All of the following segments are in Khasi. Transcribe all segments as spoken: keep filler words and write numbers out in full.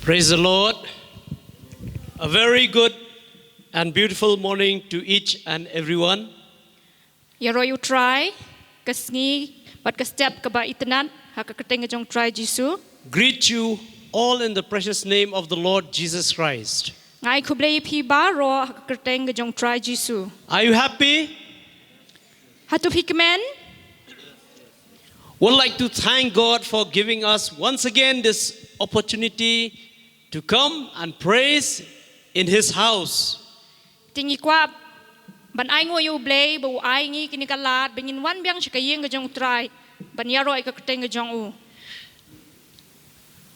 Praise the Lord. A very good and beautiful morning to each and everyone. Ïaroh ïa U Trai, ka sngi bad ka step kaba itynnad ha ka kyrteng ka jong U Trai Jisu. Greet you all in the precious name of the Lord Jesus Christ. Nga ai khublei ïa phi baroh ha ka kyrteng ka jong U Trai Jisu. Are you happy? Hato phi kmen? Would like to thank God for giving us once again this opportunity to come and praise in His house. Te ngi kwah ban ai nguh ïa U Blei ba u ai ngi kane ka lad ba ngin wan biang sha ka ïing ka jong U Trai ban ïaroh ïa ka kyrteng ka jong u.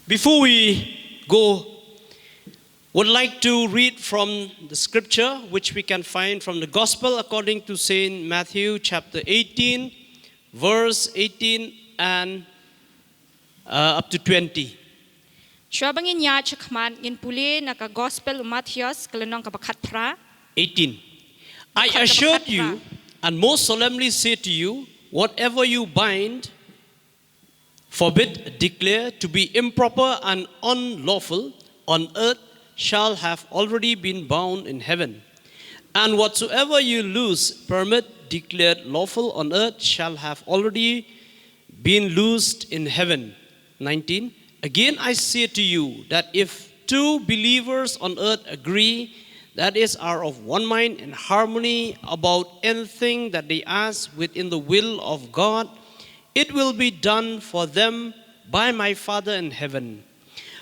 Before we go, would like to read from the scripture which we can find from the Gospel according to Saint Matthew chapter eighteen, verse eighteen and uh, up to twenty. Shuwa ba ngin ïaid shakhmat, ngin pule na ka Gospel u Mathaios ka lynnong kaba khatphra. Eighteen. I assure you and most solemnly say to you, whatever you bind, forbid, declare to be improper and unlawful on earth shall have already been bound in heaven. And whatsoever you loose, permit, declared lawful on earth shall have already been loosed in heaven. Nineteen. Again, I say to you that if two believers on earth agree, that is, are of one mind and harmony about anything that they ask within the will of God, it will be done for them by my Father in heaven.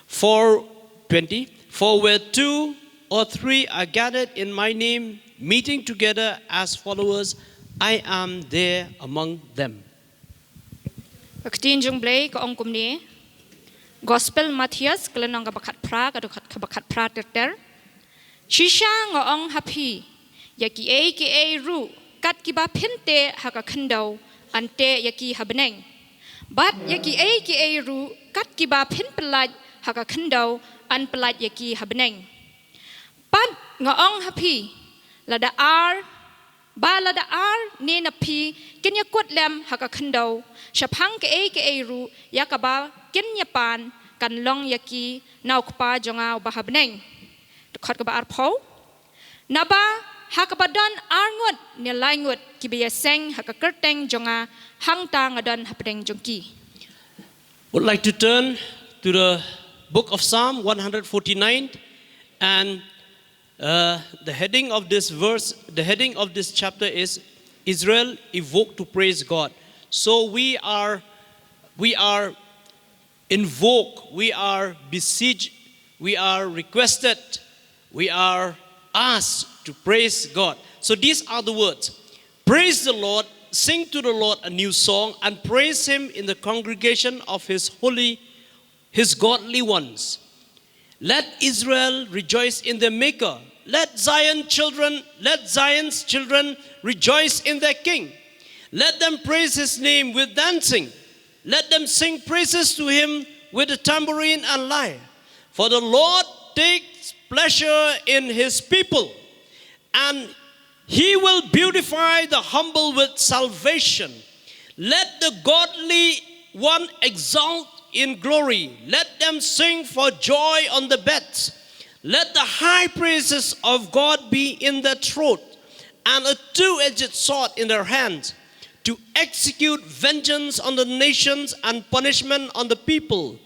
For twenty, for where two or three are gathered in my name, meeting together as followers, I am there among them. Ka ktien jong U Blei ka ong kumne. Gospel Mathaios ka lynnong kaba khatphra, ka dkhot kaba khatphra ter ter. Shisha nga ong ha phi, ïa kiei kiei ruh kat kiba phin teh ha ka khyndew, yn teh ïa ki ha bneng. Bad ïa kiei kiei ruh kat kiba phin pyllait ha ka khyndew, yn pyllait ïa ki ha bneng. Bad nga ong ha phi, lada ar, ba lada ar ne na phi kin ïakut lem ha ka khyndew shaphang kaei kaei ruh ïa kaba kin ïapan, kan long ïa ki na U Kpa jong nga uba ha bneng. Dkhot kaba arphew. Naba ha kaba don ar ngut ne lai ngut kiba ïaseng ha ka kyrteng jong nga, hangta nga don hapdeng jong ki. Would like to turn to the book of Psalm one hundred forty-nine, and uh, the heading of this verse, the heading of this chapter is Israel evoked to praise God. So we are, we are invoked, we are besieged, we are requested, we are asked to praise God. So these are the words. Praise the Lord, sing to the Lord a new song, and praise Him in the congregation of His holy, His godly ones. Let Israel rejoice in their Maker. Let Zion children, let Zion's children rejoice in their King. Let them praise His name with dancing. Let them sing praises to Him with the tambourine and lyre. For the Lord takes pleasure in His people, and He will beautify the humble with salvation. Let the godly one exult in glory. Let them sing for joy on the beds. Let the high praises of God be in their throat, and a two edged sword in their hand, to execute vengeance on the nations and punishment on the people,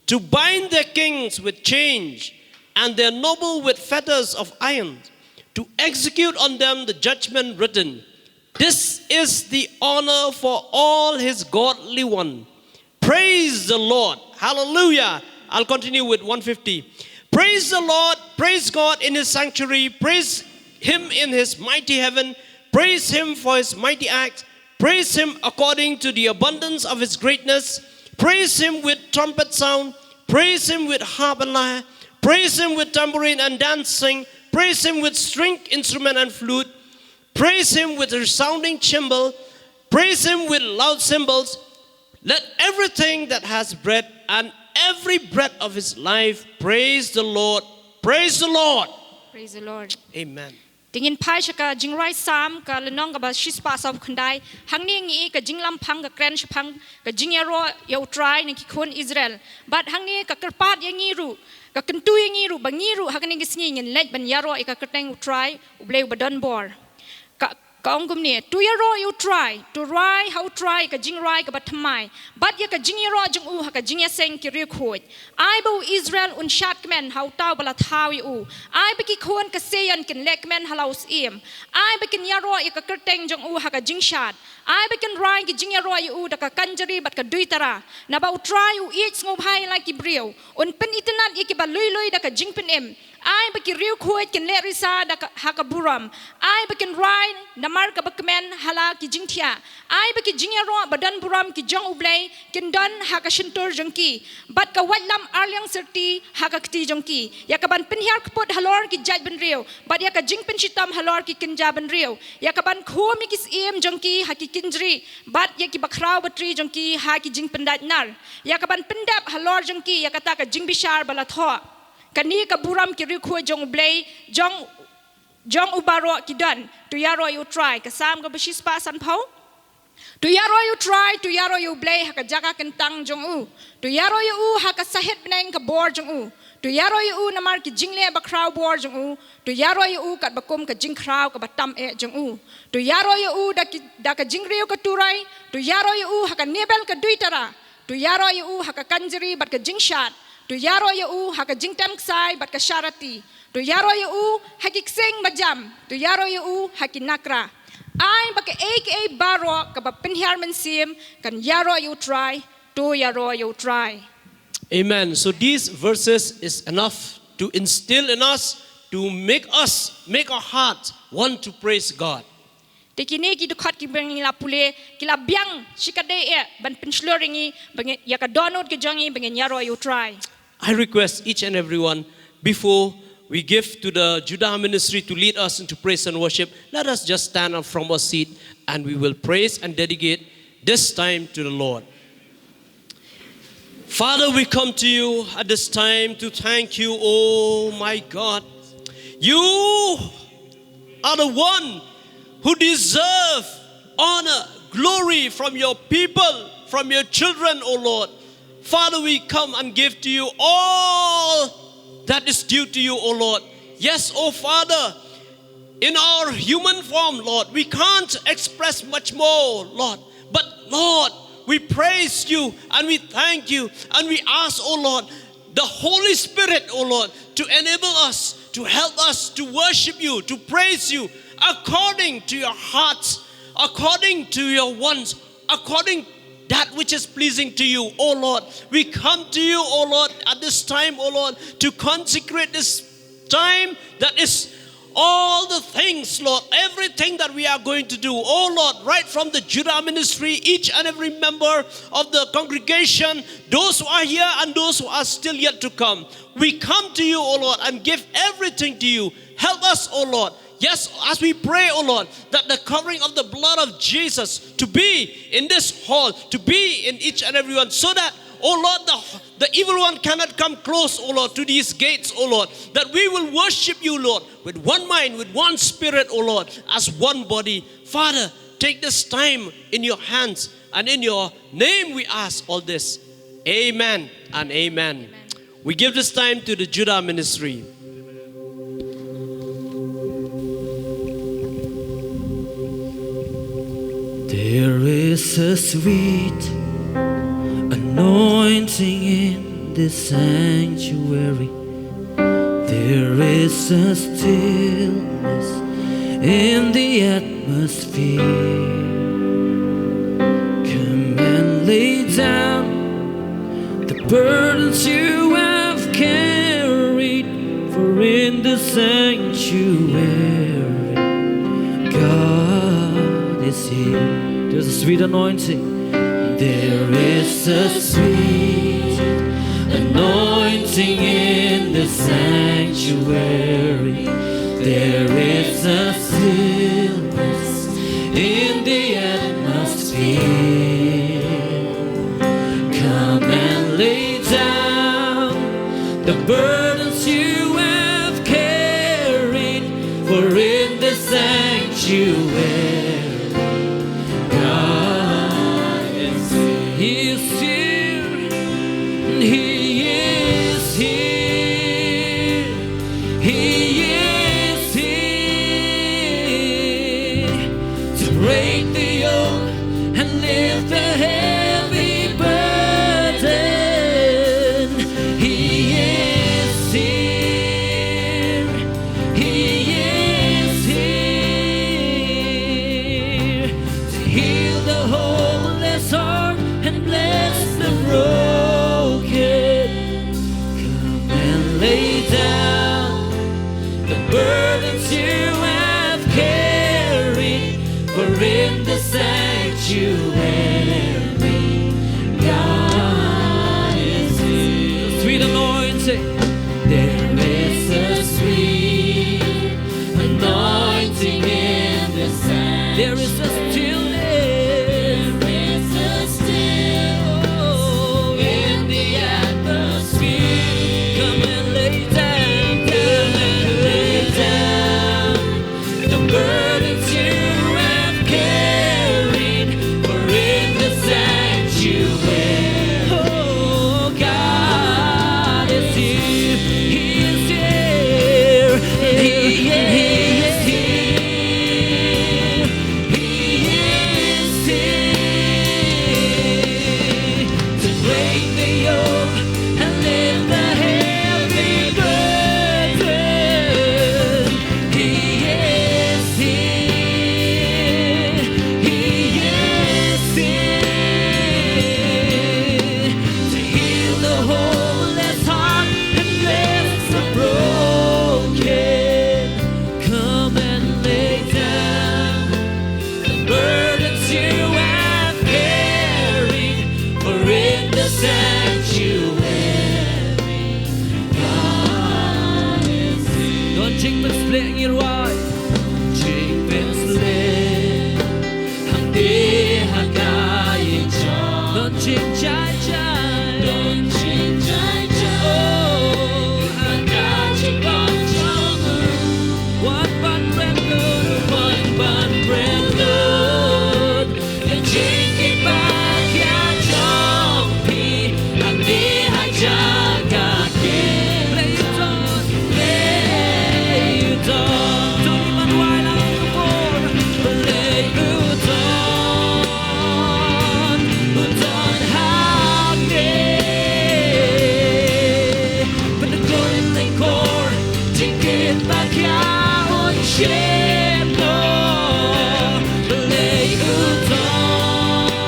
to bind their kings with chains and their noble with fetters of iron, to execute on them the judgment written. This is the honor for all His godly one. Praise the Lord. Hallelujah. I'll continue with one fifty. Praise the Lord. Praise God in His sanctuary. Praise Him in His mighty heaven. Praise Him for His mighty acts. Praise Him according to the abundance of His greatness. Praise Him with trumpet sound. Praise Him with harp and lyre. Praise Him with tambourine and dancing. Praise Him with string instrument and flute. Praise Him with resounding cymbal. Praise Him with loud cymbals. Let everything that has breath and every breath of his life praise the Lord. Praise the Lord. Praise the Lord. Amen. Te ngin phai sha ka Jingrwai Salm ka lynnong kaba shispah sawphew khyndai. Hangne ngi i ka jinglampang ka kren shaphang ka jingïaroh ïa U Trai na ki khun Israel. Bad hangne ka kyrpad ïa ngi ruh Ka kyntu ïa ngi ruh ba ngi ruh ha kane ka sngi ngin leit ban ïaroh ïa ka kyrteng U Trai, U Blei uba don bor. Ka, ka ong kumne, to ïaroh ïa U Trai, to rai ha U Trai ka jingrai kaba thymmai, bad ïa ka jingïaroh jong u ha ka jingïaseng ki riewkhuid. Ai ba u Israel un shad kmen ha uta uba la thaw ïa u. Ai ba ki khun ka Sion kin leh kmen ha la u syiem. Ai ba kin ïaroh ïa ka kyrteng jong u ha ka jingshad. Ai ba kin rai ki jingïaroh ïa u da ka kynjri bad ka duitara. Naba U Trai u ïeit sngewbha ïa la ki briew. Un pynitynnad ïa kiba lui lui da ka jingpynim. Ai ba ki riewkhuid kin leh risa da ka, ha ka burom. Ai ba kin rai namar kaba kmen ha la ki jingthiah. Ai ba ki jingïaroh ba don burom ki jong U Blei kin don ha ka shyntur jong ki, bad ka waitlam arliang syrti ha ka kti jong ki. Ïa kaban pynhiar kput halor ki jaitbynriew, bad ïa ka jingpynshitom halor ki kynja bynriew. Ïa kaban khum ïa ki syiem jong ki ha ki kynjri, bad ïa ki bakhraw batri jong ki ha ki jingpyndait nar. Ïa kaban pyndep halor jong ki ïa kata ka jingbishar ba la thoh. Kane ka burom ki riewkhuid jong U Blei, jong, jong u baroh ki don. To ïaroh ïa U Trai, ka Salm kaba shispah sanphew. To ïaroh ïa U Trai, to ïaroh ïa U Blei ha ka jaka kyntang jong u. To ïaroh ïa u ha ka sahit bneng ka bor jong u. To ïaroh ïa u namar ki jingleh bakhraw bor jong u. To ïaroh ïa u katba kum ka jingkhraw kaba tam eh jong u. To ïaroh ïa u da ki, da ka jingriew ka turoi. To ïaroh ïa u ha ka nebel ka duitara. To ïaroh ïa u ha ka kynjri bad ka jingshad. To ïaroh ïa u ha ka jingtem ksai bad ka sharati. To ïaroh ïa u ha ki ksing bajam. To ïaroh ïa u ha ki nakra. Ai ba kaei kaei baroh kaba pynhiar mynsiem kan ïaroh ïa U Trai. To ïaroh ïa U Trai. Amen. So these verses is enough to instill in us, to make us, make our hearts want to praise God. Te kine ki dkhot kiba ngi la pule, ki la biang shikatdei eh ban pynshlur ïa ngi, ba ngin, ïa ka dohnud ka jong ngi ba ngin ïaroh ïa U Trai. I request each and everyone, before we give to the Judah ministry to lead us into praise and worship, let us just stand up from our seat and we will praise and dedicate this time to the Lord. Father, we come to you at this time to thank you, oh my God. You are the one who deserve honor, glory from your people, from your children, oh Lord. Father, we come and give to you all that is due to you, oh Lord. Yes, oh Father, in our human form, Lord, we can't express much more, Lord. But Lord, we praise you and we thank you and we ask, oh Lord, the Holy Spirit, oh Lord, to enable us, to help us to worship you, to praise you according to your hearts, according to your wants, according that which is pleasing to you, oh Lord. We come to you, oh Lord, at this time, oh Lord, to consecrate this time that is all the things, Lord, everything that we are going to do, oh Lord, right from the Judah ministry, each and every member of the congregation, those who are here and those who are still yet to come. We come to you, oh Lord, and give everything to you. Help us, oh Lord. Yes, as we pray, oh Lord, that the covering of the blood of Jesus to be in this hall, to be in each and every one, so that, oh Lord, the, the evil one cannot come close, oh Lord, to these gates, oh Lord, that we will worship you, Lord, with one mind, with one spirit, oh Lord, as one body. Father, take this time in your hands, and in your name we ask all this. Amen and amen. We give this time to the Judah ministry. There is a sweet anointing in this sanctuary. There is a stillness in the atmosphere. Come and lay down the burdens you have carried, for in the sanctuary, God is here. There's a sweet anointing. There is a sweet anointing in the sanctuary. There is a stillness in the atmosphere. Come and lay down the burdens you have carried, for in the sanctuary, God is here. He is here. He is here. burdens you have carried, for in the sanctuary, God is here. Sweet anointing. There is a sweet anointing in the sanctuary. There is a stillness. There is a stillness in the atmosphere. Come and lay down, come and lay down the burdens you have carried, for in the sanctuary, oh, God is here. He is here. He is here. He is here to break the yoke and lift the heavy burden. He is here. He is here to heal the hopeless heart and bless the broken. Come and lay down the burdens you have carried, for in the sanctuary, God is here. Don jingpynsleh, ngi rwai. Jingpynsleh hangne ha ka ïing jong. Don jingjai jai. Don jingjai jai. Oh, ha ka jingdon jong u. Wan ban bret lut, wan ban bret lut ïa ka jingkitbah ïa jong phi hangne ha jaka kynta. Leh u don, leh u don. To ngin wan wai lang ha ka por. Leh u don, u don hangne. Pyndonkor lyngkor jingkitbah ïa un shim noh. Leh u don,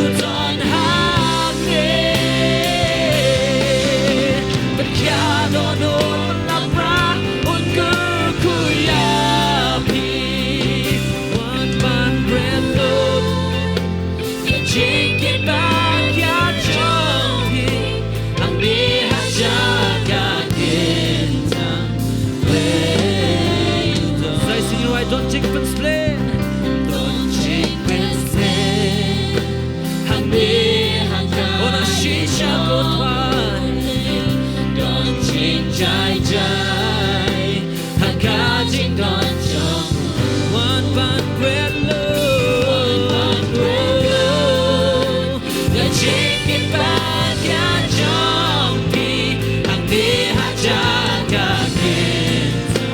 u don hangne. Pynkhia don u lapra, un kyrkhu ïa phi. Wan ban bret lut ïa ka jingkitbah ïa jong phi hangne ha jaka kynta. Sa shisien, rwai. Don jingpynsleh, don jingpynsleh hangne ha ka, oh, na shisha ko Trai. Don jingjai jai ha ka jingdon jong u. Wan ban bret lut, wan ban bret lut ïa ka jingkitbah ïa jong phi hangne ha jaka kynta.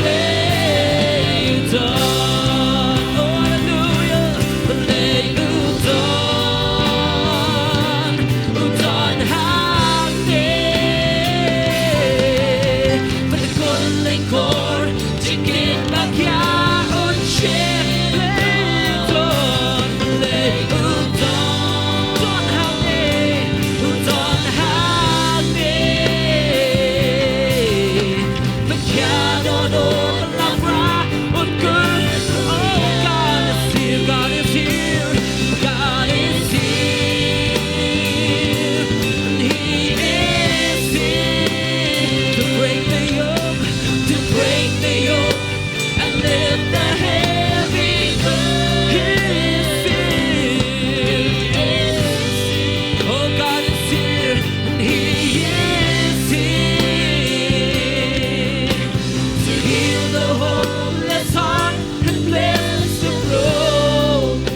Leh u don, oh, hallelujah. Leh u don, u don hangne. Pyndonkor lyngkor jingkitbah ïa un shim. Leh u don, leh u don, don hangne, u don hangne. Pynkhia don u lapra, un kyrkhu. Oh, God is here, God is here, God is here. And He is here to break the yoke, to break the yoke and lift the heavy burden. He is here. Oh, God is here, and He is here to heal the hopeless heart and bless the broken.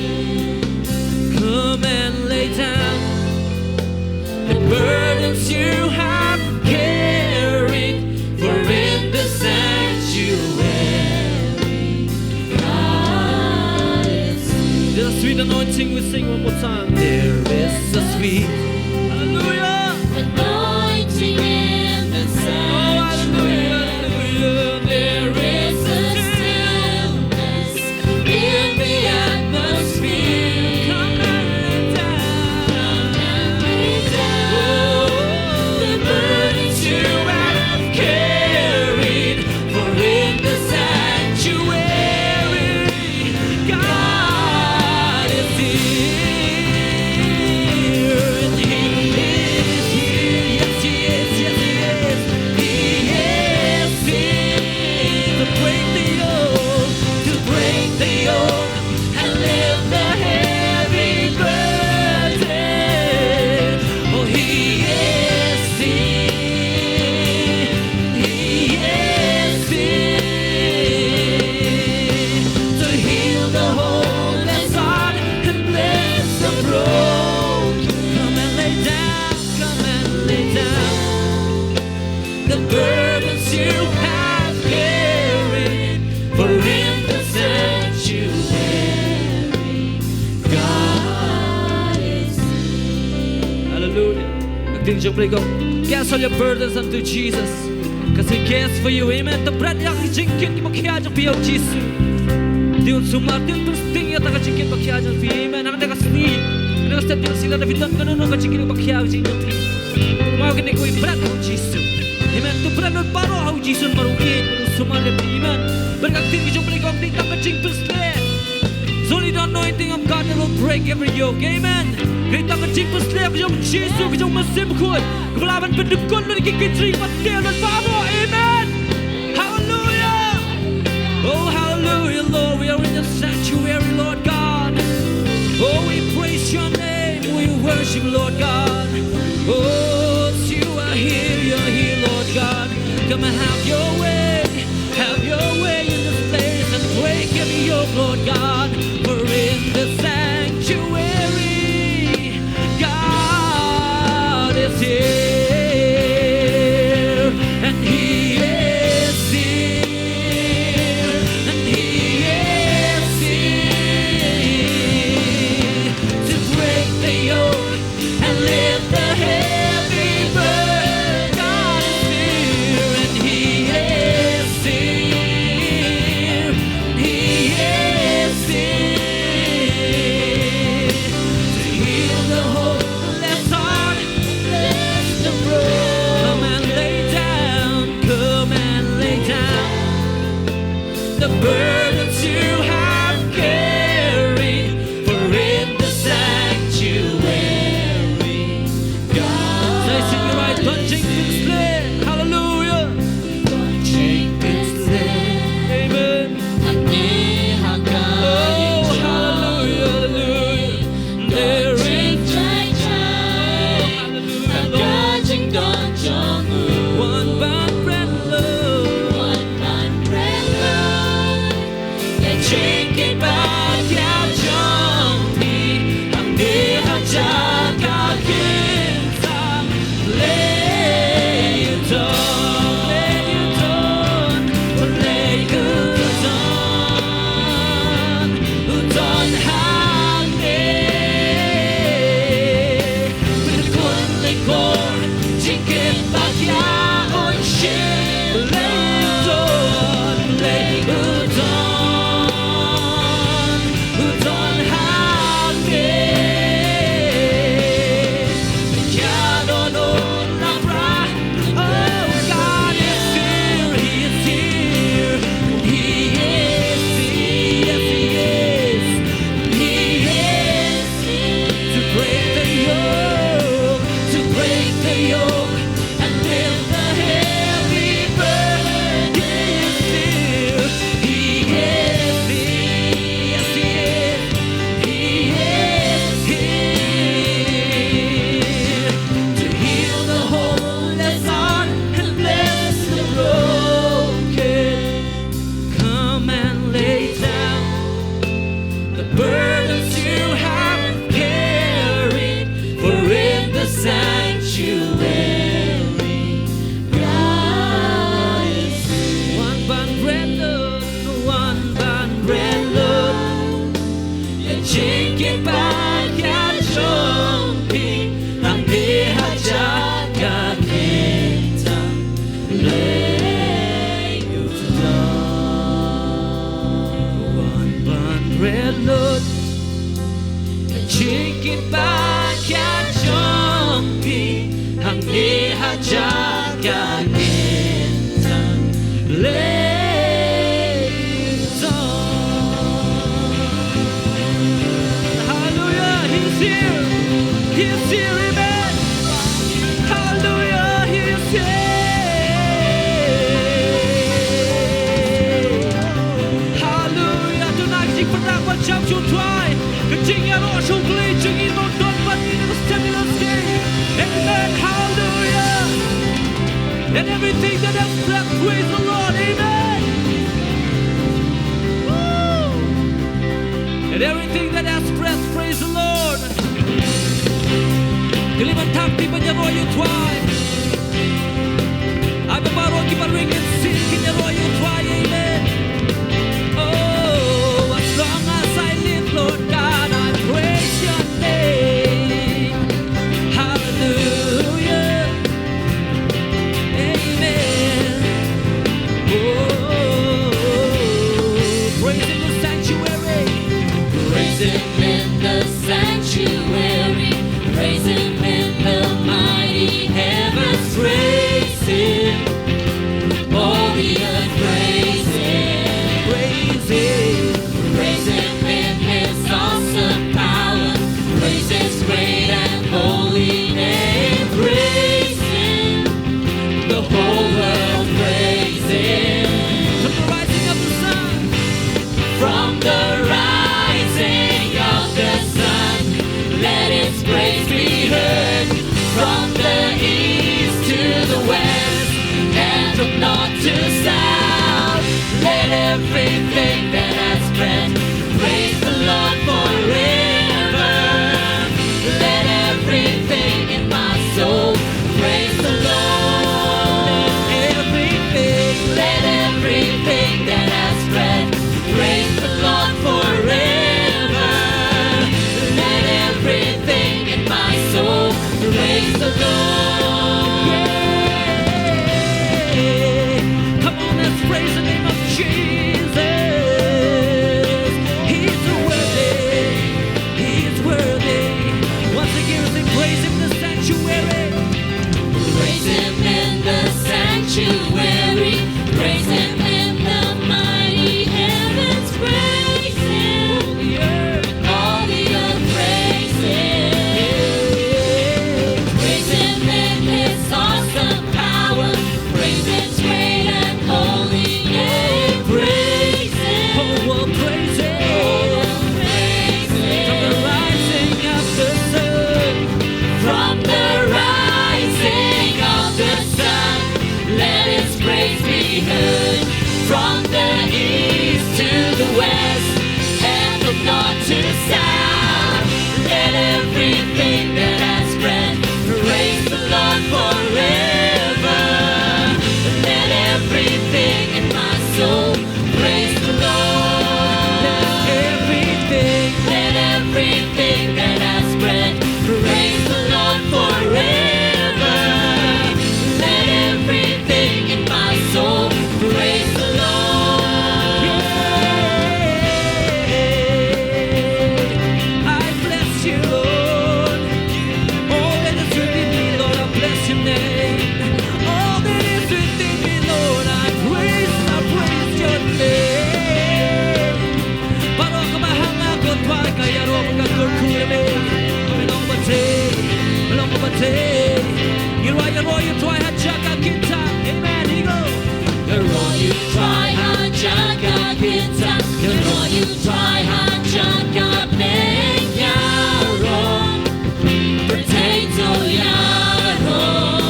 Come and lay down the burdens you have carried, for in the sanctuary, God is here. There's a sweet anointing, we sing one more time. There is a sweet, hallelujah, anointing in the sanctuary. Oh, hallelujah, hallelujah. There is a stillness in the atmosphere. Come and lay down. Come and lay down. Oh, the burdens you have carried. Jong phi kong, cast all your burdens unto Jesus, 'cause He cares for you. Amen. To bret ïa ki jingkit kiba khia jong phi ïa u Jisu. Te un sumar, te un pynsting ïa kata ka jingkit ba khia jong phi. Amen. Hangne ka sngi, hangne ka step, te un sila da phi don kano kano ka jingkit ba khia jong phi. Mano kane kawei, bret ha u Jisu. Amen. To bret lut baroh ha u Jisu, namar u ïeit, u sumar ïa phi. Amen. Bad ka ktien ka jong phi kong, dei tang ka jingpynshlur. It's only the anointing of God that will break every yoke. Amen. Ka dei tang ka jingpynshlur ka jong u Jisu, ka jong u Mynsiem Bakhuid, kaba lah ban pyndukut lut ïa ki kynjri, ban teh lut baroh. Amen. Hallelujah. Oh, hallelujah, Lord. We are in the sanctuary, Lord God. Oh, we praise your name. We worship, Lord God. Oh, you are here, you're here, Lord God. Come and have your way. Have your way in this place and break every yoke, Lord God. For in the sanctuary, God is here, and He is here, and He is here to break the yoke and lift the heavy burden. God is here, and He is here, He is here to heal the hopeless heart, bless the broken. Come and lay down, come and lay down the burdens you have carried, for in the sanctuary, God. Sa sing right, don jingpynshlur. Hallelujah. Don jingpynshlur. Amen. Oh, hallelujah, hallelujah. There is joy, hallelujah. Wan ban bret lut. Wan ban bret lut. Ïa jingkitbak ïa jong phi hangne ha jaka kyntang. Leit u don, leit u don, leit u don, u don hangne. Pynkhun leit bor, jingkitbak ïa u Jisu. Leit u don, leit u don, u don hangne. Ïa don, don, la bra. Oh, God is here, He is here, He is here, yes, He is, He is. To break the yoke, to break the yoke, and lift the heavy burden. He is here, He is here, yes, He is. He is here to heal the hopeless heart and bless the broken. Come and lay down the burdens you have carried, for in the sanctuary, God is here. Wan ban bret lut, wan ban bret lut. Ïa jingkitbak ïa jong phi hangne ha jaka kyntang. Leit u don, wan ban bret lut. Ïa jingkitbak ïa jong phi hangne ha jaka kyntang. Leit u don. Hallelujah, He's here. He's here, amen. Hallelujah, He's here. Hallelujah. Tonight, ka jingpyndak ba jam sha U Trai, ka jingïaroh sha U Blei jong ngi, ngi don bad ngi ha kane ka step, ha kane ka sngi. Amen. Hallelujah. And everything that has breath, praise the Lord. Amen. Woo. And everything that has breath, praise the Lord. Kylli ban thap kti ban ïaroh ïa U Trai. Ai ba baroh kiba ring in sing kin ïaroh ïa U Trai, amen. Oh, as long as I live, Lord God, I praise your name. Hallelujah. Trai ha jaka kyntang, ïaroh ïa u Trai ha jaka bneng, ïaroh pyrthei to ïaroh.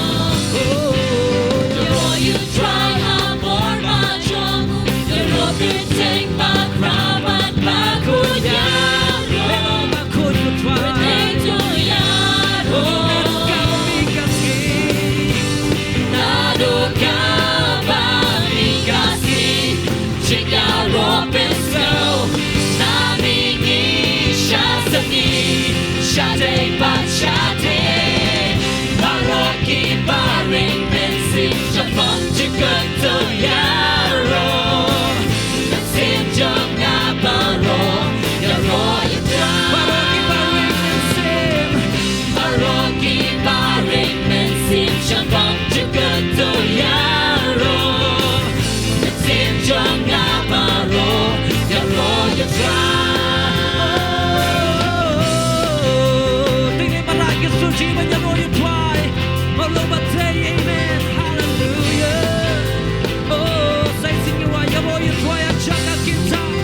Ïaroh ïa u Trai ha bor ba jong u, ïaroh kyrteng bakhraw bad bakhuid, ïaroh. Pyrthei to ïaroh. Naduh kaba mi ka sngi, jingïaroh pynsngew na mihngi sha sngi, shatei bad shatei. Baroh kiba ring mynsiem shaphang jingkyntu ïaroh. Mynsiem jong nga baroh, ïaroh ïa u Trai. Baroh kiba ring mynsiem, baroh kiba ring mynsiem shaphang jingkyntu ïaroh. Mynsiem jong nga baroh, ïaroh ïa u Trai. Teng ne marla ki suji ban ïaroh ïa u Trai. Marlo ba tei, amen. Hallelujah. Oh, sa shisien ïaroh ïa u Trai ha jaka kyntang.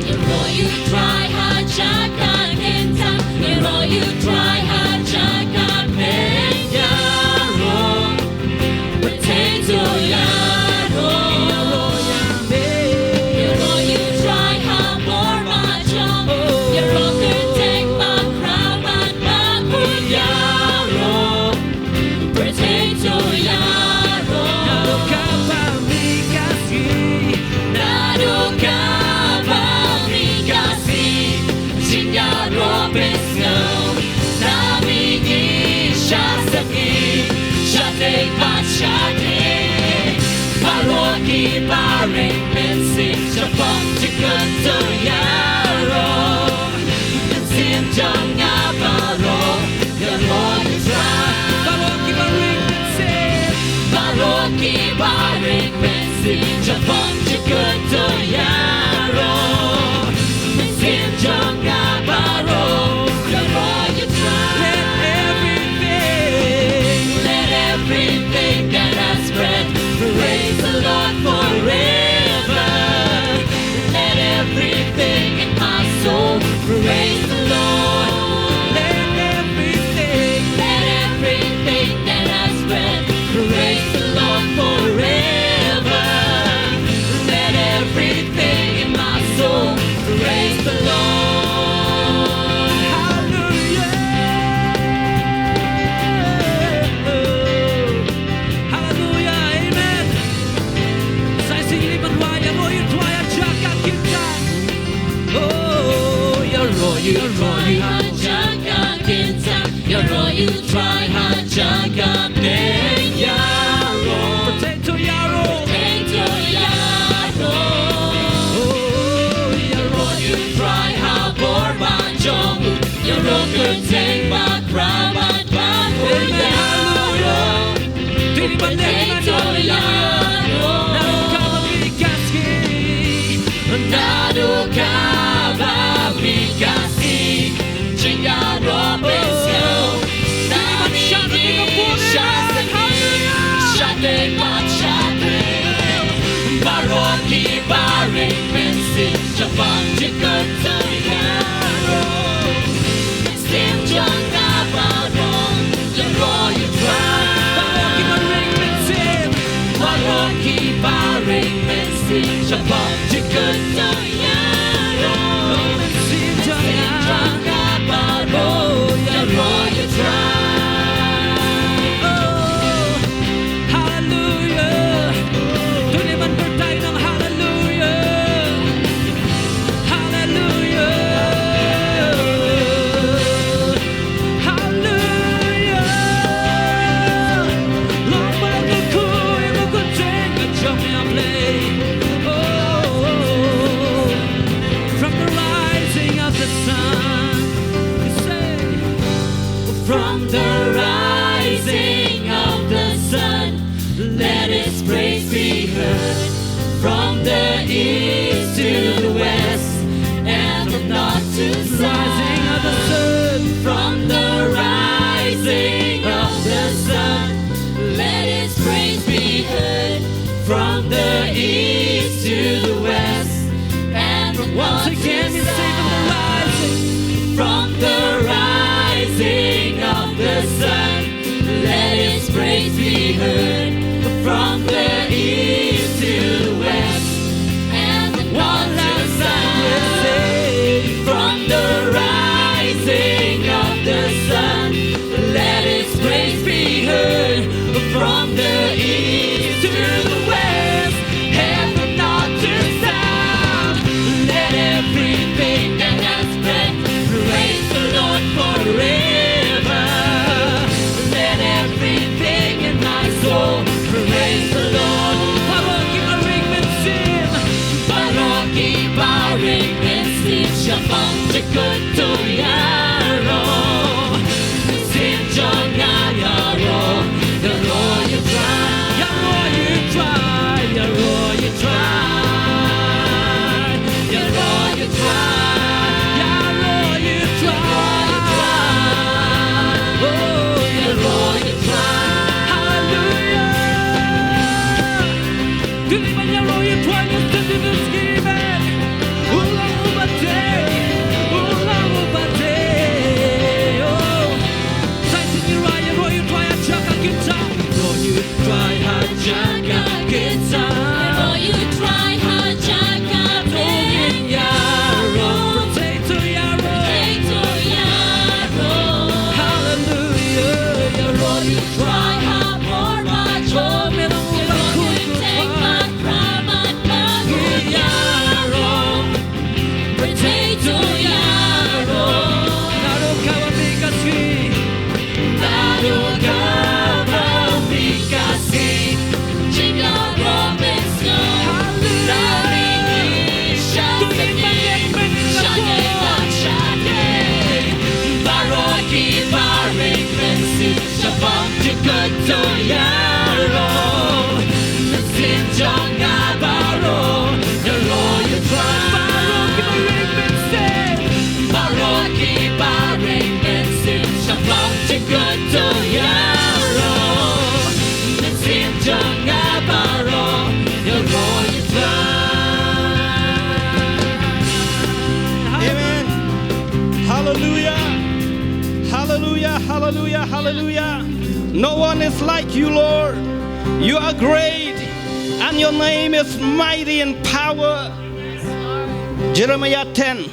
Ïaroh ïa u Trai ha jaka kyntang, ïaroh ïa u Trai ha jaka bneng, ïaroh. Pyrthei to ïaroh. Ïaroh ïa u Trai ha bor ba jong u, ïaroh kyrteng bakhraw bad bakhuid, ïaroh. Pyrthei to ïaroh. Naduh kaba mi ka sngi, naduh kaba mi ka sngi, jingïaroh pynsngew na mihngi sha sngi, shatei bad shatei. Baroh kiba ring mynsiem shaphang jingkyntu ïaroh. Mynsiem jong nga baroh, ïaroh ïa u Trai. Baroh kiba ring mynsiem, baroh kiba ring mynsiem shaphang jingkyntu ïaroh. Mynsiem jong nga baroh, ïaroh ïa u Trai. Let everything, let everything that has breath praise the Lord forever. Let everything in my soul praise the Lord. Let everything, let everything that has breath praise the Lord forever. Let everything in my soul praise the Lord. Hallelujah. Hallelujah. Amen. Sa shisien ban wai, ïaroh ïa u Trai ha jaka kyntang. Oh, ïaroh ïa u Trai ha jaka kyntang, ïaroh ïa u Trai ha jaka bneng, ïaroh. Pyrthei to ïaroh. Pyrthei to ïaroh. Oh, ïaroh ïa u Trai ha bor ba jong u, ïaroh kyrteng bakhraw bad bakhuid, ïaroh. Amen. Hallelujah. Dei ban leh ïa u Trai. Naduh kaba mi ka sngi, naduh kaba mi ka sngi, jingïaroh pynsngew na mihngi sha sngi, shatei bad shatei. Baroh kiba ring mynsiem shaphang jingkyntu ïaroh. Mynsiem jong nga baroh, ïaroh ïa u Trai. Baroh kiba ring mynsiem, baroh kiba ring mynsiem shaphang jingkyntu ïaroh. Mynsiem jong nga baroh, ïaroh ïa u Trai. Oh, hallelujah. To ïa ban pyrta ïa u Trai, hallelujah. Hallelujah. Hallelujah. Long ba la kyrkhu ïa ka kyrteng ka jong me, A Blei. Oh, from the rising of the sun, you say, from the rising of the sun, let his praise be heard. From the east to the west, and from north to south. Rising of the sun. From the rising of the sun, let his praise be heard. From the the east to the west, and from once again you say, from the rising, from the rising of the sun, let his praise be heard from the east to the west, and from once again say, from the rising of the sun, let his praise be heard from the east to the west, and from north to south. Let everything that has breath praise the Lord forever. Let everything in my soul praise the Lord. Baroki baring bensin. Baroki baring bensin. Shabang jikut tu yaro. Sin jong nga yaro. Yaro you try. Yaro you try. Yaro you try. Yaro you try. Yaro you try. Oh, yaro you try. Hallelujah. Dili ban ïaroh ïa u Trai, ïa u Trai, ïa u Trai. U long uba dei, u long uba dei. Oh. Sa shisien ïaroh, ïaroh ïa u Trai ha jaka kynta. Ïaroh ïa u Trai ha jaka kynta. Ïaroh ïa u Trai ha jaka kynta. Ïaroh, potato ïaroh. Potato ïaroh. Hallelujah. Ïaroh ïa u Trai ha por ba jong. Ïaroh ïa u Trai. Potato ïaroh. Naduh kaba phi ka sngi. Naduh kaba phi ka sngi. Jingïaroh mynsiem. Hallelujah. Baroh ki baring mynsiem. Shabang jikut tu ïaroh. Mynsiem jong nga baroh. Ïaroh ïa u Trai. Baroh ki baring mynsiem. Baroh ki baring mynsiem. Shabang jikut tu ïaroh. Mynsiem jong nga baroh. Ïaroh ïa u Trai. Amen. Hallelujah. Hallelujah, hallelujah, hallelujah. No one is like you, Lord. You are great, and your name is mighty in power. Jeremiah ten.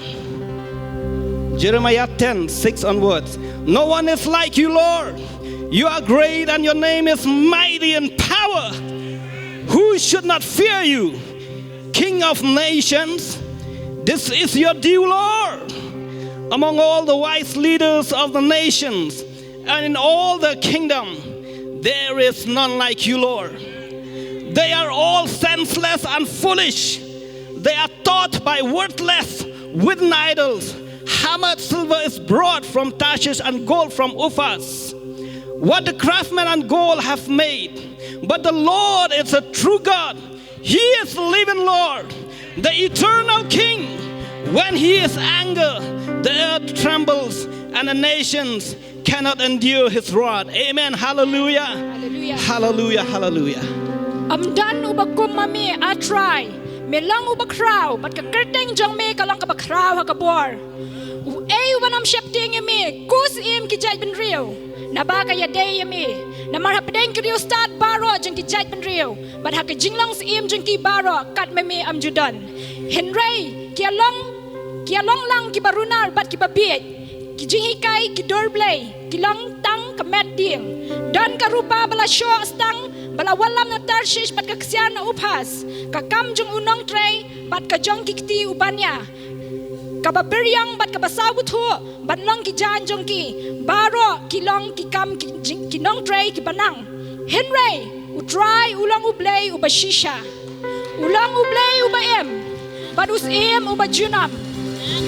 Jeremiah ten, six onwards. No one is like you, Lord. You are great, and your name is mighty in power. Who should not fear you? King of nations, this is your due, Lord. Among all the wise leaders of the nations, and in all the kingdom, there is none like you, Lord. They are all senseless and foolish. They are taught by worthless wooden idols. Hammered silver is brought from Tarshish and gold from Uphaz. What the craftsmen and gold have made, but the Lord is a true God. He is the living Lord, the eternal King. When he is anger, the earth trembles, and the nations cannot endure his wrath. Amen. Hallelujah. Hallelujah. Hallelujah. Hallelujah. Ym don uba kum ma me, A Trai. Me long uba khraw, bad ka kyrteng jong me ka long kaba khraw ha ka bor. Uei uban ym sheptieng ïa me, ko syiem ki jaitbynriew? Naba ka ïadei ïa me. Namar hapdeng ki riewstad baroh jong ki jaitbynriew, bad ha ka jinglong syiem jong ki baroh, kat ma me ym ju don. Hynrei ki ïalong, ki ïalong lang kiba runar bad kiba bieit. Ki jinghikai ki dur blei ki long tang ka met dieng. Don ka rupa ba la shoh stang ba la wallam na Tarshish bad ka ksiar na Uphas. Ka kam jong u nongtrei bad ka jong ki kti u bania, kaba biryong bad kaba saw bthuh ban long ki jaiñ jong ki. Baroh ki long ki kam ki jing, ki nongtrei kiba nang. Hynrei U Trai u long U Blei uba shisha. U long U Blei uba im, bad u syiem uba junom.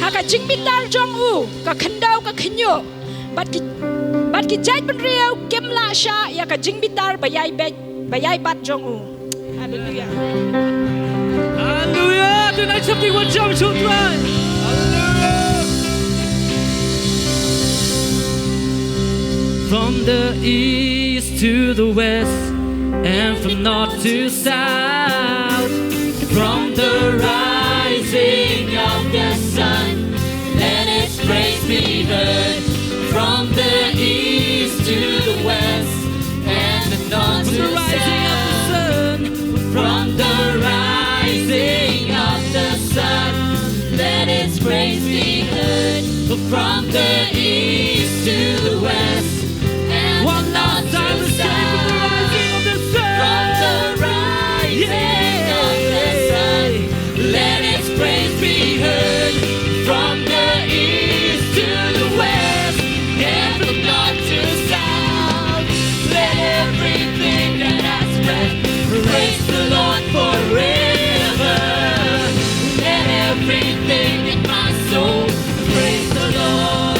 Ha ka jingbitar jong u ka khyndew ka khynñiuh, bad ki, bad ki jaitbynriew kim lah shah ïa ka jingbitar ba ïai beit, ba ïai bat jong u. Haleluia. Haleluia. To nang sheptieng wat jam sha U Trai. Haleluia. From the east to the west, and from north to south. From the east to the west, and one last time to say, from the rising of the sun, from the rising of the sun, let its praise be heard. From the east to the west, and from north to south, let everything that has breath praise the Lord forever. Let everything in my soul praise the Lord.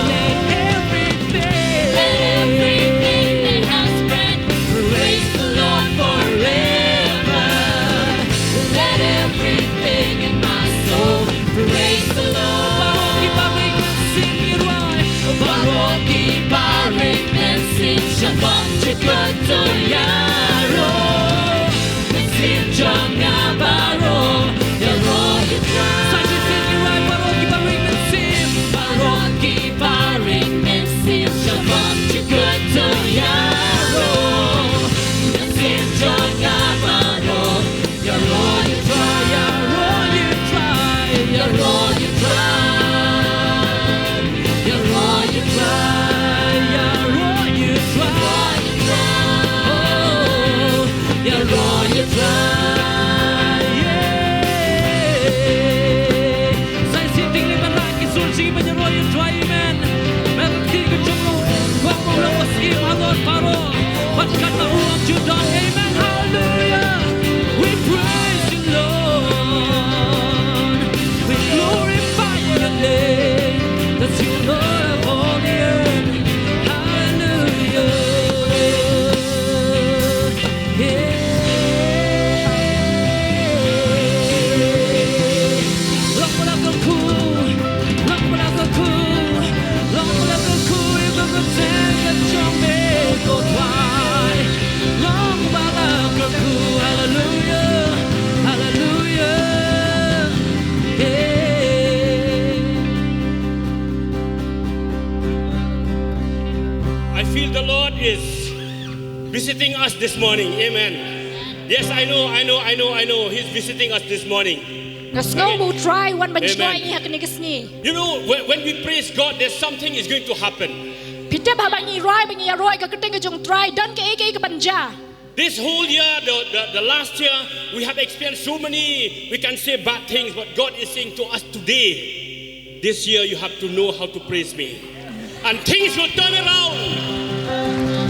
Let everything, let everything that has breath praise the Lord forever. Let everything in my soul praise the Lord. Baroh ki barit men sing, shabam jukut to Ïaroh. Mynsiem jong nga baroh, ïaroh ïatrai. Sa shisien ki rai baroh ki barit mynsiem. Baroh ki barit mynsiem, shabam jukut to Ïaroh. Mynsiem jong nga baroh, ïaroh ïatrai, ïaroh ïatrai, ïaroh ïatrai. Ïaroh ïatrai, ïaroh ïatrai, ïaroh ïatrai. Oh, ïaroh ïatrai, yeah. Sa shisien teng lei ban rah ki sur jingim ban ïaroh ïatrai, amen. Ban rah ki jong u, u kwah u long u syiem halor baroh. Bad kata u ong ju don, amen, hallelujah. We praise you, Lord. We glorify your name, 'cause you are holy. Hallelujah. Yeah. Long ba la kyrkhu, long ba la kyrkhu, long ba la kyrkhu ïa ka kyrteng ka jong me, ko Trai. Long ba la kyrkhu, hallelujah, hallelujah. Yeah. I feel the Lord is visiting us this morning. Amen. Yes, I know, I know, I know, I know. He's visiting us this morning. Nga sngew ba U Trai u wan ban jngai ïa ngi ha kane ka sngi. You know, when, when we praise God, there's something is going to happen. Phi tip, haba ngi rai, ba ngi ïaroh ïa ka kyrteng ka jong U Trai, don kaei kaei ka ban jia. This whole year, the, the, the last year, we have experienced so many, we can say, bad things, but God is saying to us today, this year you have to know how to praise me. And things will turn around.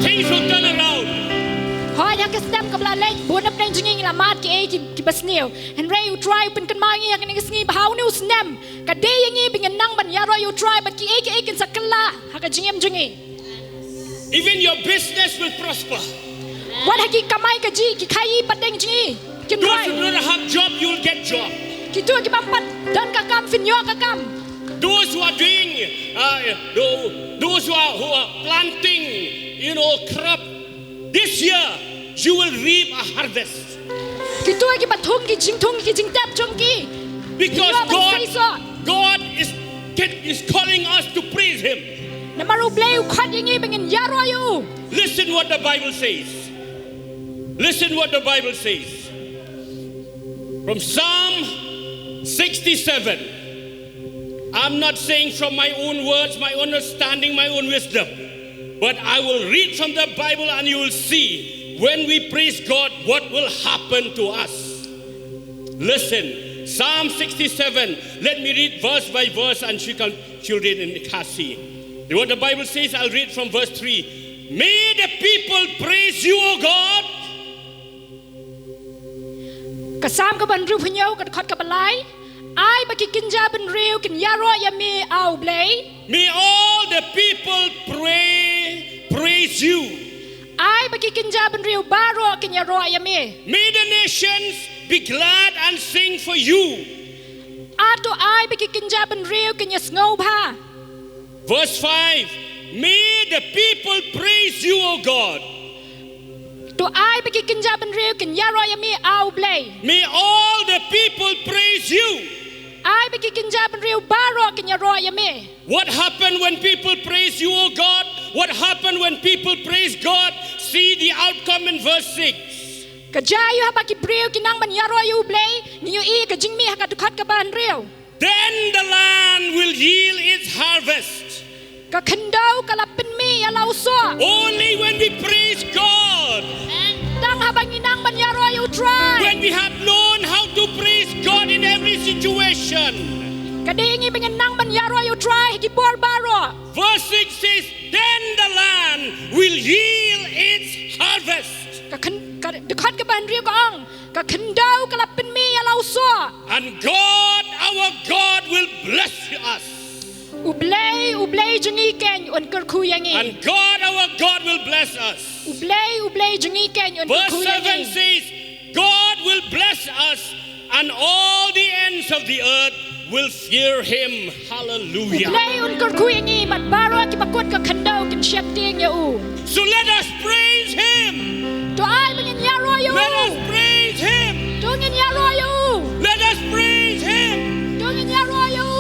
Things will turn around. Hooid, ha ka snem kaba la leit, bun na pdeng jong ngi ngi la mad kiei ki, kiba sniew. Hynrei U Trai u pynkynmaw ïa ngi ha kane ka sngi ba ha une u snem ka dei ïa ngi ba ngin nang ban ïaroh ïa U Trai bad kiei kiei kin sa kylla ha ka jingim jong ngi. Even your business will prosper. Wat ha ki kamai kajih, ki khaii pateng jong ngi kin rai. Those who don't have job, you will get job. Kito ki bym pat don ka kam, phin ïoh ka kam. Those who are doing, uh, tho-, those who are, who are planting, you know, crop, this year you will reap a harvest. Kito kiba thung ki jingthung ki jingtep jong ki. Because God, God is, is calling us to praise Him. Namar U Blei u khot ïa ngi ba ngin ïaroh ïa u. Listen what the Bible says. Listen what the Bible says. From Psalm sixty-seven. I'm not saying from my own words, my own understanding, my own wisdom. But I will read from the Bible and you will see when we praise God, what will happen to us. Listen, Psalm sixty-seven. Let me read verse by verse and she can, she'll read in Khasi. What the Bible says, I'll read from verse three. May the people praise you, O God. Ka Salm kaba hynriew phew hynñiew, ka dkhot kaba lai. Ai ba ki kynja bynriew kin ïaroh ïa me, A U Blei. May all the people pray, praise you. Ai ba ki kynja bynriew baroh kin ïaroh ïa me. May the nations be glad and sing for you. Hato ai ba ki kynja bynriew kin ïasngewbha. Verse five. May the people praise you, O God. To ai ba ki kynja bynriew kin ïaroh ïa me, A U Blei. May all the people praise you. Ai ba ki kynja bynriew baroh kin ïaroh ïa me. What happened when people praise you, O God? What happened when people praise God? See the outcome in verse six. Ka jia aïu haba ki briew ki nang ban ïaroh ïa U Blei? Ngi ïohi ka jingmih ha ka dkhot kaba hynriew. Then the land will yield its harvest. Ka khyndew ka la pynmih ïa la u soh. Only when we praise God. Tang haba ngi nang ban ïaroh ïa u Trai. When we have known how to praise God in every situation. Ka dei ngi ba ngin nang ban ïaroh ïa u Trai ha ki por baroh. Verse six says, then the land will yield its harvest. Ka khyn-, ka dkhot kaba hynriew ka ong, ka khyndew ka la pynmih ïa la u soh. And God, our God, will bless us. U Blei, U Blei jong ngi keiñ un kyrkhu ïa ngi. And God, our God, will bless us. U Blei, U Blei jong ngi keiñ un kyrkhu ïa ngi. Verse seven says, God will bless us, and all the ends of the earth will fear him. Hallelujah. U Blei un kyrkhu ïa ngi bad baroh kiba kut ka khyndew kin sheptieng ïa u. So let us praise him. To ai ba ngin ïaroh ïa u. Let us praise him. To ngin ïaroh ïa u. Let us praise him. To ngin ïaroh ïa u.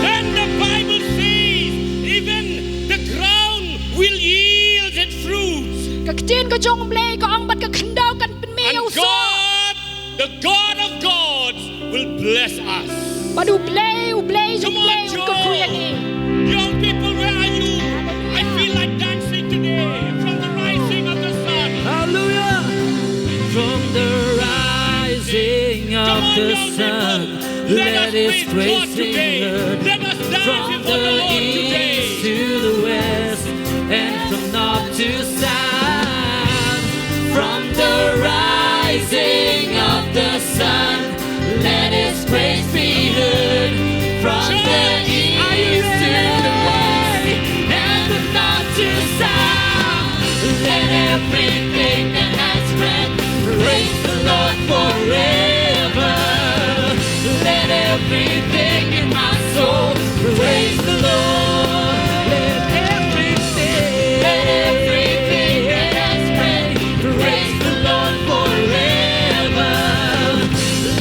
Then the Bible says, even the ground will yield its fruits. Ka ktien ka jong U Blei ka ong bad ka khyndew kan pynmih ïa u soh. And God, the God of gods, will bless us. Bad U Blei, U Blei jong U Blei un kyrkhu ïa ngi. Young people, where are you? I feel like dancing today from the rising of the sun. Hallelujah. From the rising of the sun, let his praise be heard. From the east to the west, and from north to south, from the rising of the sun, let his praise be heard. From the east to the west, and from north to south, let everything that has breath praise the Lord forever. Let everything in my soul praise the Lord. Let everything, let everything that has breath praise the Lord forever.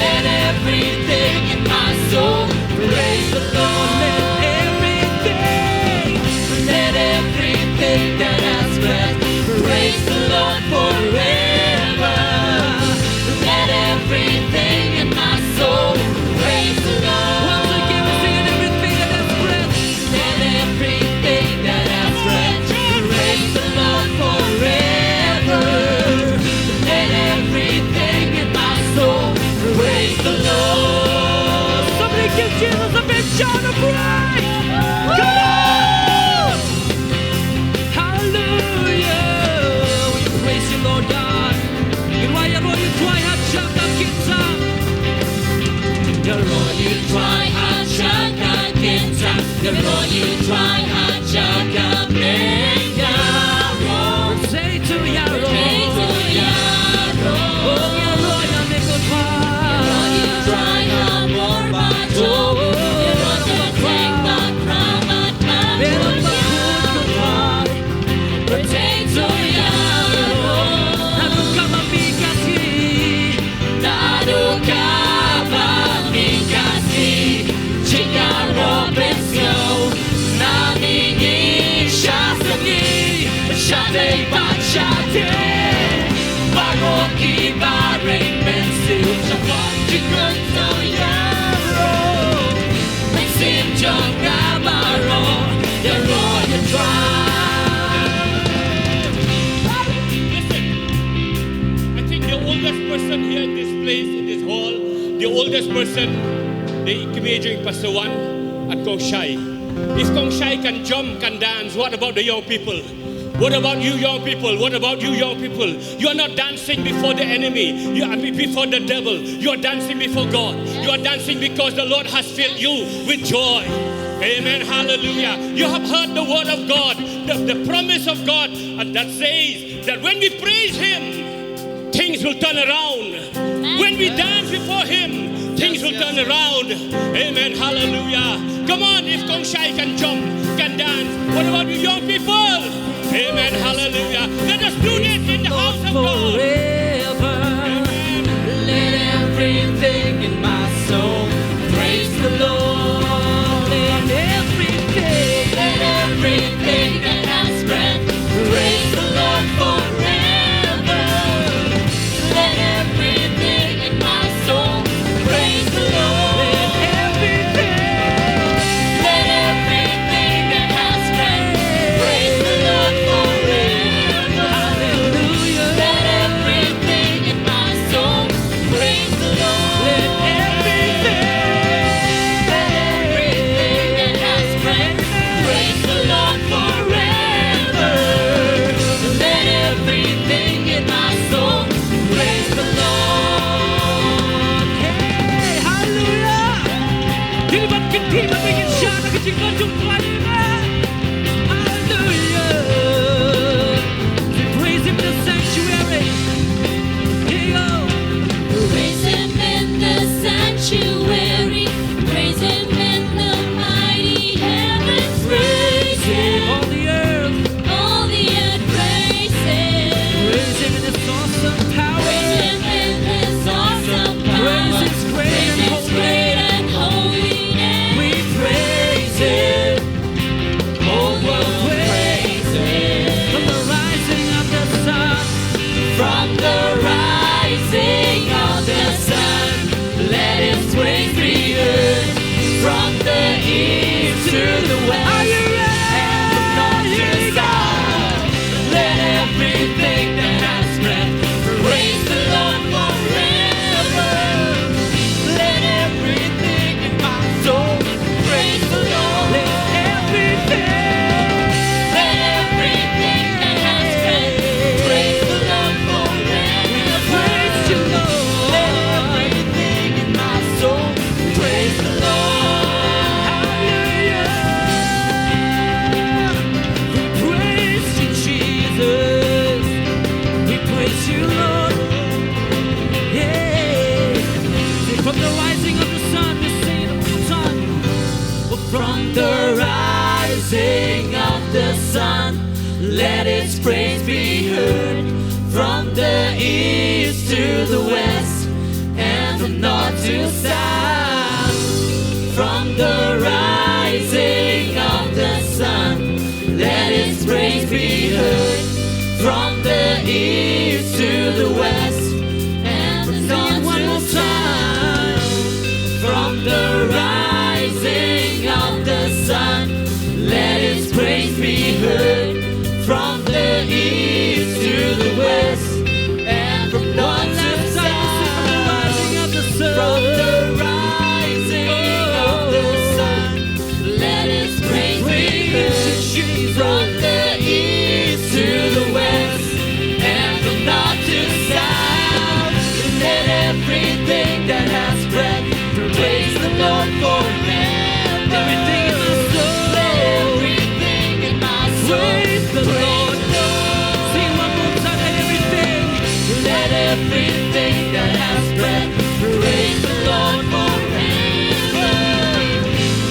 Let everything in my soul praise the Lord. Let everything, let everything that has breath praise the Lord forever. Let everything in my soul praise the Lord. Once again, we're singing everything that has breath. Let everything that has breath praise the Lord forever. Let everything in my soul praise the Lord. Somebody give Jesus a big shout of praise. Come on! Hallelujah. We praise you, Lord God. Ïaroh ïa u Trai ha jaka kynta. Ïaroh ïa u Trai ha jaka kynta. Ïaroh ïa u Trai ha jaka mynta. Ïaroh. Say to ïaroh. Say to ïaroh. Oh, ïaroh ïa me ko Trai. Ïaroh ïa u Trai ha bor ba jong. Ïaroh ïa u Trai ha bor ba jong. Naduh kaba mi ka sngi, naduh kaba mi ka sngi, jingïaroh pynsngew na mihngi sha sngi, shatei bad shatei, baroh kiba ring mynsiem, sha ka jingkyntu ïaroh. Mynsiem jong nga baroh, ïaroh ïa u Trai. Listen, I think the oldest person here in this place, in this hall, the oldest person, the Kmie jong Pastor Wan, and Kong Shai. If Kong Shai can jump, can dance, what about the young people? What about you young people? What about you young people? You are not dancing before the enemy. You are be-, before the devil. You are dancing before God. You are dancing because the Lord has filled you with joy. Amen. Hallelujah. You have heard the word of God, the, the promise of God, and that says that when we praise Him, things will turn around. When we dance before Him, things will turn around. Amen. Hallelujah. Come on, if Kong Shai can jump, can dance, what about you young people? Amen. Hallelujah. Let us do this in the house of God. Amen. Let everything in my soul praise the Lord. Let everything, let everything that has breath praise the Lord forever. Let everything in my soul praise the Lord. Let everything sanctuary. Praise him in the mighty heavens. Praise him. All the earth. All the earth praise him. Praise him in his awesome power. Praise him in his awesome power. Praise his great and holy name. We praise him. Oh, world, praise him. From the rising of the sun. From the rising of the sun, let his praise be heard. From the east to the west, are you ready? And from north to south, let everything that has breath praise the Lord forever. Let everything in my soul praise the Lord. Let everything, let everything that has breath praise the Lord forever. We praise you, Lord. Let everything in my soul praise the Lord. Hallelujah. We praise you, Jesus. We praise you, Lord. Yeah. From the rising of the sun, we sing it a few times. From the rising of the sun, let its praise be heard. From the east to the west, and from north to south, from the rising of the sun, let its praise be heard. From the east to the west, and from north to south, from the rising of the sun, let its praise be heard. From the east to the west, and from north to south, from the rising of the sun, let its praise be heard. From the east to the west, and from north to south, let everything that has breath praise the Lord forever. Everything in my soul. Let everything in my soul praise the Lord. Sing one more time, let everything. Let everything that has breath praise the Lord forever.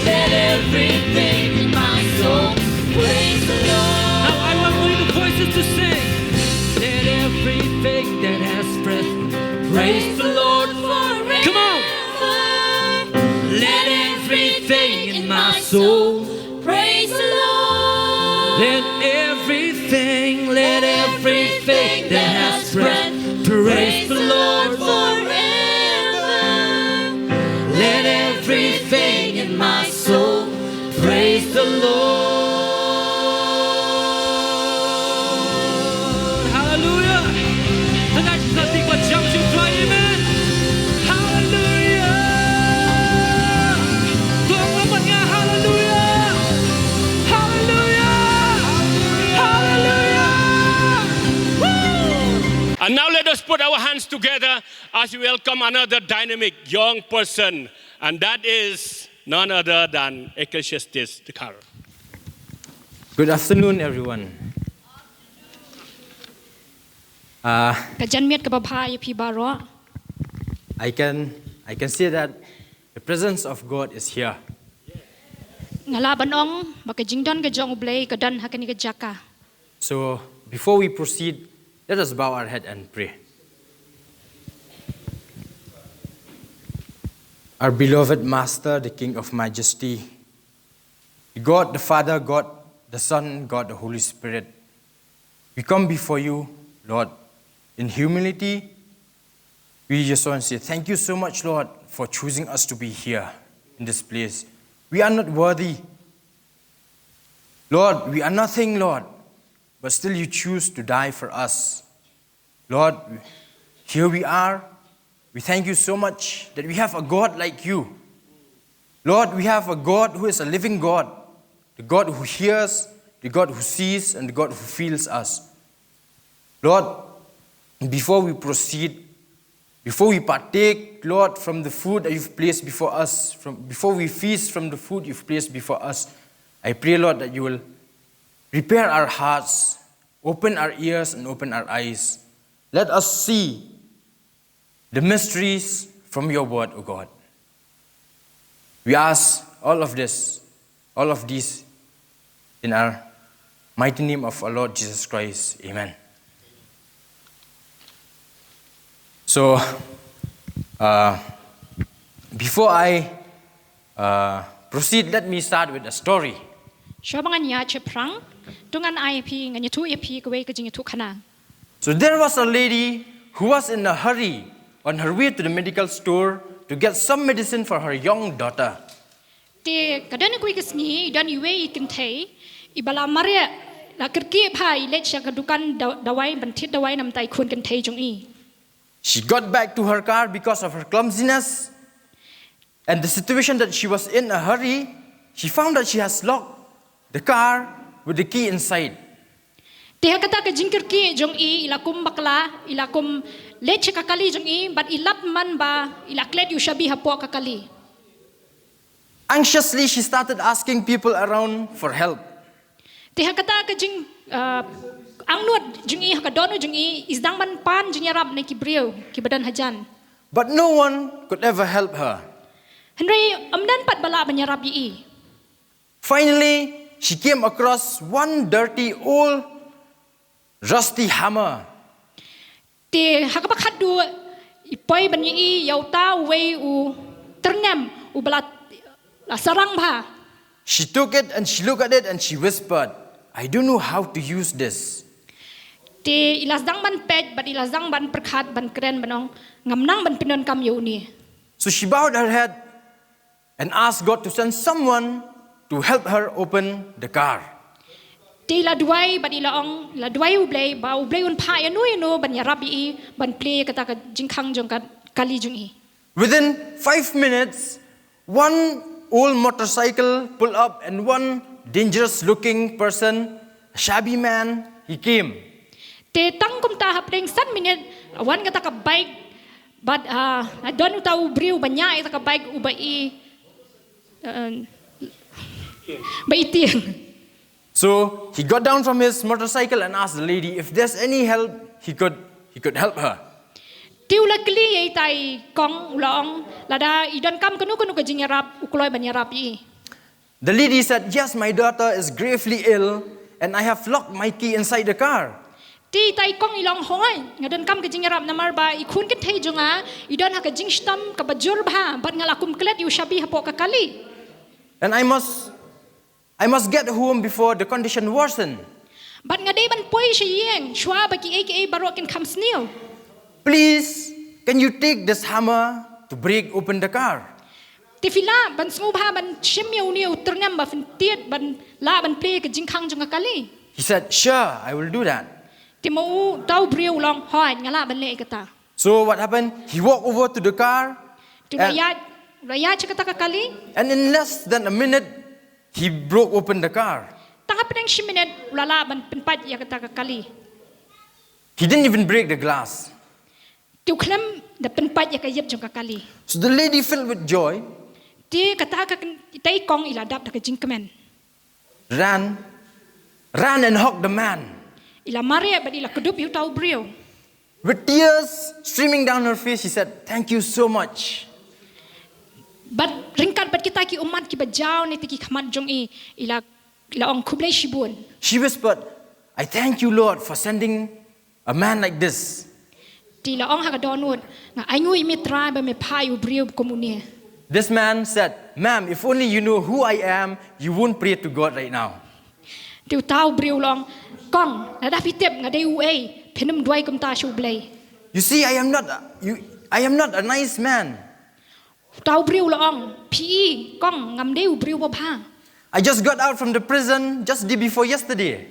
Let everything in my soul praise the Lord. Now I want only the voices to sing. Let everything that has breath praise the Lord forever. Come on. Let everything in my soul praise the Lord. Let everything, let everything that has breath praise the Lord forever. Let everything in my soul praise the Lord. Hallelujah. Tonight is nothing but jump to cry, amen. Hallelujah. Tuhan, amat nga, hallelujah. Hallelujah. Hallelujah. Woo. And now let us put our hands together as we welcome another dynamic young person, and that is none other than Ecclesiastes Dkhar. Good afternoon, everyone. Uh, Ka janmiet kaba bha ïa phi baroh. I can, I can say that the presence of God is here. Nga lah ban ong ba ka jingdon ka jong U Blei ka don ha kane ka jaka. So, before we proceed, let us bow our head and pray. Our beloved Master, the King of Majesty, God the Father, God the Son, God the Holy Spirit, we come before you, Lord, in humility. We just want to say thank you so much, Lord, for choosing us to be here in this place. We are not worthy. Lord, we are nothing, Lord, but still you choose to die for us. Lord, here we are. We thank you so much that we have a God like you. Lord, we have a God who is a living God, the God who hears, the God who sees, and the God who feels us. Lord, before we proceed, before we partake, Lord, from the food that you've placed before us, from, before we feast from the food you've placed before us, I pray, Lord, that you will prepare our hearts, open our ears, and open our eyes. Let us see the mysteries from your word, O God. We ask all of this, all of these in our mighty name of our Lord Jesus Christ. Amen. So, uh, before I uh, proceed, let me start with a story. Shuwa ba ngan ïaid sha phrang, to ngan ai ïa phi, ngan ïathuh ïa phi kawei ka jingïathuhkhana. So there was a lady who was in a hurry on her way to the medical store to get some medicine for her young daughter. Te ka don kawei ka sngi, don iwei i kynthei, iba la mareh, la kyrkieh bha, i leit sha ka dukan da-, dawai, ban thied dawai namar i khun kynthei jong i. She got back to her car because of her clumsiness and the situation that she was in a hurry. She found that she has locked the car with the key inside. Te ha kata ka jingkyrkieh jong i, i la kum bakla, i la kum leit sha ka kali jong i, bad i lap man ba i la klet ïa u shabi hapoh ka kali. Anxiously, she started asking people around for help. Te ha kata ka jing, uh, angnud jong i, ha ka dohnud jong i, i sdang ban pan jingïarap na ki briew kiba don hajan. But no one could ever help her. Hynrei ym don pat ba lah ban ïarap ïa i. Finally, she came across one dirty old rusty hammer. Te ha kaba khatduh i poi ban ïohi ïa uta uwei u tyrnem uba la, la sarang bha. She took it and she looked at it and she whispered, "I don't know how to use this." Te i la sdang ban peit bad i la sdang ban pyrkhat ban kren ban ong, "Ngam nang ban pyndonkam ïa une." So she bowed her head and asked God to send someone to help her open the car. Te i la duwai bad i la ong, i la duwai U Blei ba U Blei un phah ïa no ïa no ban ïarap ïa i ban plie ïa kata ka jingkhang jong ka kali jong i. Within five minutes, one old motorcycle pulled up and one dangerous looking person, a shabby man, he came. Te tang kumta hapdeng san minit, wan kata ka bike, bad, ah, don uta u briew ba ñiah ïa kata ka bike uba i, ah, ba i tieng. So he got down from his motorcycle and asked the lady if there's any help he could, he could help her. Te u la kylli ïa ita i kong, u la ong, lada i donkam kano kano ka jingïarap, u kloi ban ïarap ïa i. The lady said, "Yes, my daughter is gravely ill and I have locked my key inside the car." Te ita i kong i la ong, hooid, nga donkam ka jingïarap namar ba i khun kynthei jong nga i don ha ka jingshitom kaba jur bha bad nga la kum klet ïa u shabi hapoh ka kali. And I must, I must get home before the condition worsen. Bad nga dei ban poi sha ïing shuwa ba kiei kiei baroh kin kham sniew. Please, can you take this hammer to break open the car? Te phi lah ban sngewbha ban shim ïa une u tyrnem ba phin tied ban lah ban plie ka jingkhang jong ka kali? He said, "Sure, I will do that." Te ma uta u briew u la ong, hooid, nga lah ban leh ïa kata. So what happened? He walked over to the car. Te u la ïaid, u la ïaid sha kata ka kali. And in less than a minute, he broke open the car. Tang hapdeng shi minit u la lah ban pynpait ïa kata ka kali. He didn't even break the glass. Te u khlem da pynpait ïa ka ïit jong ka kali. So the lady, filled with joy, te kata ka kyn-, ita i kong i la dap da ka jingkmen, ran, ran and hugged the man. I la mareh bad i la kdup ïa uta u briew. With tears streaming down her face, she said, "Thank you so much." Bad ryngkat bad kita ki ummat kiba jaw na kita ki khmat jong i, i la, i la ong, "Khublei shibun." She whispered, "I thank you, Lord, for sending a man like this." Te i la ong ha ka dohnud, "Nga ainguh ïa me Trai ba me phah ïa u briew kum une." This man said, "Ma'am, if only you know who I am, you won't pray to God right now." Te uta u briew u la ong, "Kong, lada phi tip nga dei uei, phin ym duwai kumta sha U Blei." You see, I am not a, you, I am not a nice man. Uta u briew u la ong, "Phi i, kong, ngam dei u briew ba bha." I just got out from the prison just day before yesterday.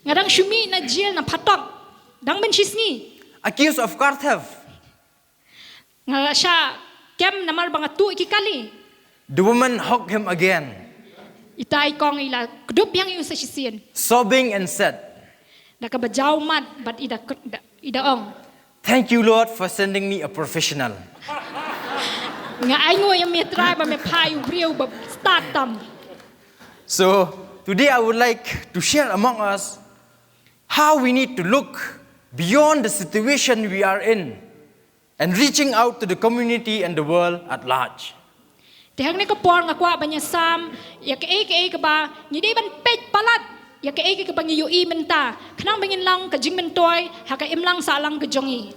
Nga dang shu mih na jel na phatok dang mynshisngi. Accused of car theft. Nga la shah kem namar ba nga tuh ïa ki kali. The woman hugged him again. Ita i kong i la kdup biang ïa u sa shisien. Sobbing and said, da kaba jaw mat bad i da, da, i da ong, "Thank you, Lord, for sending me a professional." "Nga ainguh ïa me Trai ba me phah ïa u briew ba stad tam." So, today I would like to share among us how we need to look beyond the situation we are in and reaching out to the community and the world at large. Te hangne ka por nga kwah ban ïasam ïa kaei kaei kaba ngi dei ban peit palat ïa kaei kaei kaba ngi ïohi mynta, khnang ba ngin long ka jingmyntoi ha ka imlang sahlang ka jong ngi.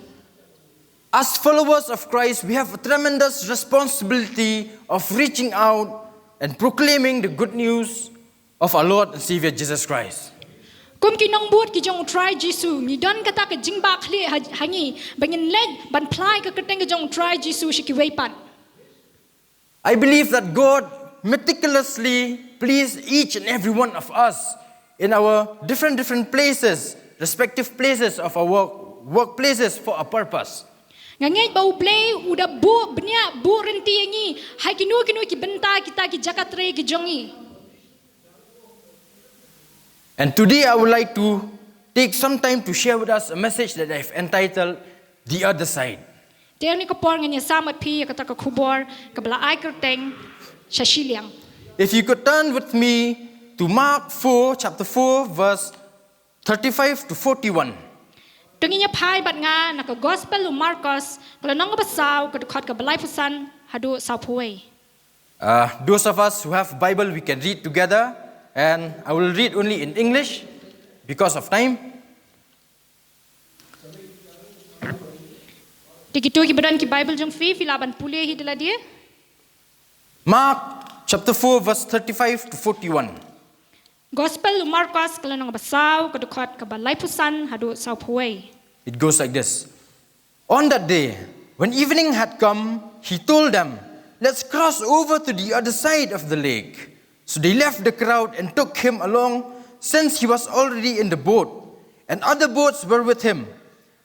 As followers of Christ, we have a tremendous responsibility of reaching out and proclaiming the good news of our Lord and Savior Jesus Christ. Kum ki nongbud ki jong U Trai Jisu, ngi don kata ka jingbakla ha, ha ngi ba ngin leit ban phla ïa ka kyrteng ka jong U Trai Jisu sha kiwei pat. I believe that God meticulously pleased each and every one of us in our different different places, respective places of our work, workplaces for a purpose. Nga ngeit ba U Blei u da buh bniah, buh rynti ïa ngi ha kino kino ki bynta kita ki jaka trei ki jong ngi. And today I would like to take some time to share with us a message that I've entitled The Other Side. Te hangne ka por ngan ïasam bad phi ïa kata ka khubor kaba la ai kyrteng Sha Shiliang. If you could turn with me to Mark four, chapter four, verse thirty-five to forty-one. To ngin ïa phai bad nga na ka Gospel u Markos, ka lynnong kaba saw, ka dkhot kaba laiphew san haduh sawphew wei. Uh, those of us who have Bible, we can read together, and I will read only in English because of time. Te kito kiba don ki Bible jong phi, phi lah ban pule hi da lade. Mark chapter four, verse thirty-five to forty-one. Gospel u Markos, ka lynnong kaba saw, ka dkhot kaba laiphew san haduh sawphew wei. It goes like this. On that day, when evening had come, he told them, "Let's cross over to the other side of the lake." So they left the crowd and took him along, since he was already in the boat, and other boats were with him.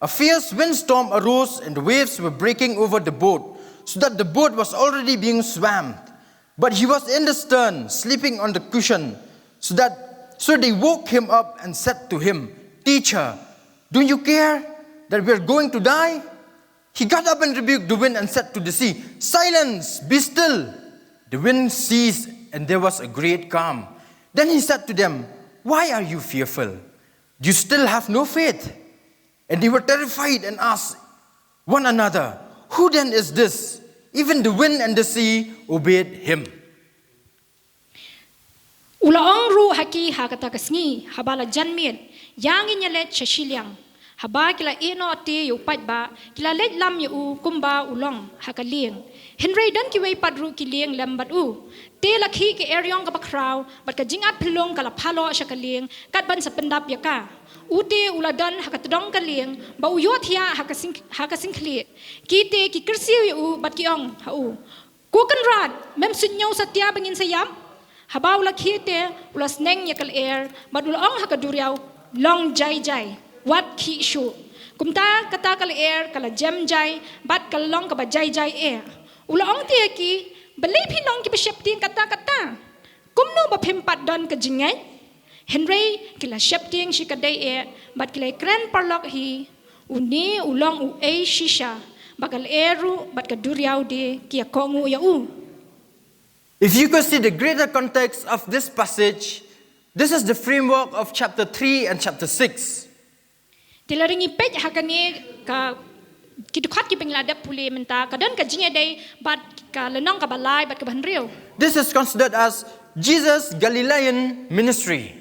A fierce windstorm arose, and the waves were breaking over the boat, so that the boat was already being swamped. But he was in the stern, sleeping on the cushion. So that so they woke him up and said to him, "Teacher, do you care that we are going to die?" He got up and rebuked the wind and said to the sea, "Silence, be still." The wind ceased, and there was a great calm. Then he said to them, "Why are you fearful? Do you still have no faith?" And they were terrified and asked one another, "Who then is this? Even the wind and the sea obeyed him." U la ong ruh ha ki ha kata ka sngi, haba la jan miet, "Ïa ngin ïa leit sha shiliang." Haba ki la ïeh noh te ïa u paidbah, ki la leit lam ïa u kumba u long ha ka lieng. Hynrei don kiwei pat ruh ki lieng lem bad u. Te la khih ka eriong kaba khraw, bad ka jingat phyllung ka la phaloh sha ka lieng, kat ban sa pyndap ïa ka. U te u la don ha ka tdong ka lieng, ba u ïohthiah ha ka sing, ha ka singkhlieh. Ki te ki kyrsiew ïa u bad ki ong ha u, "Ko Kynrad, mem suidñiew satia ba ngin sa ïap?" Haba u la khie te, u la sneng ïa ka lyer, bad u la ong ha ka duriaw, "Long jai jai, wat khih shuh." Kumta kata ka lyer ka la jem jai, bad ka la long kaba jai jai eh. U la ong te ha ki, "Balei phi long kiba sheptieng katta katta? Kumno ba phim pat don ka jingngeit?" Hynrei ki la sheptieng shi ka dei eh, bad ki la kren paralok hi, "Une u long uei shisha, ba ka lyer ruh bad ka duriaw de ki ïa kohnguh ïa u." If you could see the greater context of this passage, this is the framework of chapter three and chapter six. Te lada ngi peit ha kane ka, ki dkhot kiba ngi la dep pule mynta, ka don ka jingïadei bad ka lynnong kaba lai bad kaba hynriew. This is considered as Jesus' Galilean ministry.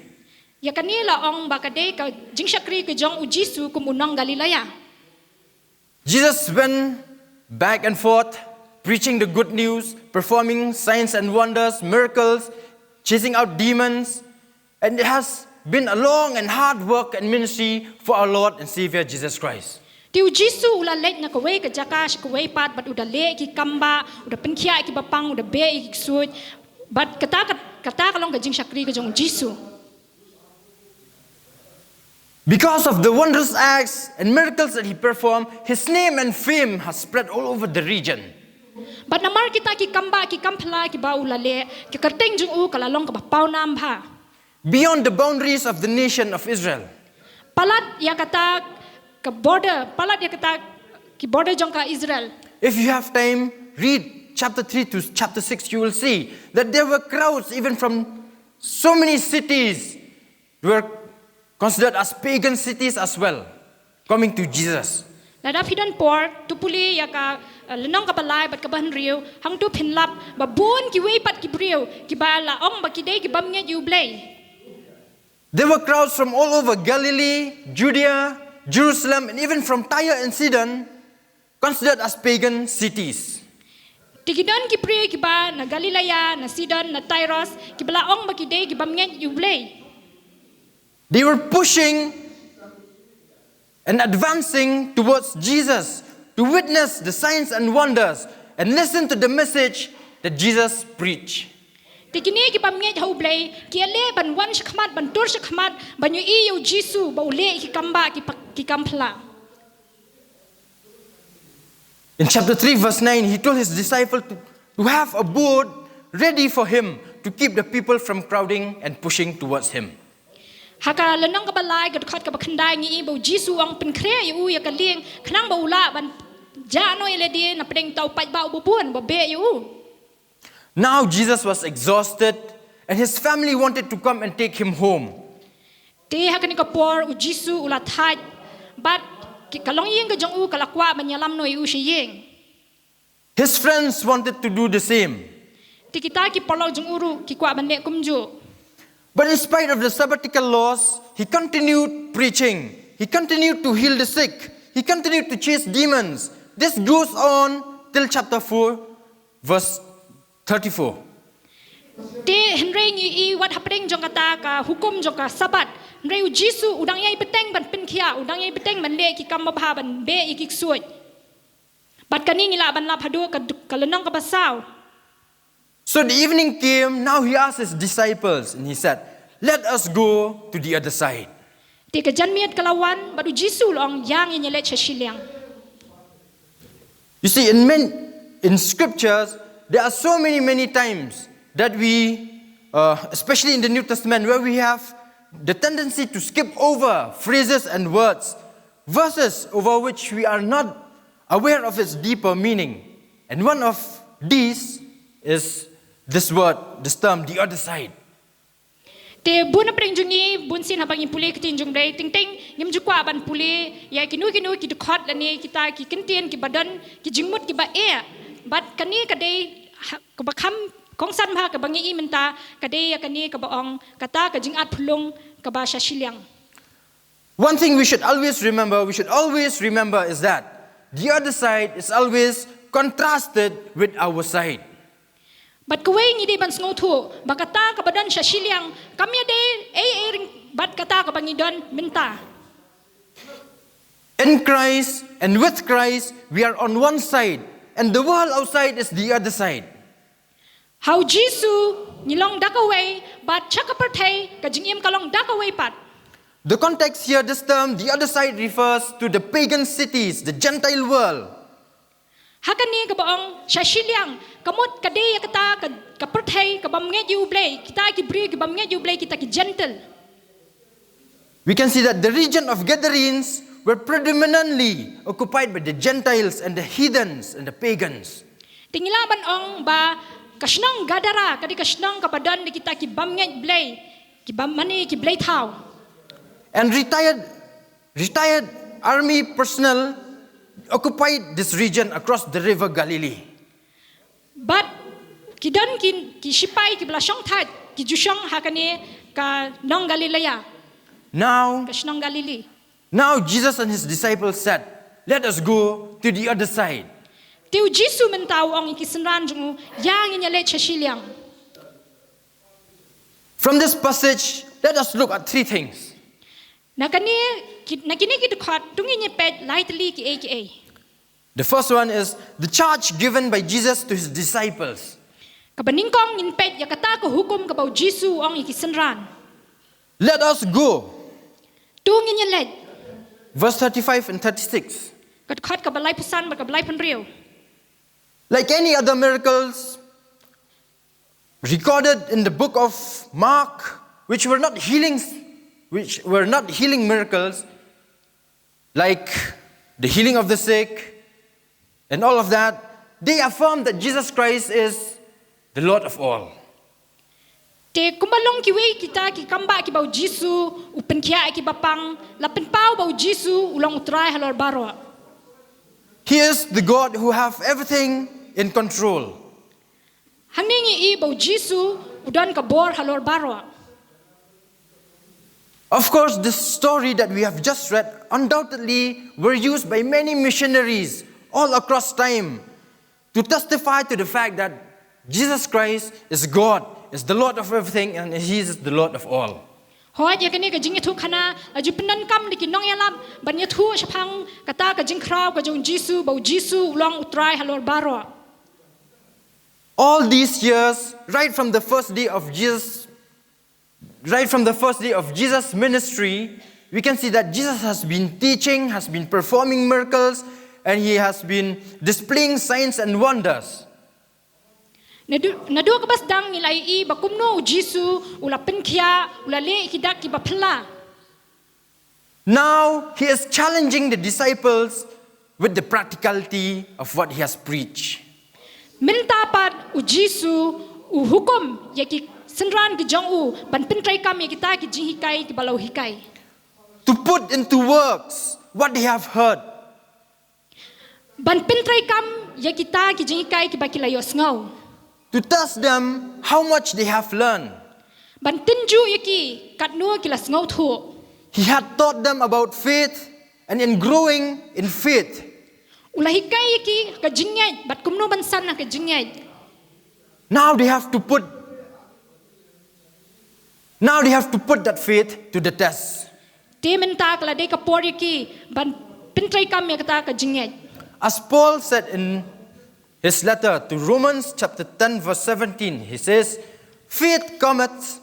Ïa kane la ong ba ka dei ka jingshakri ka jong u Jisu kum u nong Galilea. Jesus went back and forth preaching the good news, performing signs and wonders, miracles, chasing out demons, and it has been a long and hard work and ministry for our Lord and Savior Jesus Christ. Te u Jisu u la leit na kawei ka jaka sha kawei pat, bad u da leh ïa ki kambah, u da pynkhiah ïa ki bapang, u da beh ïa ki ksuid, bad kata ka, kata ka long ka jingshakri ka jong u Jisu. Because of the wondrous acts and miracles that he performed, his name and fame has spread all over the region. Bad namar kita ki kambah ki kam phylla kiba u la leh, ka kyrteng jong u ka la long kaba pawnam bha. Beyond the boundaries of the nation of Israel. Palat ïa kata ka border, palat ïa kata ki border jong ka Israel. If you have time, read chapter three to chapter six, you will see that there were crowds even from so many cities were considered as pagan cities as well, coming to Jesus. Lada phi don por, to pule ïa ka, eh, lynnong kaba lai bad kaba hynriew, hangto phin lap ba bun kiwei pat ki briew kiba la ong ba ki dei ki bym ngeit ïa U Blei. There were crowds from all over Galilee, Judea, Jerusalem, and even from Tyre and Sidon, considered as pagan cities. Te ki don ki briew kiba na Galilea, na Sidon, na Tyros, kiba la ong ba ki dei ki bym ngeit ïa U Blei. They were pushing and advancing towards Jesus to witness the signs and wonders and listen to the message that Jesus preached. Te kine ki bym ngeit ha U Blei ki ïaleh ban wan shakhmat, ban tur shakhmat, ban ïohi ïa U Jisu ba u leh ki kam ba ki, pa- ki kam phylla. In chapter three, verse nine, he told his disciple to, to have a boat ready for him to keep the people from crowding and pushing towards him. Ha ka lynnong kaba lai, ka dkhot kaba khyndai, ngi i ba U Jisu u ong pynkhreh ïa u ïa ka lieng khnang ba u lah ban jah noh ïa lade napdeng uta u paidbah uba bun ba beh ïa u. Now Jesus was exhausted, and his family wanted to come and take him home. Te ha kane ka por U Jisu u la thait bad ki, ka longïing ka jong u ka la kwah ban ïalam noh ïa u sha ïing. His friends wanted to do the same. Te kita ki paralok jong u ruh ki kwah ban leh kumjuh. But in spite of the sabbatical laws, he continued preaching. He continued to heal the sick. He continued to chase demons. This goes on till chapter four, verse thirty-four. Te hynrei ngi i wat hapdeng jong kata ka hukum jong ka Sabbath, hynrei U Jisu u dang ïai bteng ban pynkhiah, u dang ïai bteng ban leh ki kam babha, ban beh ïa ki ksuid. Bad kane ngi lah ban lap haduh ka, ka lynnong kaba saw. So the evening came, now he asked his disciples, and he said, "Let us go to the other side." Te ka janmiet ka la wan, bad U Jisu u la ong, ïa ngin ïaleit sha shiliang. You see, in men, in scriptures, there are so many, many times that we, uh, especially in the New Testament, where we have the tendency to skip over phrases and words, verses over which we are not aware of its deeper meaning. And one of these is this word, this term, the other side. Te bun hapdeng jong ngi, bun sien haba ngi pule ka ktien jong U Blei, teng teng ngim ju kwah ban pule ïa kino kino ki dkhot lane kita ki kyntien kiba don ki jingmut kiba eh. Bad kane ka dei ha, kaba kham kongsan bha kaba ngi i mynta, ka dei ïa kane kaba ong kata ka jingat phyllung kaba sha shiliang. One thing we should always remember, we should always remember is that the other side is always contrasted with our side. Bad kawei ngi dei ban sngewthuh ba kata kaba don sha shiliang kam ïadei ei ei ruh bad kata kaba ngi don mynta. In Christ and with Christ, we are on one side, and the world outside is the other side. Ha U Jisu ngi long da kawei, bad sha ka pyrthei ka jingim ka long da kawei pat. The context here, this term, the other side, refers to the pagan cities, the Gentile world. Ha kane kaba ong sha shiliang, ka mut ka dei ïa kata ka, ka pyrthei ka bym ngeit ïa U Blei, kita ki briew ki bym ngeit ïa U Blei, kita ki Gentile. We can see that the region of Gadarenes were predominantly occupied by the Gentiles and the heathens and the pagans. Te ngi lah ban ong ba ka shnong Gadara ka dei ka shnong kaba don da kita ki bym ngeit Blei, ki bym mane ki blei thaw. And retired, retired army personnel occupied this region across the river Galilee. Bad ki don ki, ki shipai kiba la shong thait, ki ju shong ha kane ka nong Galilea, Now, ka shnong Galilee. Now Jesus and his disciples said, "Let us go to the other side." Te U Jisu mynta u ong ïa ki synran jong u, ïa ngin ïaleit sha shiliang. From this passage, let us look at three things. Na kane ki, na kine ki dkhot to ngin ïa peit lai tylli kiei kiei. The first one is the charge given by Jesus to his disciples. Kaba nyngkong ngin peit ïa kata ka hukum kaba U Jisu u ong ïa ki synran. "Let us go." To ngin ïaleit. Verse thirty-five and thirty-six. Ka dkhot kaba laiphew san bad kaba laiphew hynriew. Like any other miracles recorded in the book of Mark, which were not healings, which were not healing miracles, like the healing of the sick and all of that, they affirm that Jesus Christ is the Lord of all. Te kumba long kiwei kita ki kambah kiba U Jisu u pynkhiah ïa kiba pang, la pynpaw ba U Jisu u long U Trai halor baroh. He is the God who have everything in control. Hangne ngi i ba u Jisu u don ka bor halor baroh. Of course, this story that we have just read undoubtedly were used by many missionaries all across time to testify to the fact that Jesus Christ is God, is the Lord of everything, and He is the Lord of all. Hooid, ïa kane ka jingïathuhkhana la ju pyndonkam da ki nongïalap ban ïathuh shaphang kata ka jingkhraw ka jong u Jisu ba u Jisu u long u Trai halor baroh. All these years, right from the first day of Jesus, right from the first day of Jesus' ministry, we can see that Jesus has been teaching, has been performing miracles, and he has been displaying signs and wonders. Naduh naduh kaba sdang ngi la ïohi ba kumno u Jisu u la pynkhiah, u la leh ki dak kiba phylla. Now he is challenging the disciples with the practicality of what he has preached. Mynta pat u Jisu u hukum ïa ki synran ki jong u ban pyntreikam ïa kita ki jinghikai kiba la u hikai. To put into works what they have heard. Ban pyntreikam ïa kita ki jinghikai kiba ki la ïohsngew. To test them how much they have learned. Ban tynjuh ïa ki katno ki la sngewthuh. He had taught them about faith and in growing in faith. U la hikai ïa ki ka jingngeit bad kumno ban san ha ka jingngeit. Now they have to put now they have to put that faith to the test. Te mynta ka la dei ka por ïa ki ban pyntreikam ïa kata ka jingngeit. As Paul said in his letter to Romans chapter ten verse seventeen, he says, "Faith cometh,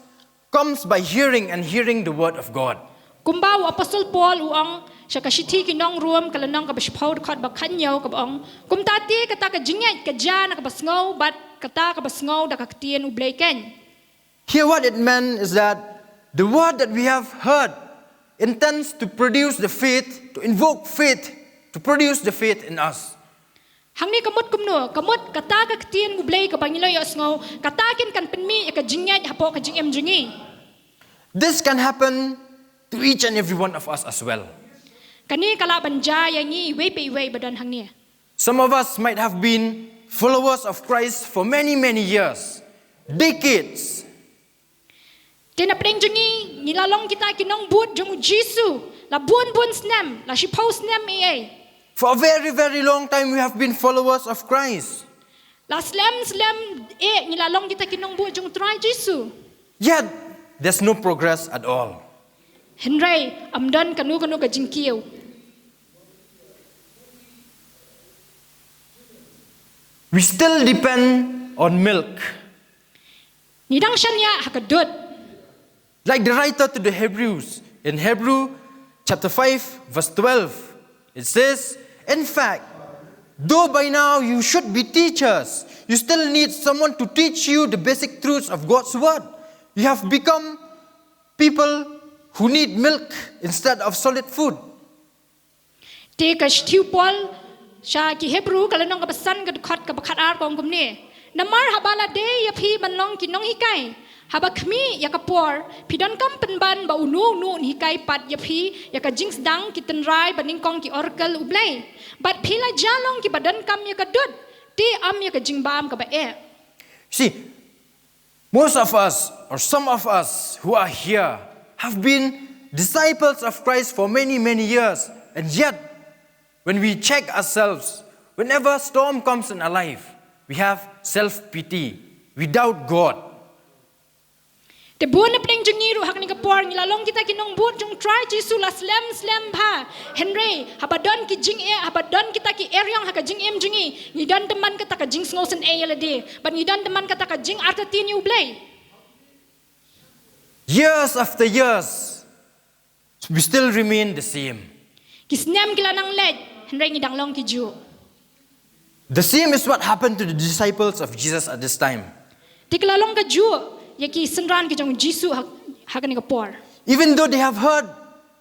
comes by hearing, and hearing the word of God." Kumba u Apostol Paul u ong sha ka shithi ki nong Rom ka lynnong kaba shiphew dkhot ba khathynñiew kaba ong, kumta te kata ka jingngeit ka jia na kaba sngew bad kata kaba sngew da ka ktien U Blei keiñ. Here, what it meant is that the word that we have heard intends to produce the faith, to invoke faith, to produce the faith in us. Hangne ka mut kumno, ka mut kata ka ktien U Blei kaba ngi la ïohsngew, kata kin kan pynmih ïa ka jingngeit hapoh ka jingim jong ngi. This can happen to each and every one of us as well. Kane ka lah ban jia ïa ngi iwei pa iwei ba don hangne. Some of us might have been followers of Christ for many, many years, decades. Te na pdeng jong ngi, ngi la long kita ki nongbud jong u Jisu la bun bun snem, la shiphew snem ei ei. For a very, very long time, we have been followers of Christ. La slem slem eh ngi la long kita ki nongbud jong u Trai Jisu. Yet, there's no progress at all. Hynrei ym don kano kano ka jingkiew. We still depend on milk. Ngi dang shaniah ha ka dud. Like the writer to the Hebrews in Hebrew chapter five, verse twelve, it says, "In fact, though by now you should be teachers, you still need someone to teach you the basic truths of God's word. You have become people who need milk instead of solid food." Te ka shithi u Paul sha ki Hebru ka lynnong kaba san ka dkhot kaba khatar ka ong kumne. Namar haba la dei ïa phi ban long ki nonghikai, haba khmih ïa ka por phi donkam pynban ba uno uno un hikai pat ïa phi ïa ka jingsdang, ki tynrai, ba nyngkong ki oracle U Blei. Bad phi la jia long kiba donkam ïa ka dud, te ym ïa ka jingbam kaba eh. See, most of us, or some of us who are here, have been disciples of Christ for many, many years. And yet, when we check ourselves, whenever storm comes in our life, we have self pity. We doubt God. Te bun na pdeng jong ngi ruh ha kane ka por ngi la long kita ki nongbud jong u Trai Jisu la slem slem bha. Hynrei haba don ki jingeh, haba don kita ki eriong ha ka jingim jong ngi, ngi don tymmen kata ka jingsngewsynei ïa lade. Bad ngi don tymmen kata ka jingartatien ïa U Blei. Years after years, we still remain the same. Ki snem ki la nang leit, hynrei ngi dang long ki juh. The same is what happened to the disciples of Jesus at this time. Te ki la long ka juh ïa ki synran ki jong u Jisu ha, ha kane ka por. Even though they have heard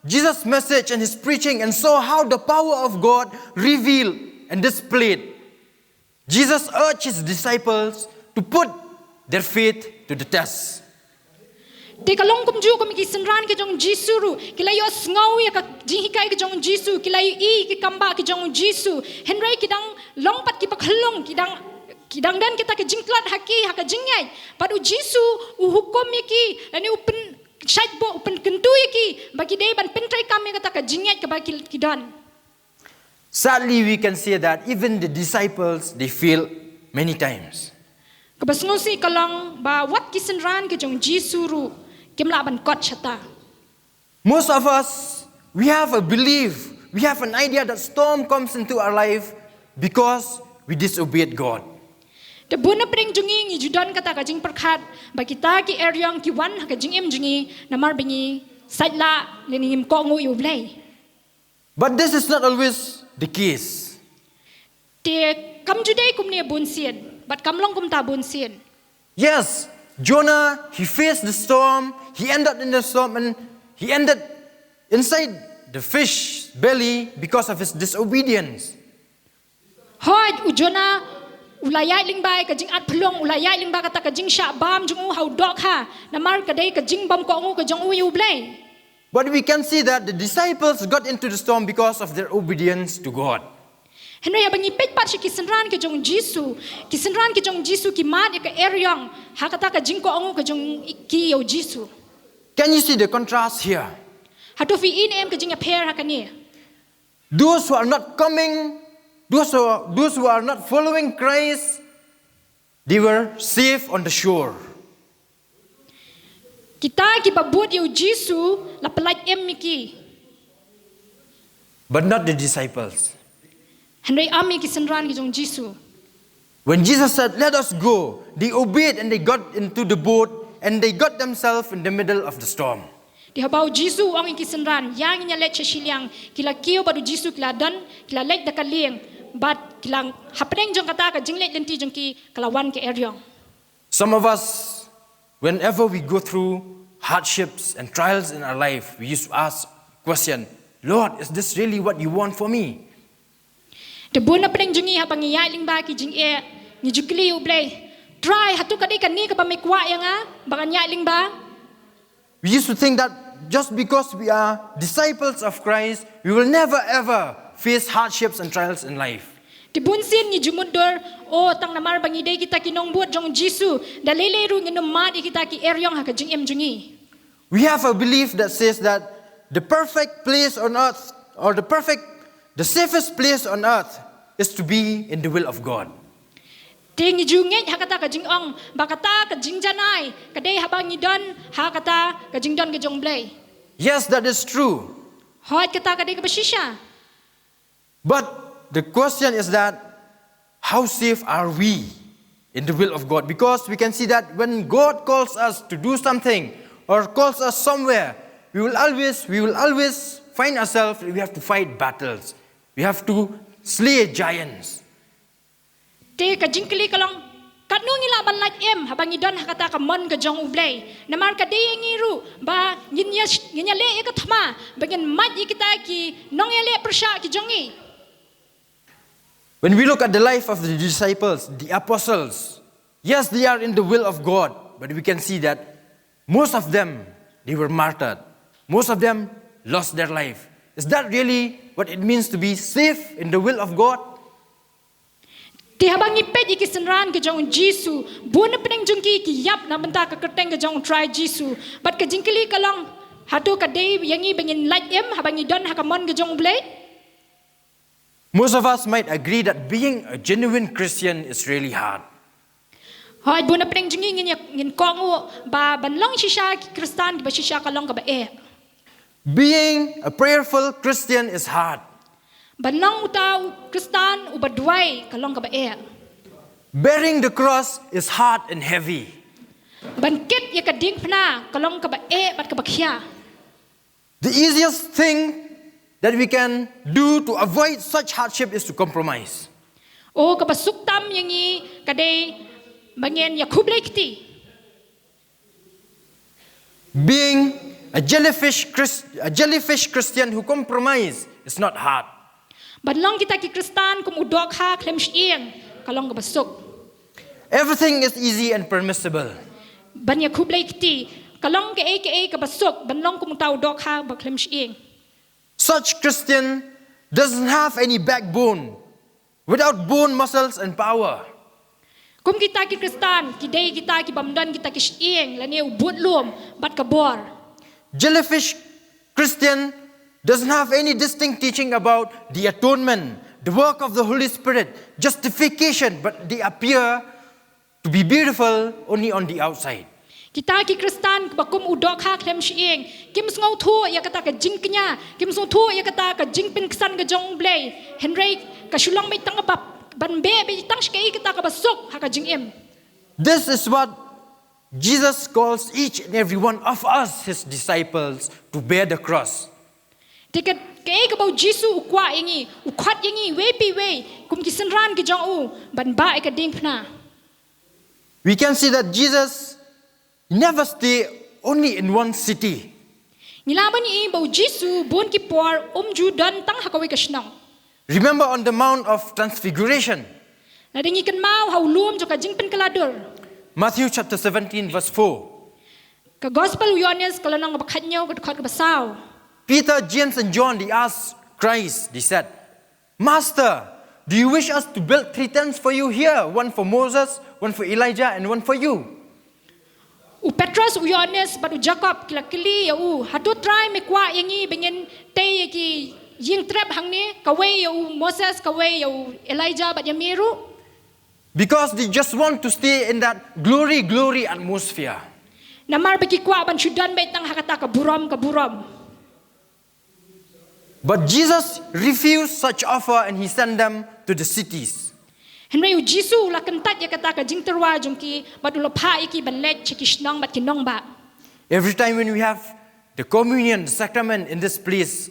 Jesus' message and his preaching and saw how the power of God revealed and displayed, Jesus urged his disciples to put their faith to the test. Te ka long kumjuh kum ki synran ki jong Jisu ruh, ki la ïohsngew ïa ka jinghikai ki jong Jisu, ki la ïohi ki kambah ki jong Jisu. Hynrei ki dang long pat ki bakhlung, ki dang ki dang don kita ki jingtlot ha ki, ha ka jingngeit. Bad u Jisu u hukum ïa ki, lane u pynshait buh, u pynkyntu ïa ki ba ki dei ban pyntreikam ïa kata ka jingngeit kaba ki, ki don. Sadly, we can say that even the disciples, they fail many times. Kaba sngewsih ka long ba wat ki synran ki jong Jisu ruh kim lah ban kot shata. Most of us, we have a belief, we have an idea that storm comes into our life because we disobeyed God. Te bun na pdeng jong ngi ngi ju don kata ka jingpyrkhat ba kita ki eriong ki wan ha ka jingim jong ngi namar ba ngi sait lah lane ngim kohnguh ïa u Blei. But this is not always the case. Te kam ju dei kumne bunsien, bad kam long kumta bunsien. Yes, Jonah, he faced the storm, he ended in the storm, and he ended inside the fish belly because of his disobedience. Hooid, u Jonah u la ïaid lyngba ïa ka jingat phlung, u la ïaid lyngba kata ka jingshah bam jong u ha u dohkha, namar ka dei ka jingbymkohnguh ka jong u ïa u Blei. But we can see that the disciples got into the storm because of their obedience to God. Hynrei haba ngi peit pat sha ki synran ki jong Jisu, ki synran ki jong Jisu ki mad ïa ka eriong ha kata ka jingkohnguh ka jong ki ïa u Jisu. Can you see the contrast here? Hato phi i ne em ka jingïapher ha kane? Those who are not coming, those who, those who are not following Christ, they were safe on the shore. Kita kiba bud ïa u Jisu la pyllait im ïa ki. But not the disciples. Hynrei ym ïa ki synran ki jong Jisu. When Jesus said, "Let us go," they obeyed and they got into the boat and they got themselves in the middle of the storm. Te haba u Jisu u ong ïa ki synran, ïa ngin ïa leit sha shiliang, ki la kiew bad u Jisu, ki la don, ki la leit da ka lieng, bad ki la hapdeng jong kata ka jingleit lynti jong ki ka la wan ka eriong. Some of us, whenever we go through hardships and trials in our life, we used to ask question, "Lord, is this really what you want for me?" Te bun na pdeng jong ngi haba ngi ïaid lyngba ki jingeh, ngi ju kylli ïa u Blei, Trai, hato ka dei kane kaba me kwah ïa nga ba ngan ïaid lyngba? We used to think that just because we are disciples of Christ, we will never ever face hardships and trials in life. Te bunsien ngi ju mutdur, o, tang namar ba ngi dei kita ki nongbud jong Jisu, da lei lei ruh ngin ym mad ïa kita ki eriong ha ka jingim jong ngi. We have a belief that says that the perfect place on earth, or the perfect, the safest place on earth, is to be in the will of God. Te ngi ju ngeit ha kata ka jingong ba kata ka jingjanai ka dei haba ngi don ha kata ka jingdon ka jong u Blei. Yes, that is true. Hooid, kata ka dei kaba shisha. But the question is that, how safe are we in the will of God? Because we can see that when God calls us to do something or calls us somewhere, we will always, we will always find ourselves, we have to fight battles. We have to slay giants. Te ka jingkylli ka long, katno ngi lah ban lait im haba ngi don ha kata ka mon ka jong u Blei? Namar ka dei ïa ngi ruh ba ngin ïa, ngin ïaleh ïa ka thma ba ngin mad ïa kita ki nongïaleh pyrshah ki jong ngi. When we look at the life of the disciples, the apostles, yes, they are in the will of God, but we can see that most of them, they were martyred. Most of them lost their life. Is that really what it means to be safe in the will of God? Te haba ngi peit ïa ki synran ka jong u Jisu, bun na pdeng jong ki ki ïap na bynta ka kyrteng ka jong u Trai Jisu. Bad ka jingkylli ka long, hato ka dei ïa ngi ba ngin lait im haba ngi don ha ka mon ka jong u Blei? Most of us might agree that being a genuine Christian is really hard. Hooid, bun na pdeng jong ngi ngin ïa, ngin kohnguh ba ban long shisha ki Khristan kiba shisha ka long kaba eh. Being a prayerful Christian is hard. Ban long uta u Khristan uba duwai ka long kaba eh. Bearing the cross is hard and heavy. Ban kit ïa ka diengphna ka long kaba eh bad kaba khia. The easiest thing that we can do to avoid such hardship is to compromise. O, kaba suk tam ïa ngi ka dei ba ngin ïa khublei kti. Being a jellyfish, Chris, a jellyfish Christian who compromise is not hard. Ban long kita ki Khristan kum u dohkha khlem shyieng ka long kaba suk. Everything is easy and permissible. Ban ïa khublei kti, Ka long kaei kaei kaba suk ban long kum uta u dohkha ba khlem shyieng. Such Christian doesn't have any backbone, without bone, muscles, and power. Kum kita ki Khristan, ki dei kita ki bym don kita ki shyieng lane u budlum bad ka bor. Jellyfish Christian doesn't have any distinct teaching about the atonement, the work of the Holy Spirit, justification, but they appear to be beautiful only on the outside. Kita ki Khristan kiba kum u dohkha khlem shyieng, kim sngewthuh ïa kata ka jingkñia, kim sngewthuh ïa kata ka jingpynksan ka jong U Blei. Hynrei ka shu long beit tang kaba ban beh beit tang sha kaei kata kaba suk ha ka jingim. This is what Jesus calls each and every one of us, his disciples, to bear the cross. Te ka kaei kaba u Jisu u kwah ïa ngi, u khot ïa ngi wei pa wei kum ki synran ki jong u ban bah ïa ka diengphna. We can see that Jesus never stay only in one city. Ngi lah ban ïohi ba u Jisu bun ki por um ju don tang ha kawei ka shnong. Remember on the Mount of Transfiguration. Lada ngi kynmaw ha u lum jong ka jingpynkylla dur. Matthew chapter seventeen, verse four. Ka Gospel u Ïoannis ka lynnong kaba khathynñiew ka dkhot kaba saw. Peter, James, and John, they asked Christ, they said, "Master, do you wish us to build three tents for you here, one for Moses, one for Elijah, and one for you?" U Petros, u Ïoannis bad u Jakob ki la kylli ïa u, "Hato Trai me kwah ïa ngi ba ngin tei ïa ki ïing trep hangne, kawei ïa u Moses, kawei ïa u Elijah bad ïa me ruh?" Because they just want to stay in that glory, glory atmosphere. Namar ba ki kwah ban shu don beit tang ha kata ka burom ka burom. But Jesus refused such offer and he sent them to the cities. Hynrei u Jisu u la kyntait ïa kata ka jingtyrwa jong ki bad u la phah ïa ki ban leit sha ki shnong bad ki nongbah. Every time when we have the communion, the sacrament in this place,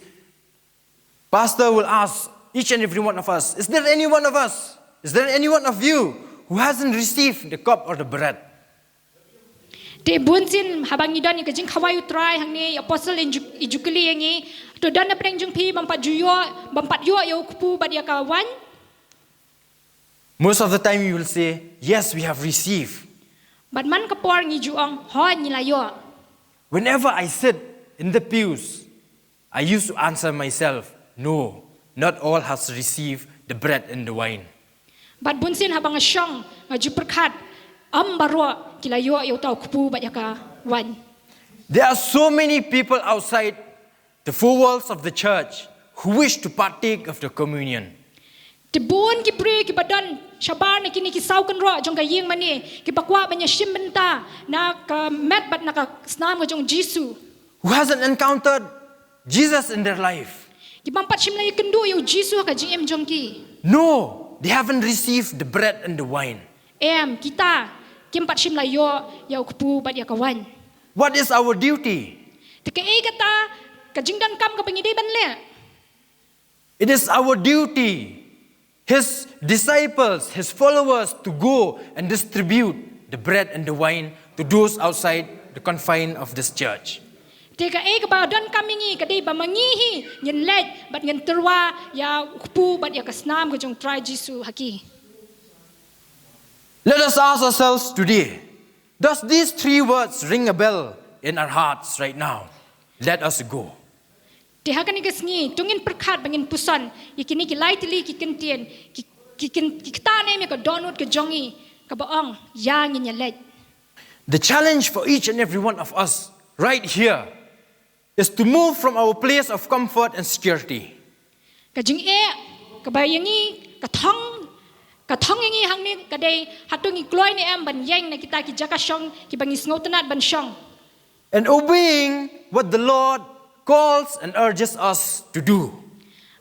Pastor will ask each and every one of us, "Is there any one of us? Is there any one of you who hasn't received the cup or the bread?" Te bunsien haba ngi don ïa ka jingkhawai u Trai hangne, ïa apostle in ju, i ju kylli ïa ngi, "To don na pdeng jong phi bym pat ju ïoh, bym pat ïoh ïa u kpu bad ïa ka waiñ?" Most of the time we will say, "Yes, we have received." Bad man ka por ngi ju ong, "Hooid, ngi la ïoh." Whenever I sit in the pews, I used to answer myself, "No, not all has received the bread and the wine." Bad bunsien haba nga shong, nga ju pyrkhat, ym baroh ki la ïoh ïa uta u kpu bad ïa ka waiñ. There are so many people outside the four walls of the church who wish to partake of the communion. Te bun ki briew kiba don shabar na kine ki saw kynroh jong ka ïing mane, kiba kwah ban ïa shim bynta na ka met bad na ka snam ka jong u Jisu. Who hasn't encountered Jesus in their life. Ki bym pat shym la ïakynduh ïa u Jisu ha ka jingim jong ki. No, they haven't received the bread and the wine. Em, kita kim pat shym la ïoh ïa u kpu bad ïa ka waiñ. What is our duty? Te kaei kata ka jingdonkam kaba ngi dei ban leh? It is our duty, his disciples, his followers, to go and distribute the bread and the wine to those outside the confine of this church. Te kaei kaba donkam ïa ngi ka dei ba ma ngi hi ngin leit bad ngin tyrwa ïa u kpu bad ïa ka snam ka jong u Trai Jisu ha ki. Let us ask ourselves today, does these three words ring a bell in our hearts right now? Let us go. Te ha kane ka sngi, to ngin pyrkhat ba ngin puson ïa kine ki lai tylli ki kyntien, ki, ki, ki, ki ktah ne em ïa ka dohnud ka jong ngi kaba ong, ïa ngin ïa leit. The challenge for each and every one of us right here is to move from our place of comfort and security. Ka jingeh kaba ïa ngi ka thong, ka thong ïa ngi hangne ka dei hato ngi kloi ne em ban ïeng na kita ki jaka shong kiba ngi sngewtynnat ban shong. And obeying what the Lord calls and urges us to do.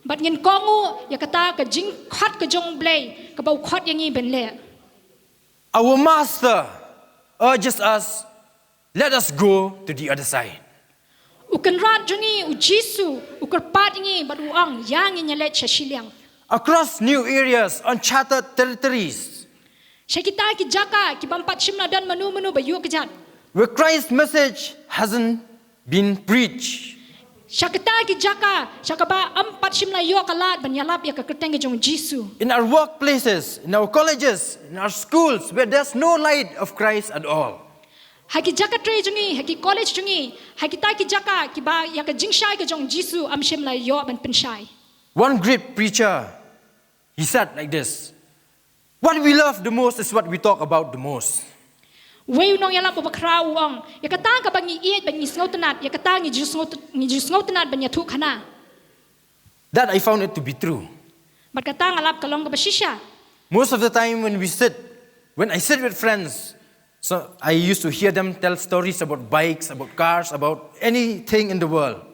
Bad ngin kohnguh ïa kata ka jingkhot ka jong U Blei kaba u khot ïa ngi ban leh. Our Master urges us, "Let us go to the other side." U Kynrad jong ngi, u Jisu, u kyrpad ïa ngi bad u ong, ïa ngin ïa leit sha shiliang. Across new areas, uncharted territories. Sha kita ki jaka ki bym pat shym la don mano mano ba ïoh kjat. Where Christ's message hasn't been preached. Sha kita ki jaka sha kaba ym pat shym la ïoh ka lad ban ïalap ïa ka kyrteng ka jong u Jisu. In our workplaces, in our colleges, in our schools, where there's no light of Christ at all. Ha ki jaka trei jong ngi, ha ki college jong ngi, ha kita ki jaka kiba ïa ka jingshai ka jong Jisu ym shym la ïoh ban pynshai. One great preacher, he said like this: "What we love the most is what we talk about the most." Wei u nongïalap uba khraw u ong, ïa kata kaba ngi ïeit bad ngi sngewtynnat, ïa kata ngi ju sngewty-, ngi ju sngewtynnat ban ïathuhkhana. That I found it to be true. Bad kata nga lap ka long kaba shisha. Most of the time when we sit, when I sit with friends, so I used to hear them tell stories about bikes, about cars, about anything in the world.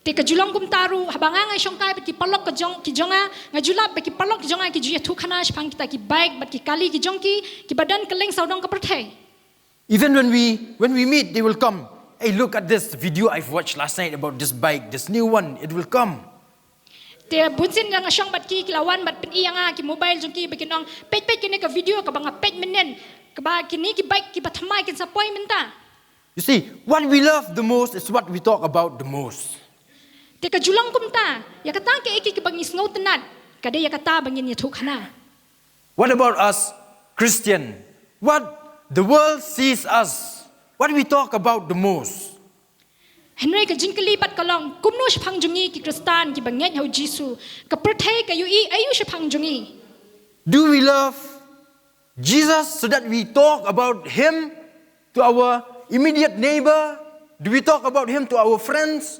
Te ka ju long kumta ruh, haba nga nga shongkai bad ki paralok ka jong, ki jong nga, nga ju lap bad ki paralok ki jong nga ki ju ïathuhkhana shaphang kita ki bike bad ki kali ki jong ki, kiba don kylleng sawdong ka pyrthei. Even when we when we meet, they will come. "Hey, look at this video I've watched last night about this bike, this new one. It will come." Te bunsien ynda nga shong bad ki, ki la wan bad pyni ïa nga ki mobile jong ki, ba kin ong, "Peit, peit kine ka video kaba nga peit mynnin, kaba kine ki bike kiba thymmai kin sa poi mynta." You see, what we love the most is what we talk about the most. Te ka ju long kumta, ïa kata kaei kaei kaba ngi sngewtynnat, ka dei ïa kata ba ngin ïathuhkhana. What about us Christian? What the world sees us, what we talk about the most? Hynrei ka jingkylli pat ka long, kumno shaphang jong ngi ki Khristan kiba ngeit ha u Jisu, ka pyrthei ka ïohi aïu shaphang jong ngi? Do we love Jesus so that we talk about him to our immediate neighbor? Do we talk about him to our friends?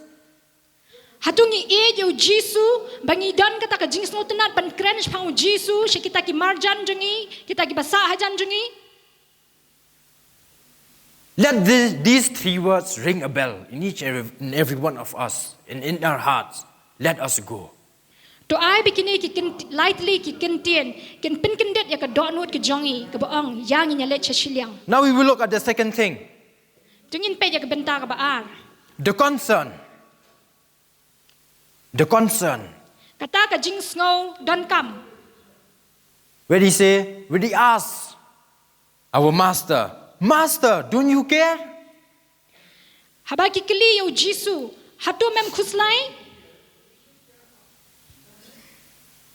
Hato ngi ïeit ïa u Jisu ba ngi don kata ka jingsngewtynnat ban kren shaphang u Jisu sha kita ki marjan jong ngi, kita kiba sah hajan jong ngi? Let the, these three words ring a bell in each and every one of us, in, in our hearts. Let us go. To ai ba kine ki kin, lai tylli ki kyntien kin pynkyndit ïa ka dohnud ka jong ngi kaba ong, ïa ngin ïaleit sha shiliang. Now we will look at the second thing. To ngin peit ïa ka bynta kaba ar. The concern. The concern. Kata ka jingsngew donkam. Where they say, where they ask our master, "Master, don't you care?" Haba ki kylli ïa u Jisu, hato mem khuslai?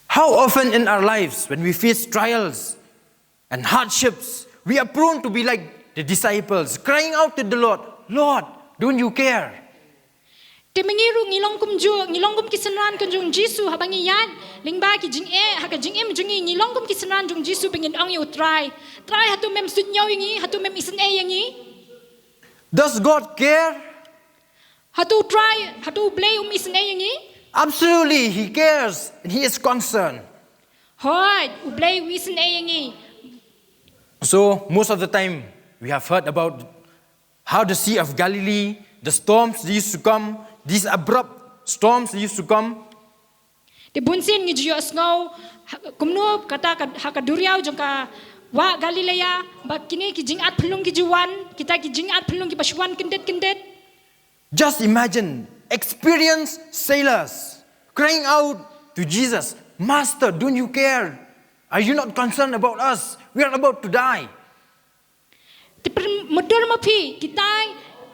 How often in our lives, when we face trials and hardships, we are prone to be like the disciples, crying out to the Lord, "Lord, don't you care?" Te ma ngi ruh ngi long kumjuh, ngi long kum ki synran ka jong u Jisu, haba ngi ïaid lyngba ki jingeh ha ka jingim jong ngi, ngi long kum ki synran jong u Jisu ba ngin ong ïa u Trai, Trai, hato mem suidñiew ïa ngi, hato mem isynei ïa ngi? Does God care? Hato u Trai, hato u Blei um isynei ïa ngi? Absolutely, he cares and he is concerned. Hooid, u Blei u isynei ïa ngi. So, most of the time, we have heard about how the Sea of Galilee, the storms used to come, these abrupt storms used to come. Te bunsien ngi ju ïohsngew, ha, kumno kata ka, ha ka duriaw jong ka wah Galilea, ba kine ki jingat phyllung ki ju wan, kita ki jingat phyllung kiba shu wan kyndit kyndit. Just imagine, experienced sailors crying out to Jesus, "Master, don't you care? Are you not concerned about us? We are about to die." Te pyrshang mutdur ma phi, kita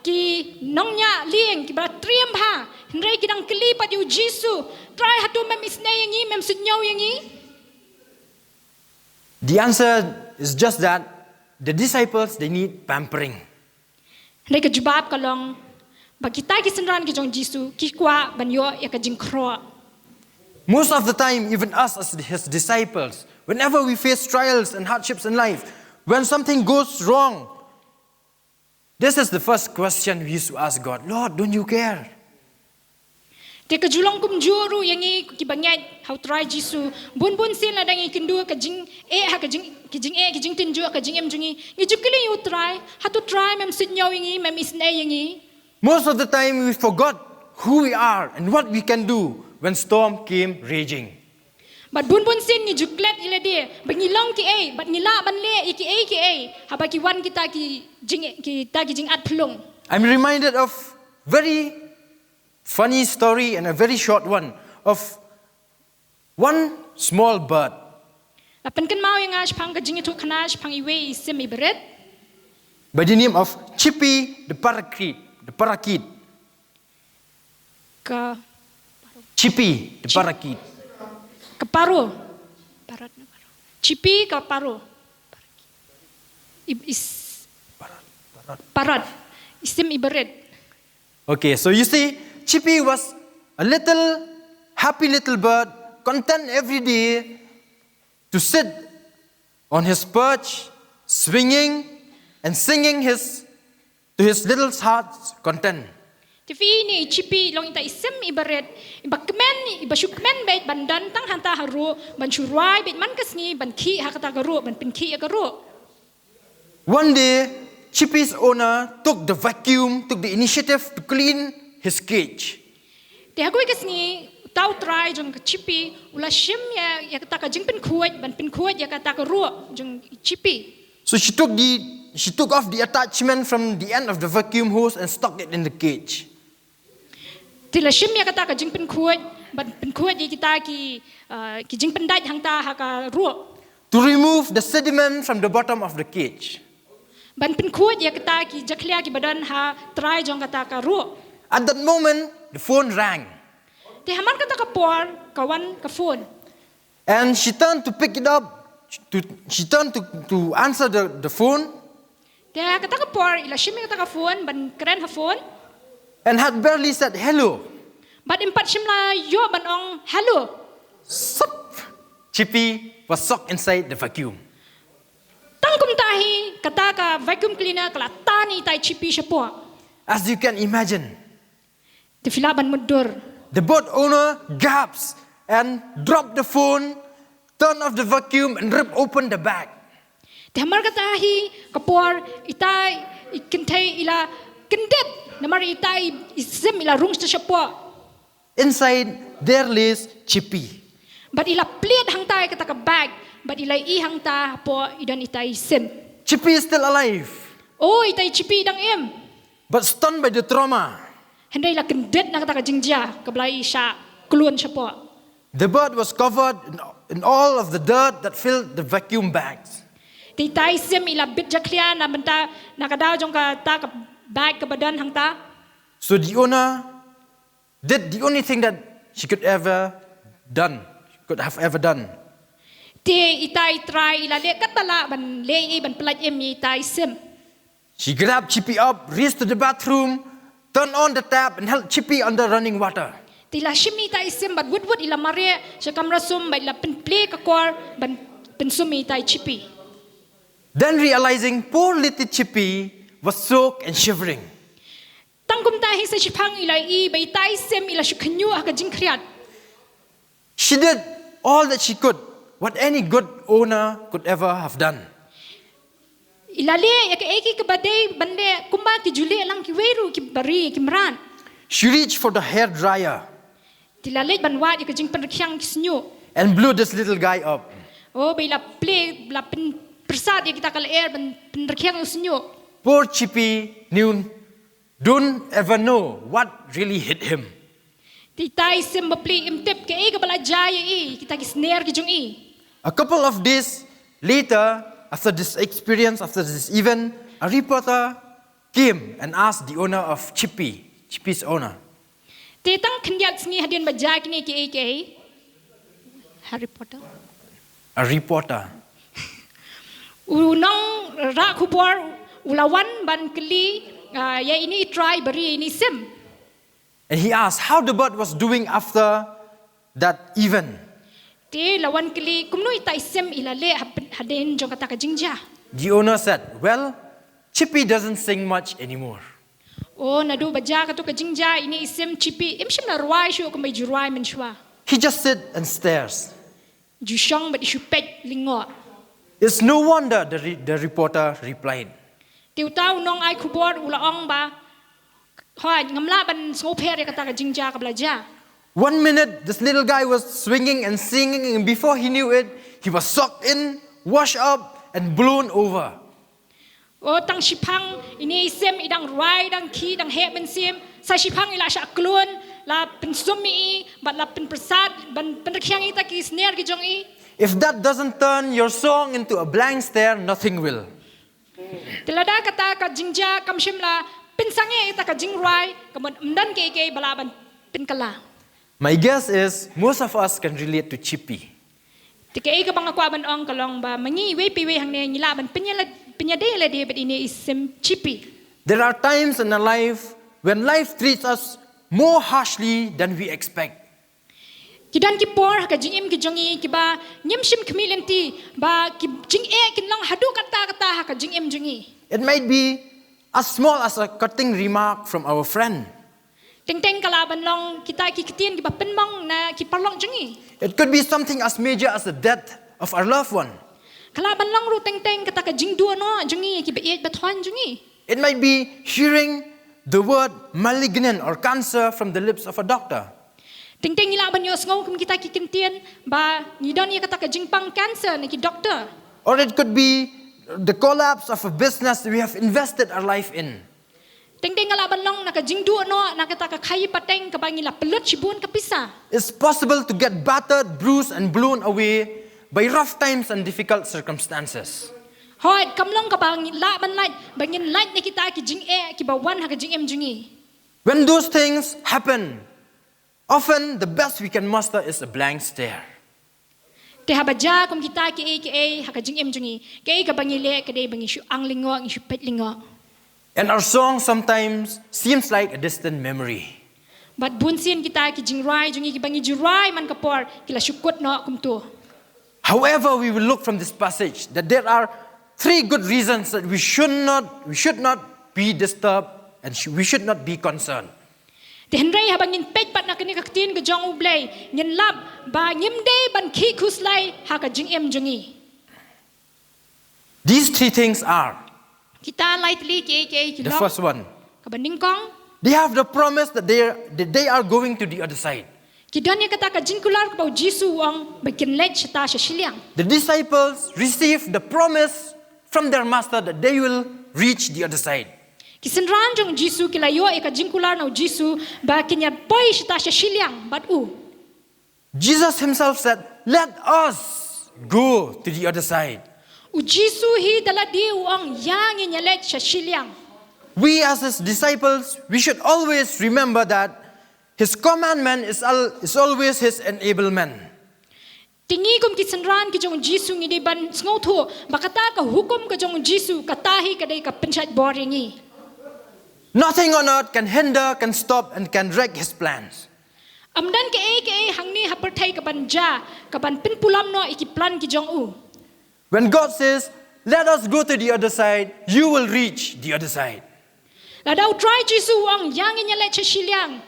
ki nongñiah lieng kiba triem bha, hynrei ki dang kylli pat ïa u Jisu, Trai, hato mem isynei ïa ngi, mem suidñiew ïa ngi? The answer is just that the disciples, they need pampering. Hynrei ka jubab ka long ba kita ki synran ki jong u Jisu ki kwah ban ïoh ïa ka jingkhroh. Most of the time, even us as his disciples, whenever we face trials and hardships in life, when something goes wrong, this is the first question we used to ask God, "Lord, don't you care?" Te ka ju long kumjuh ruh ïa ngi kiba ngeit ha u Trai Jisu, bun bun sien lada ngi kynduh ka jingeh ha ka jing, ki jingeh, ki jingtynjuh ka jingim jong ngi, ngi ju kylli ïa u Trai, hato Trai mem suidñiew ïa ngi, mem isynei ïa ngi? Most of the time we forgot who we are and what we can do when storm came raging. Bad bun bun sien ngi ju klet ïa lade ba ngi long kiei, bad ngi lah ban leh ïa kiei kiei haba ki wan kita ki jing, kita ki jingat phyllung. I'm reminded of very funny story and a very short one of one small bird. La pynkynmaw ïa nga shaphang ka jingïathuhkhana shaphang iwei i sim i barit. By the name of Chippy the parakeet, the parakeet. Ka Chippy the parakeet. Ka paro. Parrot na paro. Chippy ka paro. I, is. Parrot, Parrot. Isim ibarit. Okay, so you see, Chippy was a little happy little bird, content every day to sit on his perch, swinging and singing his to his little heart's content. Te phi ïohi, i Chippy i long ita i sim ibarit, iba kmen, iba shu kmen beit ban don tang hangta ha ruh, ban shu rwai beit man ka sngi, ban khih ha kata ka ruh, ban pynkhih ïa ka ruh. One day, Chippy's owner took the vacuum, took the initiative to clean his cage. Te ha kawei ka sngi, uta u trai jong ka Chippy u la shim ïa, ïa kata ka jingpynkhuid, ban pynkhuid ïa kata ka ruh jong i Chippy. So she took the she took off the attachment from the end of the vacuum hose and stuck it in the cage. Te la shim ïa kata ka jingpynkhuid, ban pynkhuid ïa kita ki, uh, ki jingpyndait hangta ha ka ruh. To remove the sediment from the bottom of the cage. Ban pynkhuid ïa kita ki jakhlia kiba don ha trai jong kata ka ruh. At that moment, the phone rang. Te hamar kata ka por ka wan ka phone. And she turned to pick it up. To, she turned to, to answer the, the phone. Te kata ka por i la shim ïa kata ka phone, ban kren ha phone. And had barely said hello. Bad im pat shym la ïoh ban ong hello. Sup! Chippy was sucked inside the vacuum. Tang kumta hi, kata ka vacuum cleaner ka la tan ïa ita i Chippy shapoh. As you can imagine, te phi lah ban mutdur. The boat owner gasped and dropped the phone, turned off the vacuum and ripped open the bag. Te hamar kata hi ka por, ita i kynthei i la kyndit, namar ita i, i sim i la rung sha shapoh. Inside, there lies Chippy. Bad i la plied hangta ïa kata ka bag, bad i la ïohi hangta hapoh i don ita i sim. Chippy is still alive. Oh, ita i Chippy i dang im. But stunned by the trauma. Hynrei i la kyndit na kata ka jingjia, kaba la i shah klun shapoh. The bird was covered in, in all of the dirt that filled the vacuum bags. Te ita i sim i la bit jakhlia na bynta, na ka daw jong kata ka bag kaba don hangta. So the owner did the only thing that she could ever done, could have ever done. Te ita i trai i la leh katba lah ban leh ïa i ban pyllait im ïa ita i sim. She grabbed Chippy up, raced to the bathroom, turned on the tap and held Chippy under running water. Te i la shim ïa ita i sim bad wut wut i la mareh sha kamra sum bad i la pynplie ka kor ban pynsum ïa ita i Chippy. Then realizing poor little Chippy was soaked and shivering. Tang kumta hi sa shiphang i la ïohi ba ita i sim i la shu khñiuh ha ka jingkhriat. She did all that she could, what any good owner could ever have done. I la leh ïa kaei kaei kaba dei ban leh kumba ki ju leh lang kiwei ruh kiba ri ki mrad. She reached for the hair dryer. Te i la leit ban wad ïa ka jingpynrkhiang ki shñiuh. And blew this little guy up. Oh, ba i la plie, la pyn, pyrsad ïa kita ka lyer ban pynrkhiang ïa u shñiuh. Poor Chippy knew, don't ever know what really hit him. Te ita i sim bapli im tip kaei kaba la jia ïa i, kita ki sner ki jong i. A couple of days later, after this experience, after this event, a reporter came and asked the owner of Chippy, Chippy's owner. Te tang khyndiat sngi hadien ba jia kine kiei kiei. Harry Potter. A reporter. U nongrah khubor u la wan ban kylli, ah, ïa ine i trai ba ri ine i sim. And he asked how the bird was doing after that event. Te la wan kylli kumno ita i sim i la leh hap-, hadien jong kata ka jingjia. The owner said, "Well, Chippy doesn't sing much anymore." Oh, naduh ba jia kato ka jingjia ine i sim Chippy im shym la rwai shuh kumba i ju rwai mynshuwa. He just sits and stares. Ju shong bad i shu peit lyngngoh. "It's no wonder," the re-, the reporter replied. Te uta u nongai khubor u la ong ba, hooid, ngam lah ban sngewpher ïa kata ka jingjia kaba la jia. One minute, this little guy was swinging and singing, and before he knew it, he was sucked in, washed up, and blown over. Oh, tang shiphang ine i sim i dang rwai, dang khih, dang heh mynsiem, sa shiphang i la shah klun, la pynsum ïa i, bad la pynpyrsad, ban pynrkhiang ïa kita ki sner ki jong i. If that doesn't turn your song into a blank stare, nothing will. Te lada kata ka jingjia kam shym la pynsangeh ïa kata ka jingrwai, ka mut ym don kiei kiei ba lah ban pynkylla. My guess is most of us can relate to Chippy. Te kaei kaba nga kwah ban ong ka long ba ma ngi iwei pa iwei hangne ngi lah ban pynïalad-, pynïadei lade bad ine i sim Chippy. There are times in our life when life treats us more harshly than we expect. Ki don ki por ha ka jingim ki jong ngi kiba ngim shym khmih lynti ba ki jingeh kin long haduh katta katta ha ka jingim jong ngi. It might be as small as a cutting remark from our friend. Teng teng ka lah ban long kita ki ktien kiba pynmong na ki paralok jong ngi. It could be something as major as the death of our loved one. Ka lah ban long ruh teng teng kata ka jingduh noh jong ngi kiba ïeit ba thon jong ngi. It might be hearing the word malignant or cancer from the lips of a doctor. Teng teng ngi lah ban ïohsngew kum kita ki ktien ba ngi don ïa kata ka jingpang cancer na ki doktor. Or it could be the collapse of a business we have invested our life in. Teng teng ka lah ban long na ka jingduh noh na kata ka khaïi pateng kaba ngi la pynlut shibun ka pisa. It's possible to get battered, bruised, and blown away by rough times and difficult circumstances. Hooid, kam long kaba ngi lah ban lait ba ngin lait na kita ki jingeh kiba wan ha ka jingim jong ngi. When those things happen, often the best we can muster is a blank stare. Te haba jia kum kita kiei kiei ha ka jingim jong ngi, kiei kaba ngi leh ka dei ba ngi shu ang lyngngoh, ngi shu peit lyngngoh. And our song sometimes seems like a distant memory. Bad bun sien kita ki jingrwai jong ngi kiba ngi ju rwai man ka por ki la shu kut noh kumto. However, we will look from this passage that there are three good reasons that we should not we should not be disturbed and sh- we should not be concerned. Te hynrei haba ngin peit pat na kane ka ktien ka jong U Blei, ngin lap ba ngim dei ban khih khuslai ha ka jingim jong ngi. These three things are Kita lai tylli kiei kiei ki the long. First one. Kaba nyngkong, They have the promise that they are, that they are going to the other side. Ki don ïa kata ka jingkular kaba u Jisu u ong ba kin leit shata sha shiliang. The disciples received the promise from their master that they will reach the other side. Ki synran jong u Jisu ki la ïoh ïa ka jingkular na u Jisu ba kin ïa poi shata sha shiliang bad u. Jesus himself said, "Let us go to the other side." U Jisu hi da lade u ong ïa ngin ïa leit sha shiliang. We as his disciples, we should always remember that his commandment is, al- is always his enablement. Te ngi kum ki synran ki jong u Jisu ngi dei ban sngewthuh ba kata ka hukum ka jong u Jisu kata hi ka dei ka pynshait bor ïa ngi. Nothing on earth can hinder, can stop, and can wreck his plans. Ym don kaei kaei hangne ha pyrthei ka ban jia, ka ban pynpulom noh ïa ki plan ki jong u. When God says, "Let us go to the other side," you will reach the other side. Lada u Trai Jisu u ong ïa ngin ïa leit sha shiliang,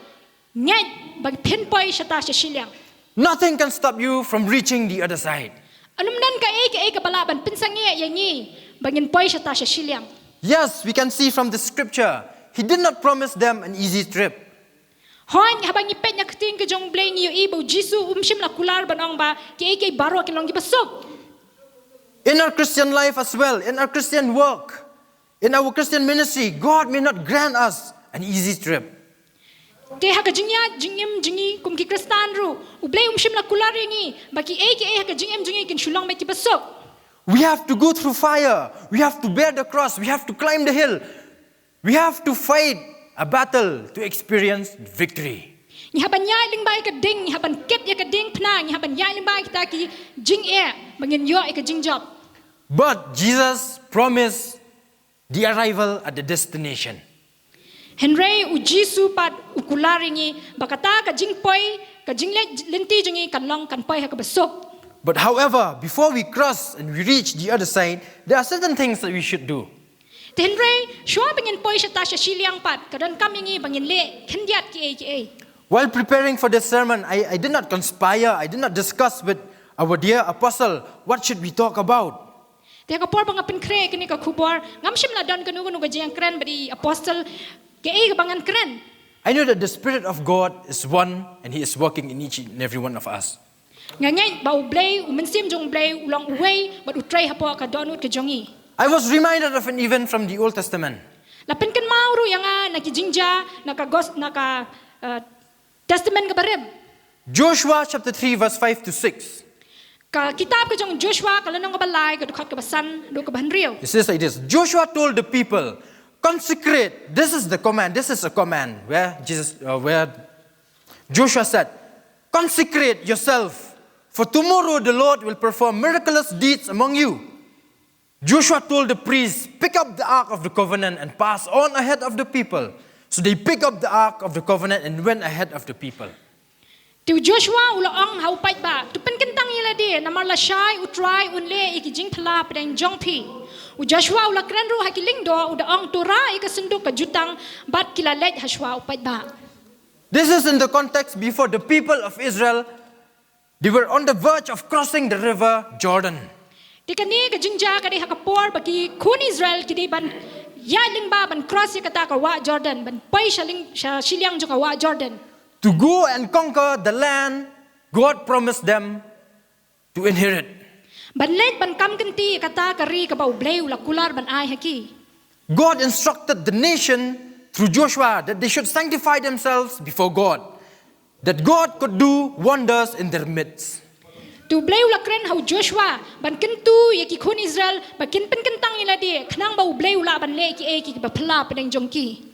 ngeit ba phin poi shata sha shiliang. Nothing can stop you from reaching the other side. Ym don kaei kaei ka ba lah ban pynsangeh ïa ngi ba ngin poi shata sha shiliang. Yes, we can see from the scripture, he did not promise them an easy trip. Hooid, haba ngi peit na ka ktien ka jong u Blei ngi ïohi ba u Jisu um shym la kular ban ong ba kiei kiei baroh kin long kiba suk. In our Christian life as well, in our Christian work, in our Christian ministry, God may not grant us an easy trip. Te ha ka jingïaid jingim jong ngi kum ki Khristan ruh, u Blei um shym la kular ïa ngi ba kiei kiei ha ka jingim jong ngi kin shu long beit kiba suk. We have to go through fire. We have to bear the cross. We have to climb the hill. We have to fight a battle to experience victory. Ngi hap ban ïaid lyngba ïa ka ding, ngi hap ban kit ïa ka diengphna, ngi hap ban ïaid lyngba ïa kita ki jingeh ba ngin ïoh ïa ka jingjop. But Jesus promised the arrival at the destination. Hynrei u Jisu pat u kular ïa ngi ba kata ka jingpoi, ka jingleit lynti jong ngi kan long kan poi ha kaba suk. But however, before we cross and we reach the other side, there are certain things that we should do. Te hynrei shuwa ba ngin poi shata sha shiliang pat ka donkam ïa ngi ba ngin leh khyndiat kiei kiei. While preparing for this sermon, I, I did not conspire, I did not discuss with our dear apostle what should we talk about. Te ha ka por ba nga pynkhreh ïa kane ka khubor, ngam shym la don kano kano ka jingkren bad i apostle kaei kaba ngan kren. I know that the Spirit of God is one and He is working in each and every one of us. Nga ngeit ba u Blei, u Mynsiem jong u Blei u long uwei bad u trei hapoh ka dohnud ka jong ngi. I was reminded of an event from the Old Testament. La pynkynmaw ruh ïa nga na ki jingjia na ka gos na ka uh, Testament kaba rim. Joshua chapter three, verse five to six. Ka kitab ka jong Joshua ka lynnong kaba lai ka dkhot kaba san haduh kaba hynriew. It says like this. Joshua told the people, "Consecrate." This is the command. This is a command where Jesus, uh, where Joshua said, "Consecrate yourself, for tomorrow the Lord will perform miraculous deeds among you." Joshua told the priests, "Pick up the ark of the covenant and pass on ahead of the people." So they pick up the ark of the covenant and went ahead of the people. Te u Joshua u la ong ha u paidbah, "To pynkyntang ïa lade, namar lashai u Trai un leh ïa ki jingphylla pdeng jong phi." U Joshua u la kren ruh ha ki lyngdoh, u da ong, "To rah ïa ka synduk ka jutang bad ki la leit hashwa u paidbah." This is in the context before the people of Israel, they were on the verge of crossing the river Jordan. Te kane ka jingjia ka dei ha ka por ba ki khun Israel ki dei ban ïaid lyngba ban cross ïa kata ka wah Jordan, ban poi sha lyng-, sha shiliang jong ka wah Jordan. To go and conquer the land God promised them to inherit. Ban leit ban kam kynti ïa kata ka ri kaba U Blei u la kular ban ai ha ki. God instructed the nation through Joshua that they should sanctify themselves before God, that God could do wonders in their midst. Te U Blei u la kren ha u Joshua ban kyntu ïa ki khun Israel ba kin pynkyntang ïa lade, khnang ba U Blei u lah ban leh kiei kiei kiba phylla pdeng jong ki.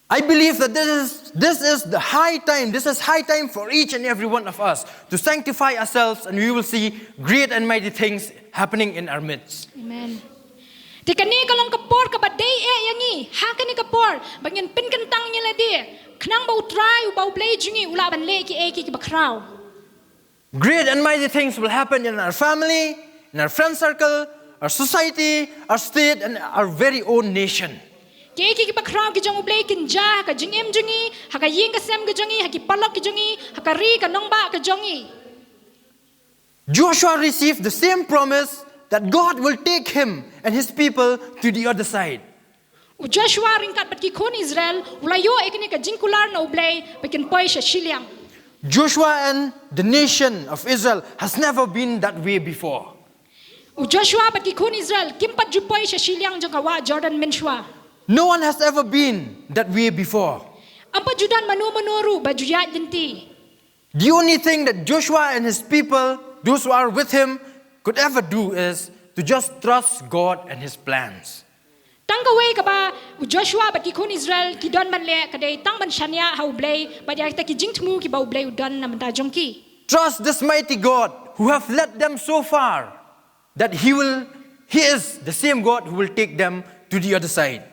I believe that this is, this is the high time, this is high time for each and every one of us to sanctify ourselves, and we will see great and mighty things happening in our midst. Amen. Te kane ka long ka por kaba dei eh ïa ngi, ha kane ka por ba ngin pynkyntang ïa lade, khnang ba U Trai uba U Blei jong ngi u lah ban leh kiei kiei kiba khraw. Great and mighty things will happen in our family, in our friend circle, our society, our state, and our very own nation. Kiei kiei kiba khraw ki jong U Blei kin jia ha ka jingim jong ngi, ha ka ïing ka sem ka jong ngi, ha ki paralok ki jong ngi, ha ka ri ka nongbah ka jong ngi. Joshua received the same promise that God will take him and his people to the other side. U Joshua ryngkat bad ki khun Israel u la ïoh ïa kane ka jingkular na U Blei ba kin poi sha shiliang. Joshua and the nation of Israel has never been that way before. U Joshua bad ki khun Israel kim pat ju poi sha shiliang jong ka wah Jordan mynshuwa. No one has ever been that way before. Ym pat ju don mano mano ruh ba ju ïaid lynti. The only thing that Joshua and his people, those who are with him, could ever do is to just trust God and his plans. Tang kawei kaba u Joshua bad ki khun Israel ki don ban leh ka dei tang ban shaniah ha U Blei bad ïa kita ki jingthmu kiba U Blei u don na bynta jong ki. Trust this mighty God who have led them so far, that he will, he is the same God who will take them to the other side.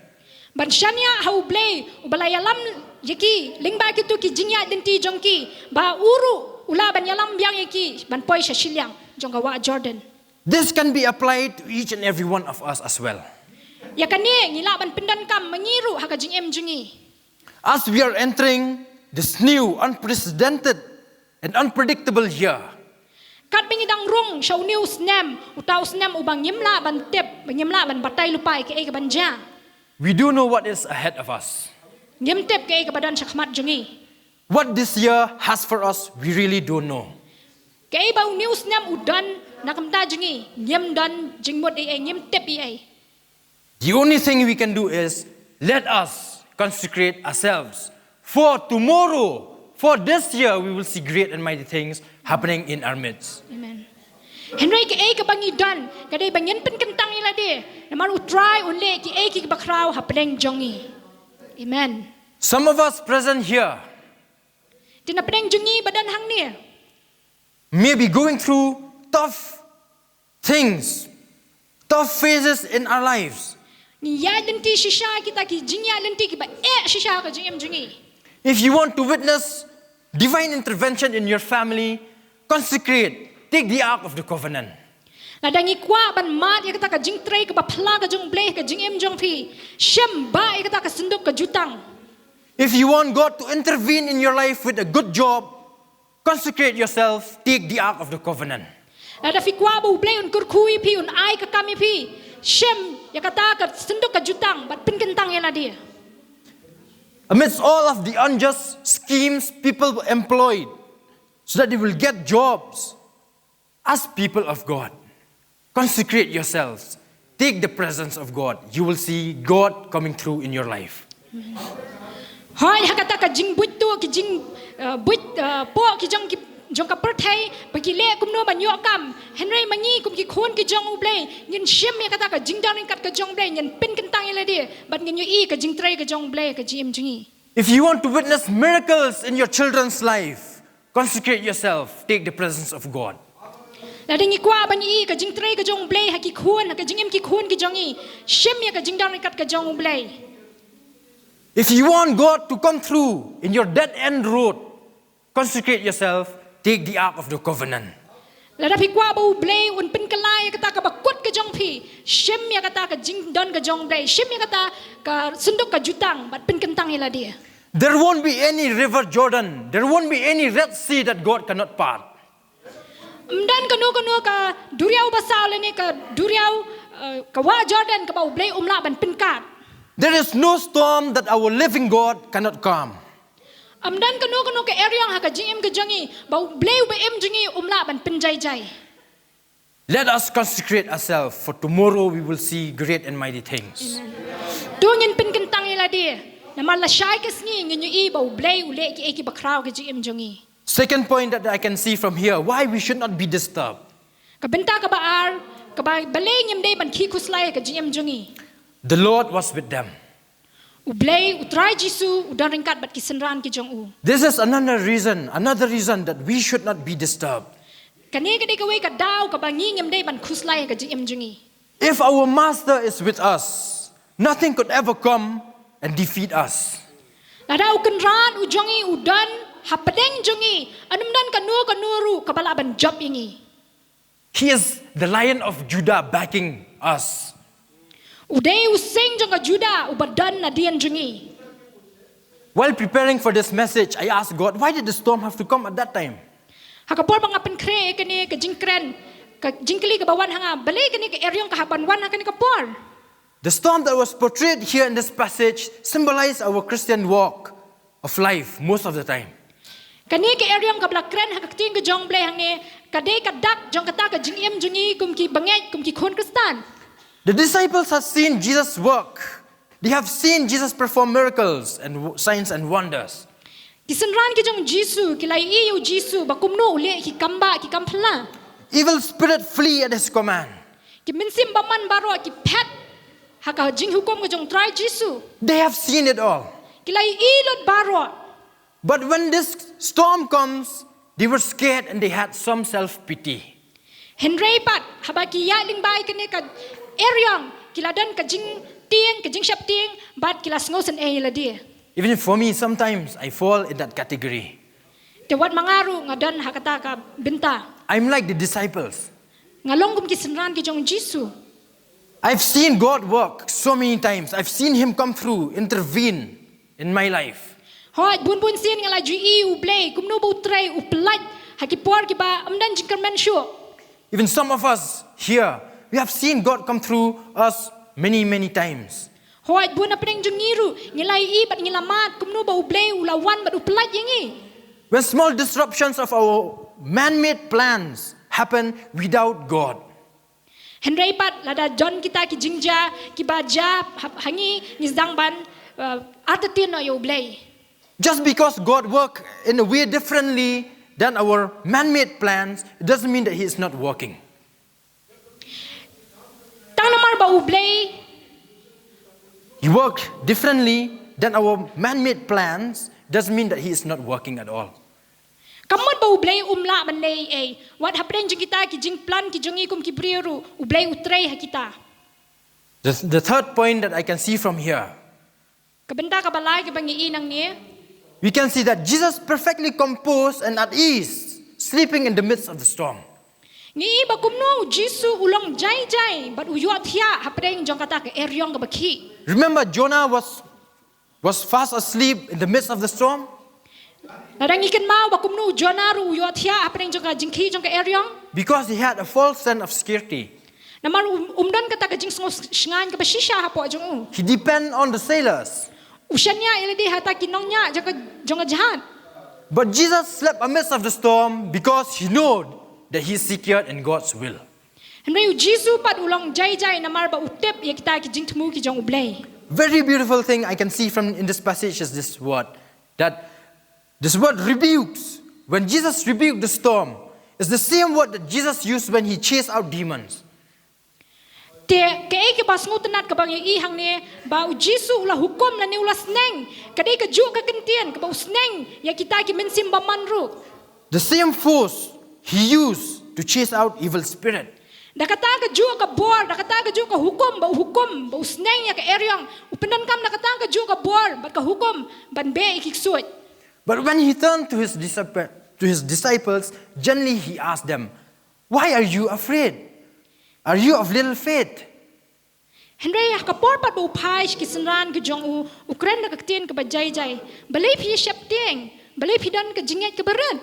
Ban shaniah ha U Blei uba la ïalam ïa ki lyngba kito ki jingïaid lynti jong ki, ba u ruh u lah ban ïalam biang ïa ki ban poi sha shiliang jong ka wah Jordan. This can be applied to each and every one of us as well. Ïa kane ngi lah ban pyndonkam ma ngi ruh ha ka jingim jong ngi. As we are entering this new, unprecedented, and unpredictable year, Katba ngi dang rung sha une u snem, uta u snem uba ngim lah ban tip, ba ngim lah ban batai lypa ïa kaei kaban jia. We don't know what is ahead of us. Ngim tip kaei kaba don shakhmat jong ngi. What this year has for us, we really don't know. Kaei ba une u snem u don na ka bynta jong ngi, ngim don jingmut ei ei, ngim tip ei ei. The only thing we can do is let us consecrate ourselves. For tomorrow, for this year, we will see great and mighty things happening in our midst. Amen. Hynrei kaei kaba ngi don ka dei ba ngin pynkyntang ïa lade, namar U Trai un leh kiei kiei kiba khraw hapdeng jong ngi. Amen. Some of us present here, Te na pdeng jong ngi ba don hangne, may be going through tough things, tough phases in our lives. Ngi ïaid lynti shisha kita ki jingïaid lynti kiba eh shisha ha ka jingim jong ngi. If you want to witness divine intervention in your family, consecrate, take the Ark of the Covenant. Lada ngi kwah ban mad ïa kata ka jingtrei kaba phylla ka jong U Blei ha ka jingim jong phi, shim bah ïa kata ka synduk ka jutang. If you want God to intervene in your life with a good job, consecrate yourself, take the Ark of the Covenant. Lada phi kwah ba U Blei un kyrkhu ïa phi, un ai ka kam ïa phi, shim ïa kata ka synduk ka jutang bad pynkyntang ïa lade. Amidst all of the unjust schemes people employed so that they will get jobs, as people of God, consecrate yourselves. Take the presence of God. You will see God coming through in your life. Hooid, ha kata ka jingbuit tu, ki jing, uh, buit, uh, poh ki jong ki jong ka pyrthei ba ki leh kumno ban ïoh kam. Hynrei ma ngi kum ki khun ki jong U Blei, ngin shim ïa kata ka jingdon ryngkat ka jong U Blei, ngin pynkyntang ïa lade bad ngin ïohi ka jingtrei ka jong U Blei ha ka jingim jong ngi. If you want to witness miracles in your children's life, consecrate yourself, take the presence of God. Lada ngi kwah ban ïohi ka jingtrei ka jong U Blei ha ki khun, ha ka jingim ki khun ki jong ngi, shim ïa ka jingdon ryngkat ka jong U Blei. If you want God to come through in your dead end road, consecrate yourself, take the Ark of the Covenant. Lada phi kwah ba U Blei un pynkylla ïa kata kaba kut ka jong phi, shim ïa kata ka jingdon ka jong U Blei, shim ïa kata ka sanduk ka jutang, bad pynkyntang ïa lade. There won't be any river Jordan, there won't be any Red Sea that God cannot part. Ym don kano kano ka duriaw basaw lane ka duriaw, eh, ka wah Jordan kaba U Blei um lah ban pynkad. There is no storm that our living God cannot calm. Ym don kano kano ka eriong ha ka jingim ka jong ngi ba U Blei uba im jong ngi um lah ban pynjaijai. Let us consecrate ourselves, for tomorrow we will see great and mighty things. To ngin pynkyntang ïa lade, namar lashai ka sngi ngin ïohi ba U Blei u leh kiei kiei bakhraw ha ka jingim jong ngi. Second point that I can see from here, why we should not be disturbed. Ka bynta kaba ar, kaba balei ngim dei ban khih khuslai ha ka jingim jong ngi. The Lord was with them. U Blei, U Trai Jisu u don ryngkat bad ki synran ki jong u. This is another reason, another reason that we should not be disturbed. Kane ka dei kawei ka daw kaba ngi ngim dei ban khuslai ha ka jingim jong ngi. If our master is with us, nothing could ever come and defeat us. Lada U Kynrad u jong ngi u don hapdeng jong ngi, ym don kano kano ruh kaba lah ban jop ïa ngi. He is the Lion of Judah backing us. U dei u seng jong ka Judah uba don nadien jong ngi. While preparing for this message, I asked God, why did the storm have to come at that time? Ha ka por ba nga pynkhreh ïa kane ka jingkren, ka jingkylli kaba wan ha nga, balei kane ka eriong ka hap ban wan ha kane ka por. The storm that was portrayed here in this passage symbolized our Christian walk of life most of the time. Kane ka eriong kaba la kren ha ka ktien ka jong U Blei hangne, ka dei ka dak jong kata ka jingim jong ngi kum ki bangeit, kum ki khun Khristan. The disciples have seen Jesus work. They have seen Jesus perform miracles and w- signs and wonders. Ki synran ki jong U Jisu ki la ïohi ïa U Jisu ba kumno u leh ki kambah ki kamphylla. Evil spirit flee at his command. Ki mynsiem bymman baroh ki phet ha ka jinghukum ka jong U Trai Jisu. They have seen it all. Ki la ïohi lut baroh. But when this storm comes, they were scared and they had some self pity. Hynrei pat, haba ki ïaid lyngba ïa kane ka eriong, ki la don ka jingtieng, ka jingsheptieng, bad ki la sngewsynei ïa lade. Even for me, sometimes I fall in that category. Te wat ma nga ruh nga don ha kata ka bynta. I'm like the disciples. Nga long kum ki synran ki jong U Jisu. I've seen God work so many times. I've seen Him come through, intervene in my life. Hooid, bun bun sien nga la ju ïohi U Blei kumno ba u trei, u pyllait ha ki por kiba ym don jingkyrmen shuh. Even some of us here, we have seen God come through us many, many times. Hooid, bun hapdeng jong ngi ruh ngi la ïohi bad ngi la mad kumno ba U Blei u la wan bad u pyllait ïa ngi. When small disruptions of our man-made plans happen without God. Hynrei pat lada don kita ki jingjia kiba jia ha, ha ngi, ngi sdang ban, uh, artatien noh ïa U Blei. Just because God work in a way differently than our man-made plans, it doesn't mean that He is not working. Tang namar ba U Blei He worked differently than our man-made plans, doesn't mean that He is not working at all. Ka mut ba U Blei um lah ban leh ei ei, wat hapdeng jong kita ki jingplan ki jong ngi kum ki briew ruh, U Blei u trei ha kita. The, the third point that I can see from here, ka bynta kaba lai kaba ngi ïohi nangne, we can see that Jesus perfectly composed and at ease, sleeping in the midst of the storm. Ngi ïohi ba kumno U Jisu u long jai jai bad u ïohthiah hapdeng jong kata ka eriong kaba khih. Remember, Jonah was, was fast asleep in the midst of the storm? Lada ngi kynmaw ba kumno u Jonah ruh u ïohthiah hapdeng jong ka jingkhih jong ka eriong. Because he had a false sense of security. Namar um, um don kata ka jingsngew shngaiñ kaba shisha hapoh jong u. He depend on the sailors. U shaniah ïa lade ha kita ki nongñiah jong ka, jong ka jahaj. But Jesus slept amidst of the storm because he know that he is secured in God's will. Hynrei U Jisu pat u long jai jai namar ba u tip ïa kita ki jingthmu ki jong U Blei. Very beautiful thing I can see from in this passage is this word, that this word rebukes. When Jesus rebuked the storm, is the same word that Jesus used when He chased out demons. Te kaei kaba sngewtynnat kaba ngi ïohi hangne, ba U Jisu u la hukum lane u la sneng, ka dei kajuh ka kyntien kaba u sneng ïa kita ki mynsiem bymman ruh. The same force He used to chase out evil spirit. Da kata kajuh ka bor, da kata kajuh ka hukum, ba u hukum, ba u sneng ïa ka eriong, u pyndonkam da kata kajuh ka bor bad ka hukum ban beh ïa ki ksuid. But when he turned to his disciple, to his disciples, gently he asked them, "Why are you afraid? Are you of little faith?" Hynrei ha ka por pat ba u phai sha ki synran ki jong u, u kren da ka ktien kaba jai jai, "Balei phi sheptieng? Balei phi don ka jingngeit kaba rit?"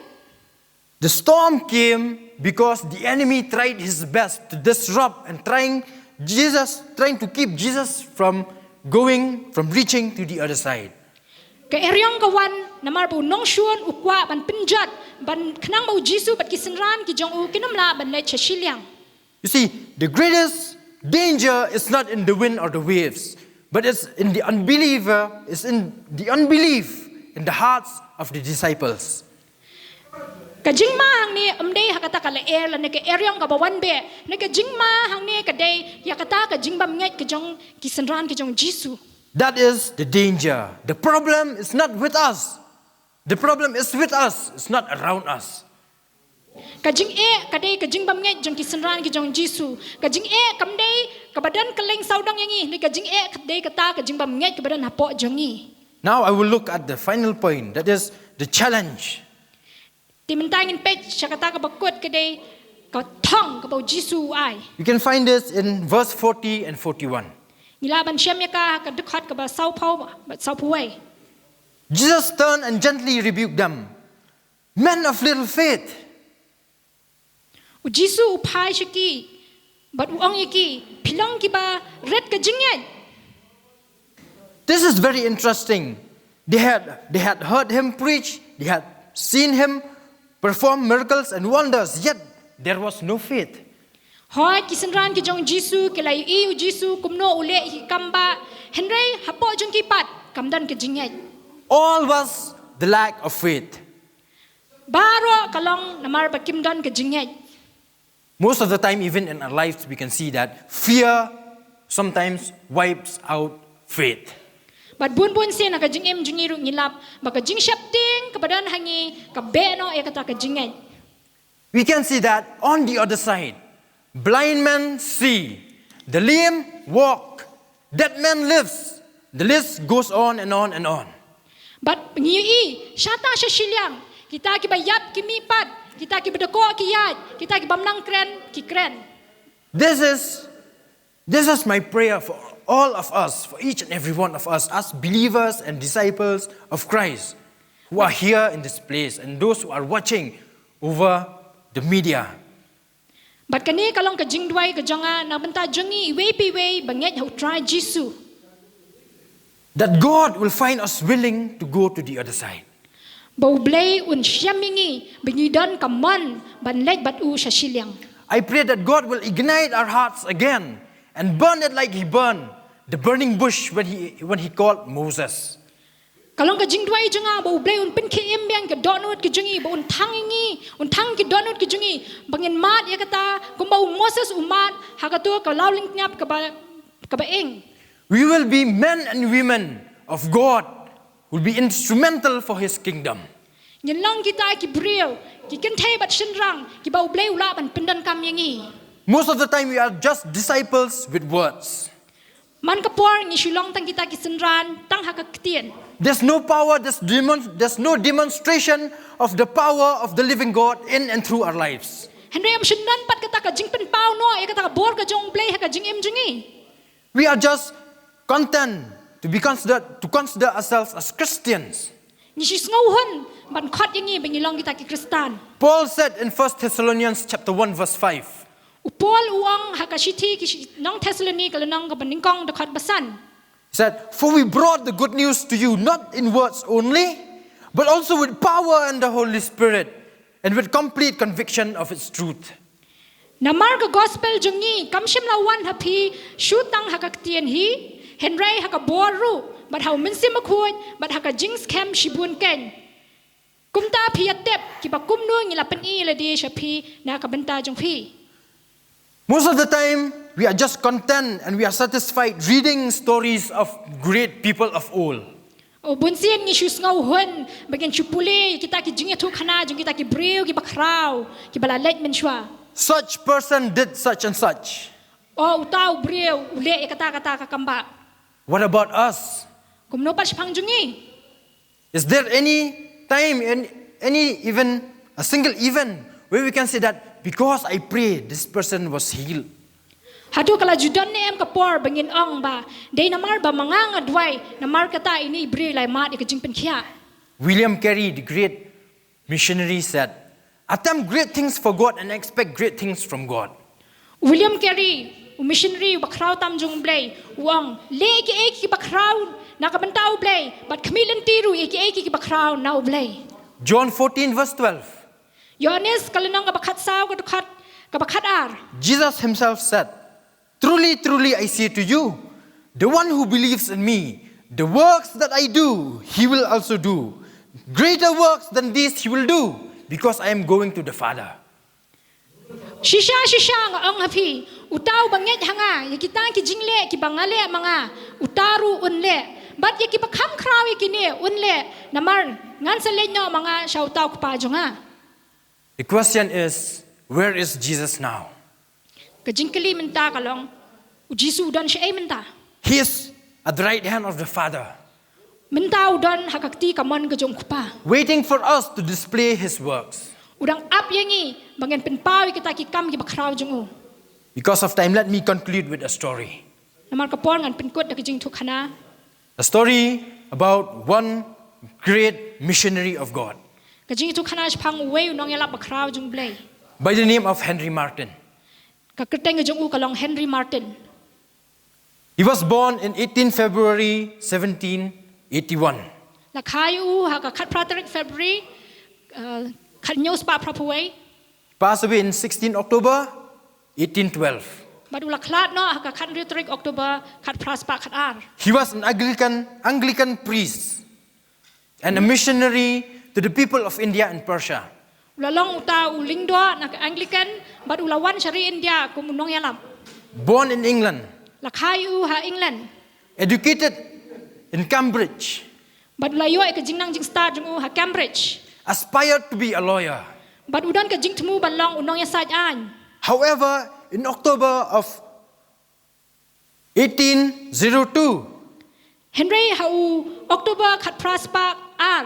The storm came because the enemy tried his best to disrupt and trying Jesus, trying to keep Jesus from going, from reaching to the other side. Ka eriong ka wan namar ba u nongshun u kwah ban pynjot, ban khnang ba u Jisu bad ki synran ki jong u kin ym lah ban leit sha shiliang. You see, the greatest danger is not in the wind or the waves, but it's in the unbeliever, it's in the unbelief in the hearts of the disciples. Ka jingma hangne ym dei ha kata ka lyer lane ka eriong kaba wan beh, ne ka jingma hangne ka dei ïa kata ka jingbymngeit ka jong ki synran ki jong u Jisu. That is the danger. The problem is not with us. The problem is with us, it's not around us. Ka jingeh ka dei ka jingbymngeit jong ki synran ki jong u Jisu. Ka jingeh kam dei kaba don kylleng sawdong ïa ngi, ne ka jingeh ka dei kata ka jingbymngeit kaba don hapoh jong ngi. Now I will look at the final point, that is the challenge. Te mynta ngin peit sha kata kaba kut ka dei ka thong kaba u Jisu u ai. You can find this in verse forty and forty-one. Ngi lah ban shem ïa ka ha ka dkhot kaba sawphew bad sawphew wei. Jesus turned and gently rebuked them. "Men of little faith." U Jisu u phai sha ki bad u ong ïa ki, "Phi long kiba rit ka jingngeit." This is very interesting. They had, they had heard him preach, they had seen him perform miracles and wonders, yet there was no faith. Hooid, ki synran ki jong u Jisu ki la ïohi ïa u Jisu kumno u leh ïa ki kam bah, hynrei hapoh jong ki pat kam don ka jingngeit. All was the lack of faith. Baroh ka long namar ba kim don ka jingngeit. Most of the time, even in our lives, we can see that fear sometimes wipes out faith. Bad bun bun sien ha ka jingim jong ngi ruh ngi lap ba ka jingsheptieng kaba don ha ngi ka beh noh ïa kata ka jingngeit. We can see that on the other side, blind men see, the lame walk, dead man lives. The list goes on and on and on. Bad ngi ïohi shata sha shiliang, kita kiba ïap ki mihpat, kita kiba dkoh ki ïaid, kita ki bym nang kren ki kren. This is, this is my prayer for all of us, for each and every one of us, as believers and disciples of Christ, who are here in this place and those who are watching over the media. Bad kane ka long ka jingduwai ka jong nga na bynta jong ngi iwei pa iwei ba ngeit ha u Trai Jisu. That God will find us willing to go to the other side. Ba u Blei un shem ïa ngi ba ngi don ka mon ban leit bad u sha shiliang. I pray that God will ignite our hearts again and burn it like he burned the burning bush when he, when he called Moses. Ka long ka jingduwai jong nga ba u Blei un pynkhie im biang ka dohnud ka jong ngi, ba un thang ïa ngi, un thang ki dohnud ka jong ngi, ba ngin mad ïa kata kumba u Moses u mad ha kato ka law lyngkniap kaba, kaba ing. We will be men and women of God who will be instrumental for his kingdom. Ngin long kita ki briew, ki kynthei bad shynrang kiba u Blei u lah ban pyndonkam ïa ngi. Most of the time we are just disciples with words. Man ka por ngi shu long tang kita ki synran tang ha ka ktien. There's no power, there's, demon, there's no demonstration of the power of the living God in and through our lives. Hynrei ym shym don pat kata ka jingpynpaw noh ïa kata ka bor ka jong u Blei ha ka jingim jong ngi. We are just content to be considered, to consider ourselves as Christians. Ngi shu sngewhun ban khot ïa ngi ba ngi long kita ki Khristan. Paul said in First Thessalonians chapter one verse five. U Paul u ong ha ka shithi ki shi-, nong Thessaloni ka lynnong kaba nyngkong dkhot ba san. He said, "For we brought the good news to you not in words only, but also with power and the Holy Spirit, and with complete conviction of its truth." Namar ka gospel jong ngi kam shym la wan ha phi shu tang ha ka ktien hi, hynrei ha ka bor ruh, bad ha u Mynsiem Bakhuid, bad ha ka jingskhem shibun keiñ. Kumta phi ïa tip kiba kumno ngi la pyni ïa lade sha phi na ka bynta jong phi. Most of the time, we are just content and we are satisfied reading stories of great people of old. O bunsien ngi shu sngew hun ba ngin shu pule kita ki jingïathuhkhana jong kita ki briew kiba khraw kiba la leit mynshuwa. Such person did such and such. O uta u briew u leh ïa kata kata ka kambah. What about us? Kumno pat shaphang jong ngi? Is there any time, any, any even a single event where we can say that because I prayed, this person was healed? Haduh ka la ju don ne em ka por ba ngin ong ba dei namar ba ma nga nga duwai namar kata ine i briew i la mad ïa ka jingpynkhiah. William Carey, the great missionary, said, "Attempt great things for God and expect great things from God." William Carey, u missionary uba khraw tam jong U Blei, u ong, leh kiei kiei kiba khraw na ka bynta U Blei bad khmih lynti ruh ïa kiei kiei kiba khraw na U Blei. John fourteen, verse twelve. Ïoannis ka lynnong kaba khatsaw ka dkhot kaba khatar. Jesus himself said, "Truly, truly, I say to you, the one who believes in me, the works that I do, he will also do. Greater works than these he will do, because I am going to the Father." Shisha shisha nga ong ha phi, uta uba ngeit ha nga ïa kita ki jingleh kiba nga leh ma nga, uta ruh un leh, bad ïa kiba kham khraw ïa kine un leh, namar ngan sa leit noh ma nga sha uta u Kpa jong nga. The question is, where is Jesus now? Ka jingkylli mynta ka long, u Jisu u don shaei mynta? He is at the right hand of the Father, Mynta u don ha ka kti kamon ka jong u Kpa. waiting for us to display his works. U dang ap ïa ngi ba ngin pynpaw ïa kita ki kam kiba khraw jong u. Because of time, let me conclude with a story. Namar ka por ngan pynkut da ka jingïathuhkhana. A story about one great missionary of God Ka jingïathuhkhana shaphang uwei u nongïalap ba khraw jong U Blei. by the name of Henry Martyn. Ka kyrteng ka jong u ka long Henry Martyn. He was born in eighteen February seventeen eighty-one. La kha ïa u ha ka khatphra tarik February, uh, khathynñiew spah phraphew wei. Passed away in sixteen October eighteen twelve. Bad u la khlad noh ha ka khathynriew tarik October khatphra spah khatar. He was an Anglican, Anglican priest and a missionary to the people of India and Persia. U la long uta u lyngdoh na ka Anglican bad u la wan sha ri India kum u nongïalap. Born in England, La kha ïa u ha England. educated in Cambridge, Bad u la ïoh ïa ka jingnang jingstad jong u ha Cambridge. Aspired to be a lawyer. Bad u don ka jingthmu ban long u nongïasaid aiñ. However, in October of eighteen zero two, Hynrei ha u October khatphra spah ar,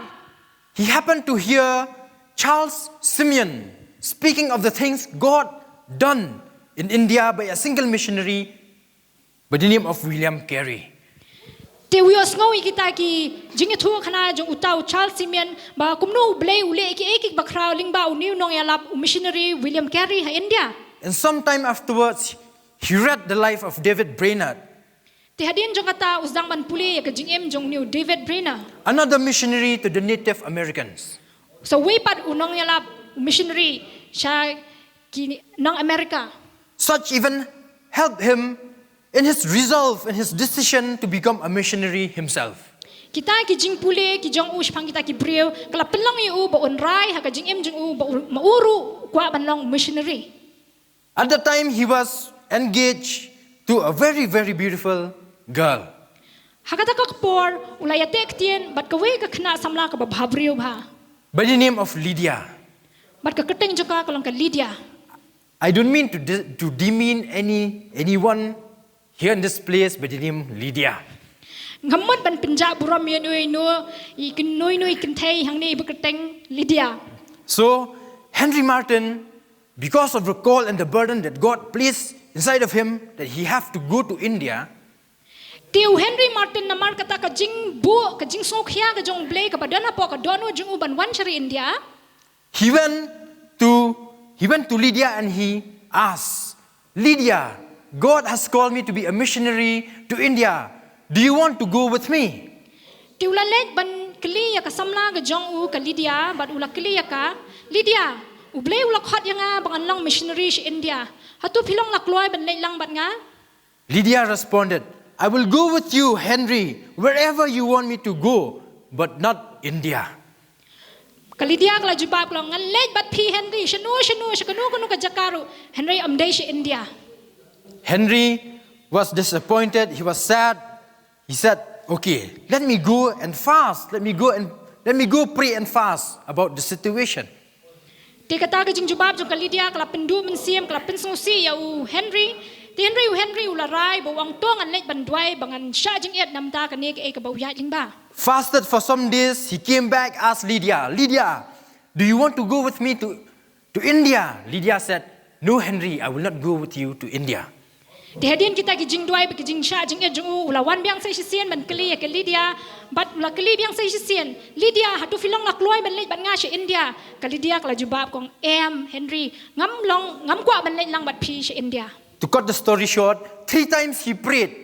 he happened to hear Charles Simeon speaking of the things God done in India by a single missionary by the name of William Carey. Te u ïohsngew ïa kita ki jingïathuhkhana jong uta u Charles Simeon ba kumno U Blei u leh kiei kiei kiba khraw lyngba une u nongïalap u missionary William Carey ha India. And sometime afterwards, he read the life of David Brainerd, Te hadien jong kata u sdang ban pule ïa ka jingim jong une u David Brainerd. Another missionary to the Native Americans. Sa uwei pat u nongïalap u missionary sha ki nong America. Such even helped him in his resolve, in his decision to become a missionary himself. Kita ki jingpule ki jong u shaphang kita ki briew ka la pynlong ïa u ba un rai ha ka jingim jong u ba u, ma u ruh u kwah ban long missionary. At the time, he was engaged to a very, very beautiful girl. Ha kata ka por u la ïateh ktien bad kawei ka khynnah samla kaba bha briew bha. By the name of Lydia. Bad ka kyrteng jong ka ka long ka Lydia. I don't mean to, de- to demean any anyone here in this place by the name Lydia. Ngam mut ban pynjah burom ïa uno uno, ïa kino kino i kynthei hangne ba kyrteng Lydia. So, Henry Martyn, because of the call and the burden that God placed inside of him, that he have to go to India, Te u Henry Martyn namar kata ka jingbuh, ka jingsngewkhia ka jong U Blei kaba don hapoh ka dohnud jong u ban wan sha ri India. He went to he went to Lydia and he asked, "Lydia, God has called me to be a missionary to India. Do you want to go with me?" Te u la leit ban kylli ïa ka samla ka jong u ka Lydia, bad u la kylli ïa ka, "Lydia, U Blei u la khot ïa nga ba ngan long missionary sha India. Hato phi long la kloi ban leit lang bad nga?" Lydia responded, "I will go with you, Henry, wherever you want me to go, but not India." Ka Lydia ka la jubab ka long, "Ngan leit bad phi Henry, shano shano, sha kano kano ka jaka ruh, hynrei ym dei sha India." Henry was disappointed, he was sad. He said, Okay, let me go and fast. Let me go and let me go pray and fast about the situation. Te kata ka jingjubab jong ka Lydia ka la pynduh mynsiem, ka la pynsngewsih ïa u Henry. Te hynrei u Henry u la rai ba u ong to ngan leit ban duwai ba ngan shah jingit namar kane kaei kaba u ïaid lyngba. Fasted for some days, he came back, asked Lydia, Lydia, do you want to go with me to, to India? Lydia said, no, Henry, I will not go with you to India. Te hadien kita ki jingduwai bad ki jingshah jingit jong u, u la wan biang sa shisien ban kylli ïa ka Lydia, bad u la kylli biang sa shisien, Lydia, hato phi long la kloi ban leit bad nga sha India? Ka Lydia ka la jubab ka ong, em Henry, ngam long, ngam kwah ban leit lang bad phi sha India. To cut the story short, three times he prayed.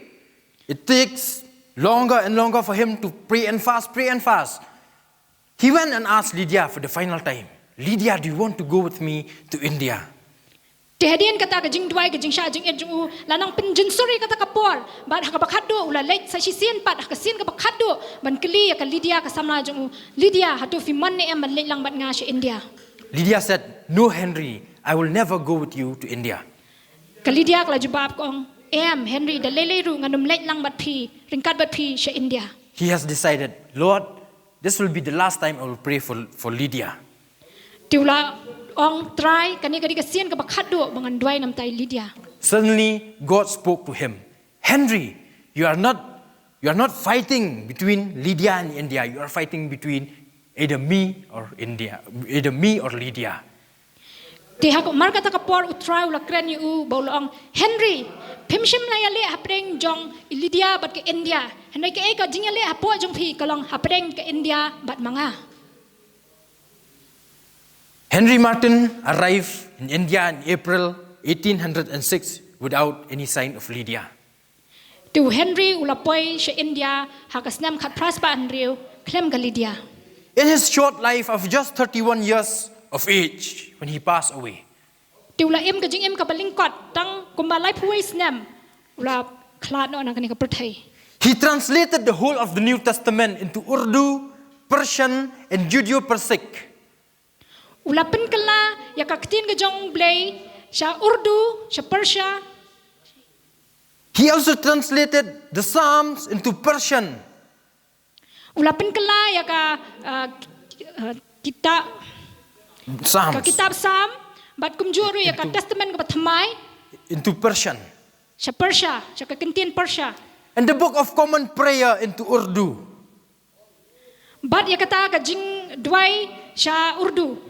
It takes longer and longer for him to pray and fast, pray and fast. He went and asked Lydia for the final time, Lydia, do you want to go with me to India? Te hadien kata ka jingduwai ka jingshah jingit jong u, la nang pynjynsur ïa kata ka por, bad ha kaba khatduh u la leit sa shisien pat, ha ka sien kaba khatduh, ban kylli ïa ka Lydia ka samla jong u, Lydia, hato phi mon ne em ban leit lang bad nga sha India? Lydia said, no, Henry, I will never go with you to India. Ka Lydia ka la jubab ka ong, em Henry, da lei lei ruh ngan ym leit lang bad phi, ryngkat bad phi sha India. He has decided, Lord, this will be the last time I will pray for, for Lydia. Te u la ong, Trai, kane ka dei ka sien kaba khatduh ba ngan duwai namar ïa Lydia. Suddenly, God spoke to him, Henry, you are not, you are not fighting between Lydia and India. You are fighting between either me or India, either me or Lydia. Te ha ka, mar kata ka por u Trai u la kren ïa u bad u la ong, Henry, phim shym la ïaleh hapdeng jong i Lydia bad ka India. Hynrei kaei ka jingïaleh hapoh jong phi ka long hapdeng ka India bad ma nga. Henry Martyn arrived in India in April eighteen hundred and six without any sign of Lydia. Te u Henry u la poi sha India ha ka snem khatphra spah hynriew khlem ka Lydia. In his short life of just thirty-one years of age when he passed away, Te u la im ka jingim kaba lyngkot tang kumba laiphew wei snem u la khlad noh na kane ka pyrthei. He translated the whole of the New Testament into Urdu, Persian, and Judeo-Persic. U la pynkylla ïa ka ktien ka jong U Blei sha Urdu, sha Persia. He also translated the Psalms into Persian. U la pynkylla ïa ka, uh, uh, kitab, ka Psalms kitab Psalm, bad kumjuh ruh ïa ka Testament kaba thymmai into Persian. Sha Persia, sha ka ktien Persia. And the Book of Common Prayer into Urdu. Bad ïa kata ka jingduwai sha Urdu.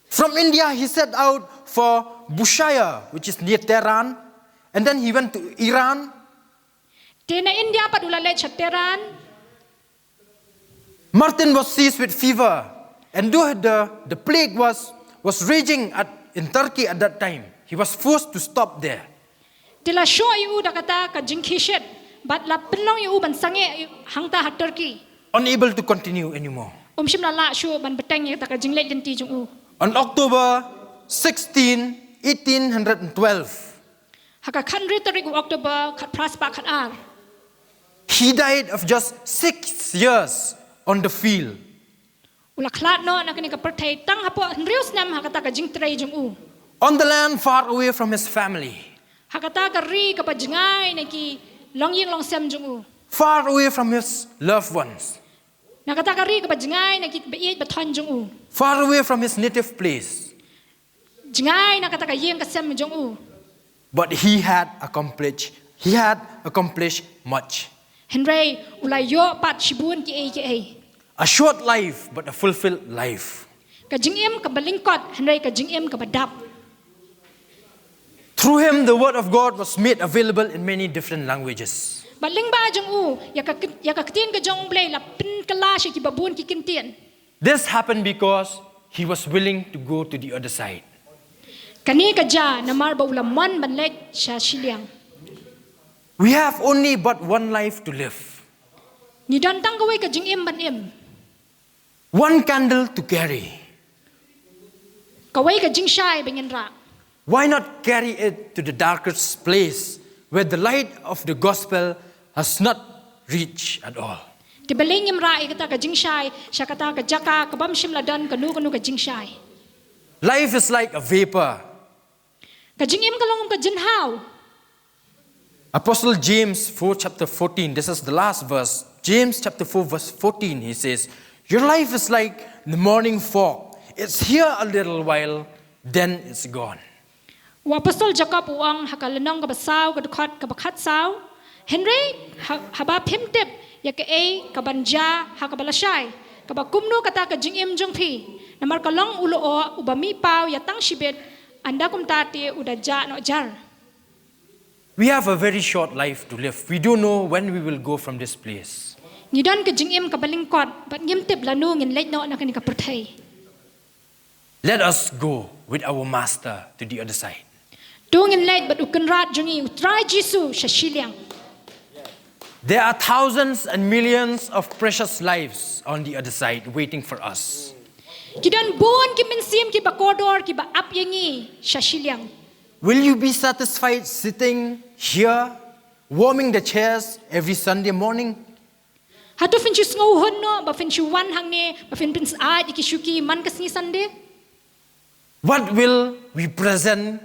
From India, he set out for Bushehr, which is near Tehran, and then he went to Iran. Te na India pat u la leit sha Tehran. Martyn was seized with fever, and though the, the plague was, was raging at, in Turkey at that time, he was forced to stop there. Te la shoh ïa u da kata ka jingkhih shit, bad la pynlong ïa u ban sangeh hangta ha Turkey. Unable to continue anymore. Um shym la lah shuh ban bteng ïa kata ka jingleit lynti jong u. On October sixteen, eighteen hundred and twelve, Ha ka khathynriew tarik u October khatphra spah khatar. He died of just six years on the field. U la khlad noh na kane ka pyrthei tang hapoh hynriew snem ha kata ka jingtrei jong u. On the land far away from his family. Ha kata ka ri kaba jngai na ki longïing longsem jong u. Far away from his loved ones. Na kata ka ri kaba jngai na ki baieit bathoiñ jong u. Far away from his native place. Jngai na kata ka ïing ka sem jong u. But he had accomplished, he had accomplished much. Hynrei u la ïoh pat shibun kiei kiei. A short life, but a fulfilled life. Ka jingim kaba lyngkot, hynrei ka jingim kaba dap. Through him, the word of God was made available in many different languages. Bad lyngba jong u, ïa ka, ïa ka ktien ka jong U Blei la pynkylla sha kiba bun ki kyntien. This happened because he was willing to go to the other side. Kane ka jia namar ba u la mon ban leit sha shiliang. We have only but one life to live. Ngi don tang kawei ka jingim ban im. One candle to carry. Kawei ka jingshai ba ngin rah. Why not carry it to the darkest place where the light of the gospel has not reached at all? Te balei ngim rah ïa kata ka jingshai sha kata ka jaka ka bym shym la don kano kano ka jingshai. Life is like a vapor. Ka jingim ka long ka jinghaw. Apostle James four chapter fourteen, this is the last verse, James chapter four verse fourteen, he says, "Your life is like the morning fog. It's here a little while, then it's gone." U Apostol Jakob u ong ha ka lynnong kaba saw, ka dkhot kaba khatsaw, "Hynrei ha, haba phim tip ïa kaei kaban jia ha kaba lashai, kaba kumno kata ka jingim jong phi, namar ka long u lyoh uba mih paw ïa tang shibit, ynda kumta te u da jah noh jar." We have a very short life to live. We don't know when we will go from this place. Ngi don ka jingim kaba lyngkot, bad ngim tip lano ngin leit noh na kane ka pyrthei. Let us go with our master to the other side. To ngin leit bad u Kynrad jong ngi, u Trai Jisu, sha shiliang. There are thousands and millions of precious lives on the other side waiting for us. Ki don bun ki mynsiem kiba kordor kiba ap ïa ngi sha shiliang. Will you be satisfied sitting here, warming the chairs every Sunday morning? Hato phin shu sngewhun noh ba phin shu wan hangne, ba phin pynsaid ïa ki shuki man ka sngi Sunday? What will we present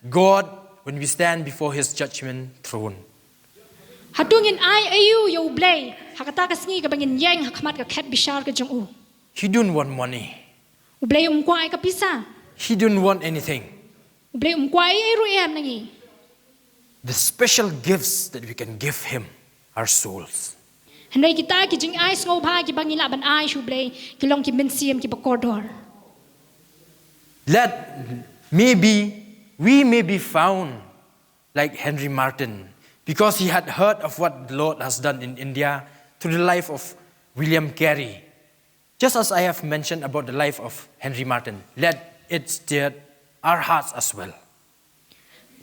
God when we stand before his judgment throne? Hato ngin ai aïu ïa u Blei ha kata ka sngi kaba ngin ïeng ha khmat ka khet bishar ka jong u? He don't want money. U Blei um kwah ïa ka pisa. He don't want anything. U Blei um kwah ei ei ruh em na ngi. The special gifts that we can give him are souls. Hynrei kita ki jingai sngewbha kiba ngi lah ban ai sha u Blei ki long ki mynsiem kiba kordor. Let maybe we may be found like Henry Martyn, because he had heard of what the Lord has done in India through the life of William Carey. Just as I have mentioned about the life of Henry Martyn, let it stir our hearts as well.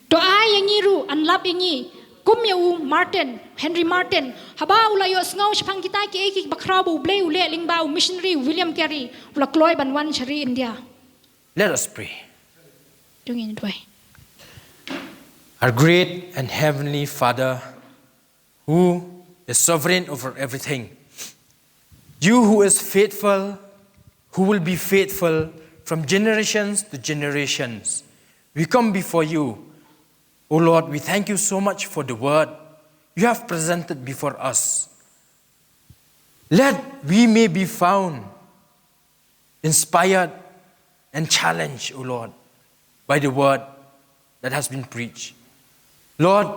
To ai ïa ngi ruh, yn lap ïa ngi kum ïa u Martyn, Henry Martyn, haba u la ïohsngew shaphang kita kiei kiei kiba khraw ba u Blei u leh lyngba u missionary William Carey, u la kloi ban wan sha ri India. Let us pray. To ngin duwai. Our great and heavenly Father, who is sovereign over everything, you who is faithful, who will be faithful from generations to generations, we come before you. O Lord, we thank you so much for the word you have presented before us. Let we may be found inspired and challenged, O Lord, by the word that has been preached. Lord,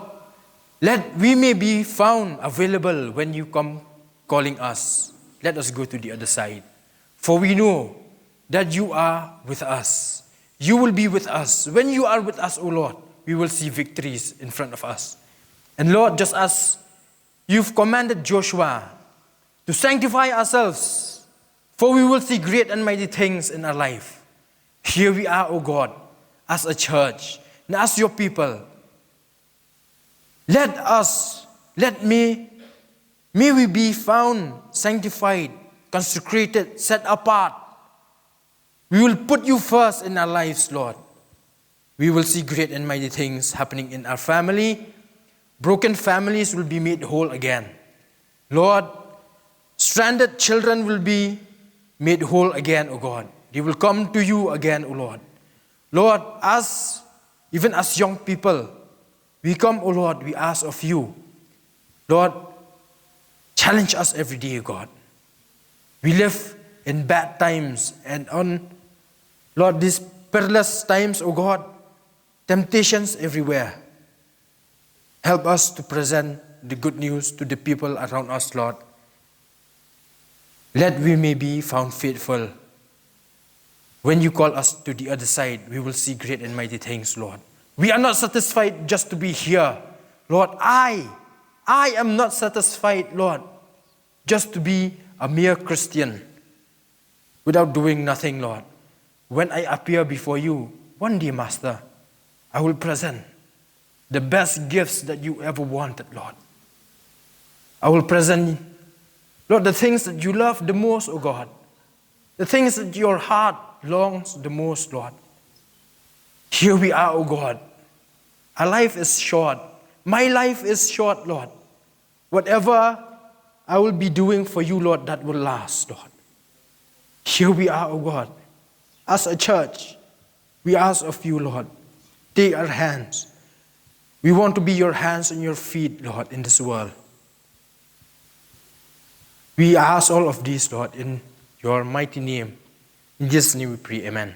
let we may be found available when you come calling us. Let us go to the other side. For we know that you are with us. You will be with us. When you are with us, O Lord, we will see victories in front of us. And Lord, just as you've commanded Joshua to sanctify ourselves, for we will see great and mighty things in our life. Here we are, O God, as a church and as your people. Let us, let me, may we be found sanctified, consecrated, set apart. We will put you first in our lives, Lord. We will see great and mighty things happening in our family. Broken families will be made whole again. Lord, stranded children will be made whole again, O God. They will come to you again, O Lord. Lord, us, even as young people, we come, O Lord, we ask of you. Lord, challenge us every day, God. We live in bad times and on, Lord, these perilous times, O God, temptations everywhere. Help us to present the good news to the people around us, Lord. Let we may be found faithful. When you call us to the other side, we will see great and mighty things, Lord. We are not satisfied just to be here. Lord, I, I am not satisfied, Lord, just to be a mere Christian without doing nothing, Lord. When I appear before you one day, Master, I will present the best gifts that you ever wanted, Lord. I will present, Lord, the things that you love the most, O God. The things that your heart longs the most, Lord. Here we are, O God. Our life is short. My life is short, Lord. Whatever I will be doing for you, Lord, that will last, Lord. Here we are, O God. As a church, we ask of you, Lord, take our hands. We want to be your hands and your feet, Lord, in this world. We ask all of this, Lord, in your mighty name. In Jesus' name we pray. Amen.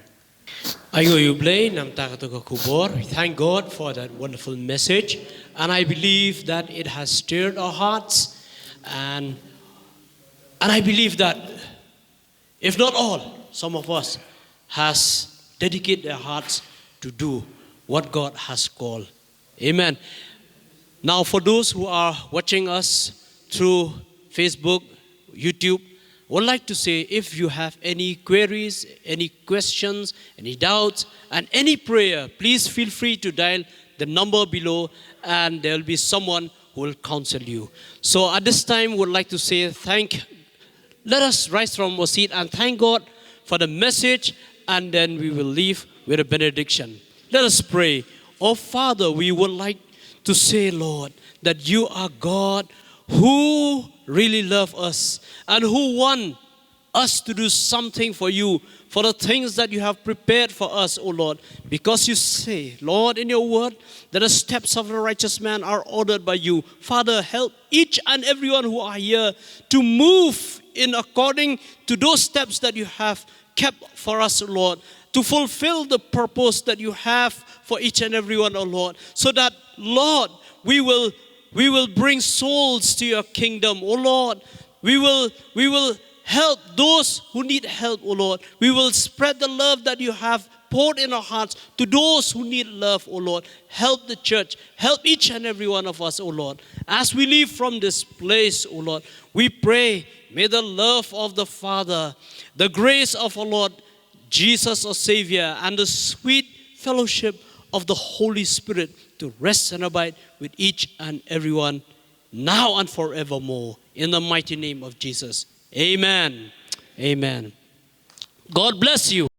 Ai ngi ïa u Blei namar kata ka khubor. We thank God for that wonderful message. And I believe that it has stirred our hearts. And, and I believe that, if not all, some of us has dedicated their hearts to do what God has called. Amen. Now, for those who are watching us through Facebook, YouTube, I would like to say, if you have any queries, any questions, any doubts, and any prayer, please feel free to dial the number below, and there will be someone who will counsel you. So at this time, we would like to say thank let us rise from our seat and thank God for the message, and then we will leave with a benediction. Let us pray. Oh Father, we would like to say, Lord, that you are God who really love us and who want us to do something for you, for the things that you have prepared for us, O Lord. Because you say, Lord, in your word, that the steps of the righteous man are ordered by you. Father, help each and everyone who are here to move in according to those steps that you have kept for us, Lord, to fulfill the purpose that you have for each and everyone, O Lord, so that, Lord, we will we will bring souls to your kingdom, O Lord. We will we will help those who need help, O Lord. We will spread the love that you have poured in our hearts to those who need love, O Lord. Help the church. Help each and every one of us, O Lord. As we leave from this place, O Lord, we pray, may the love of the Father, the grace of our Lord Jesus, our Savior, and the sweet fellowship of the Holy Spirit to rest and abide with each and everyone now and forevermore. In the mighty name of Jesus. Amen. Amen. God bless you.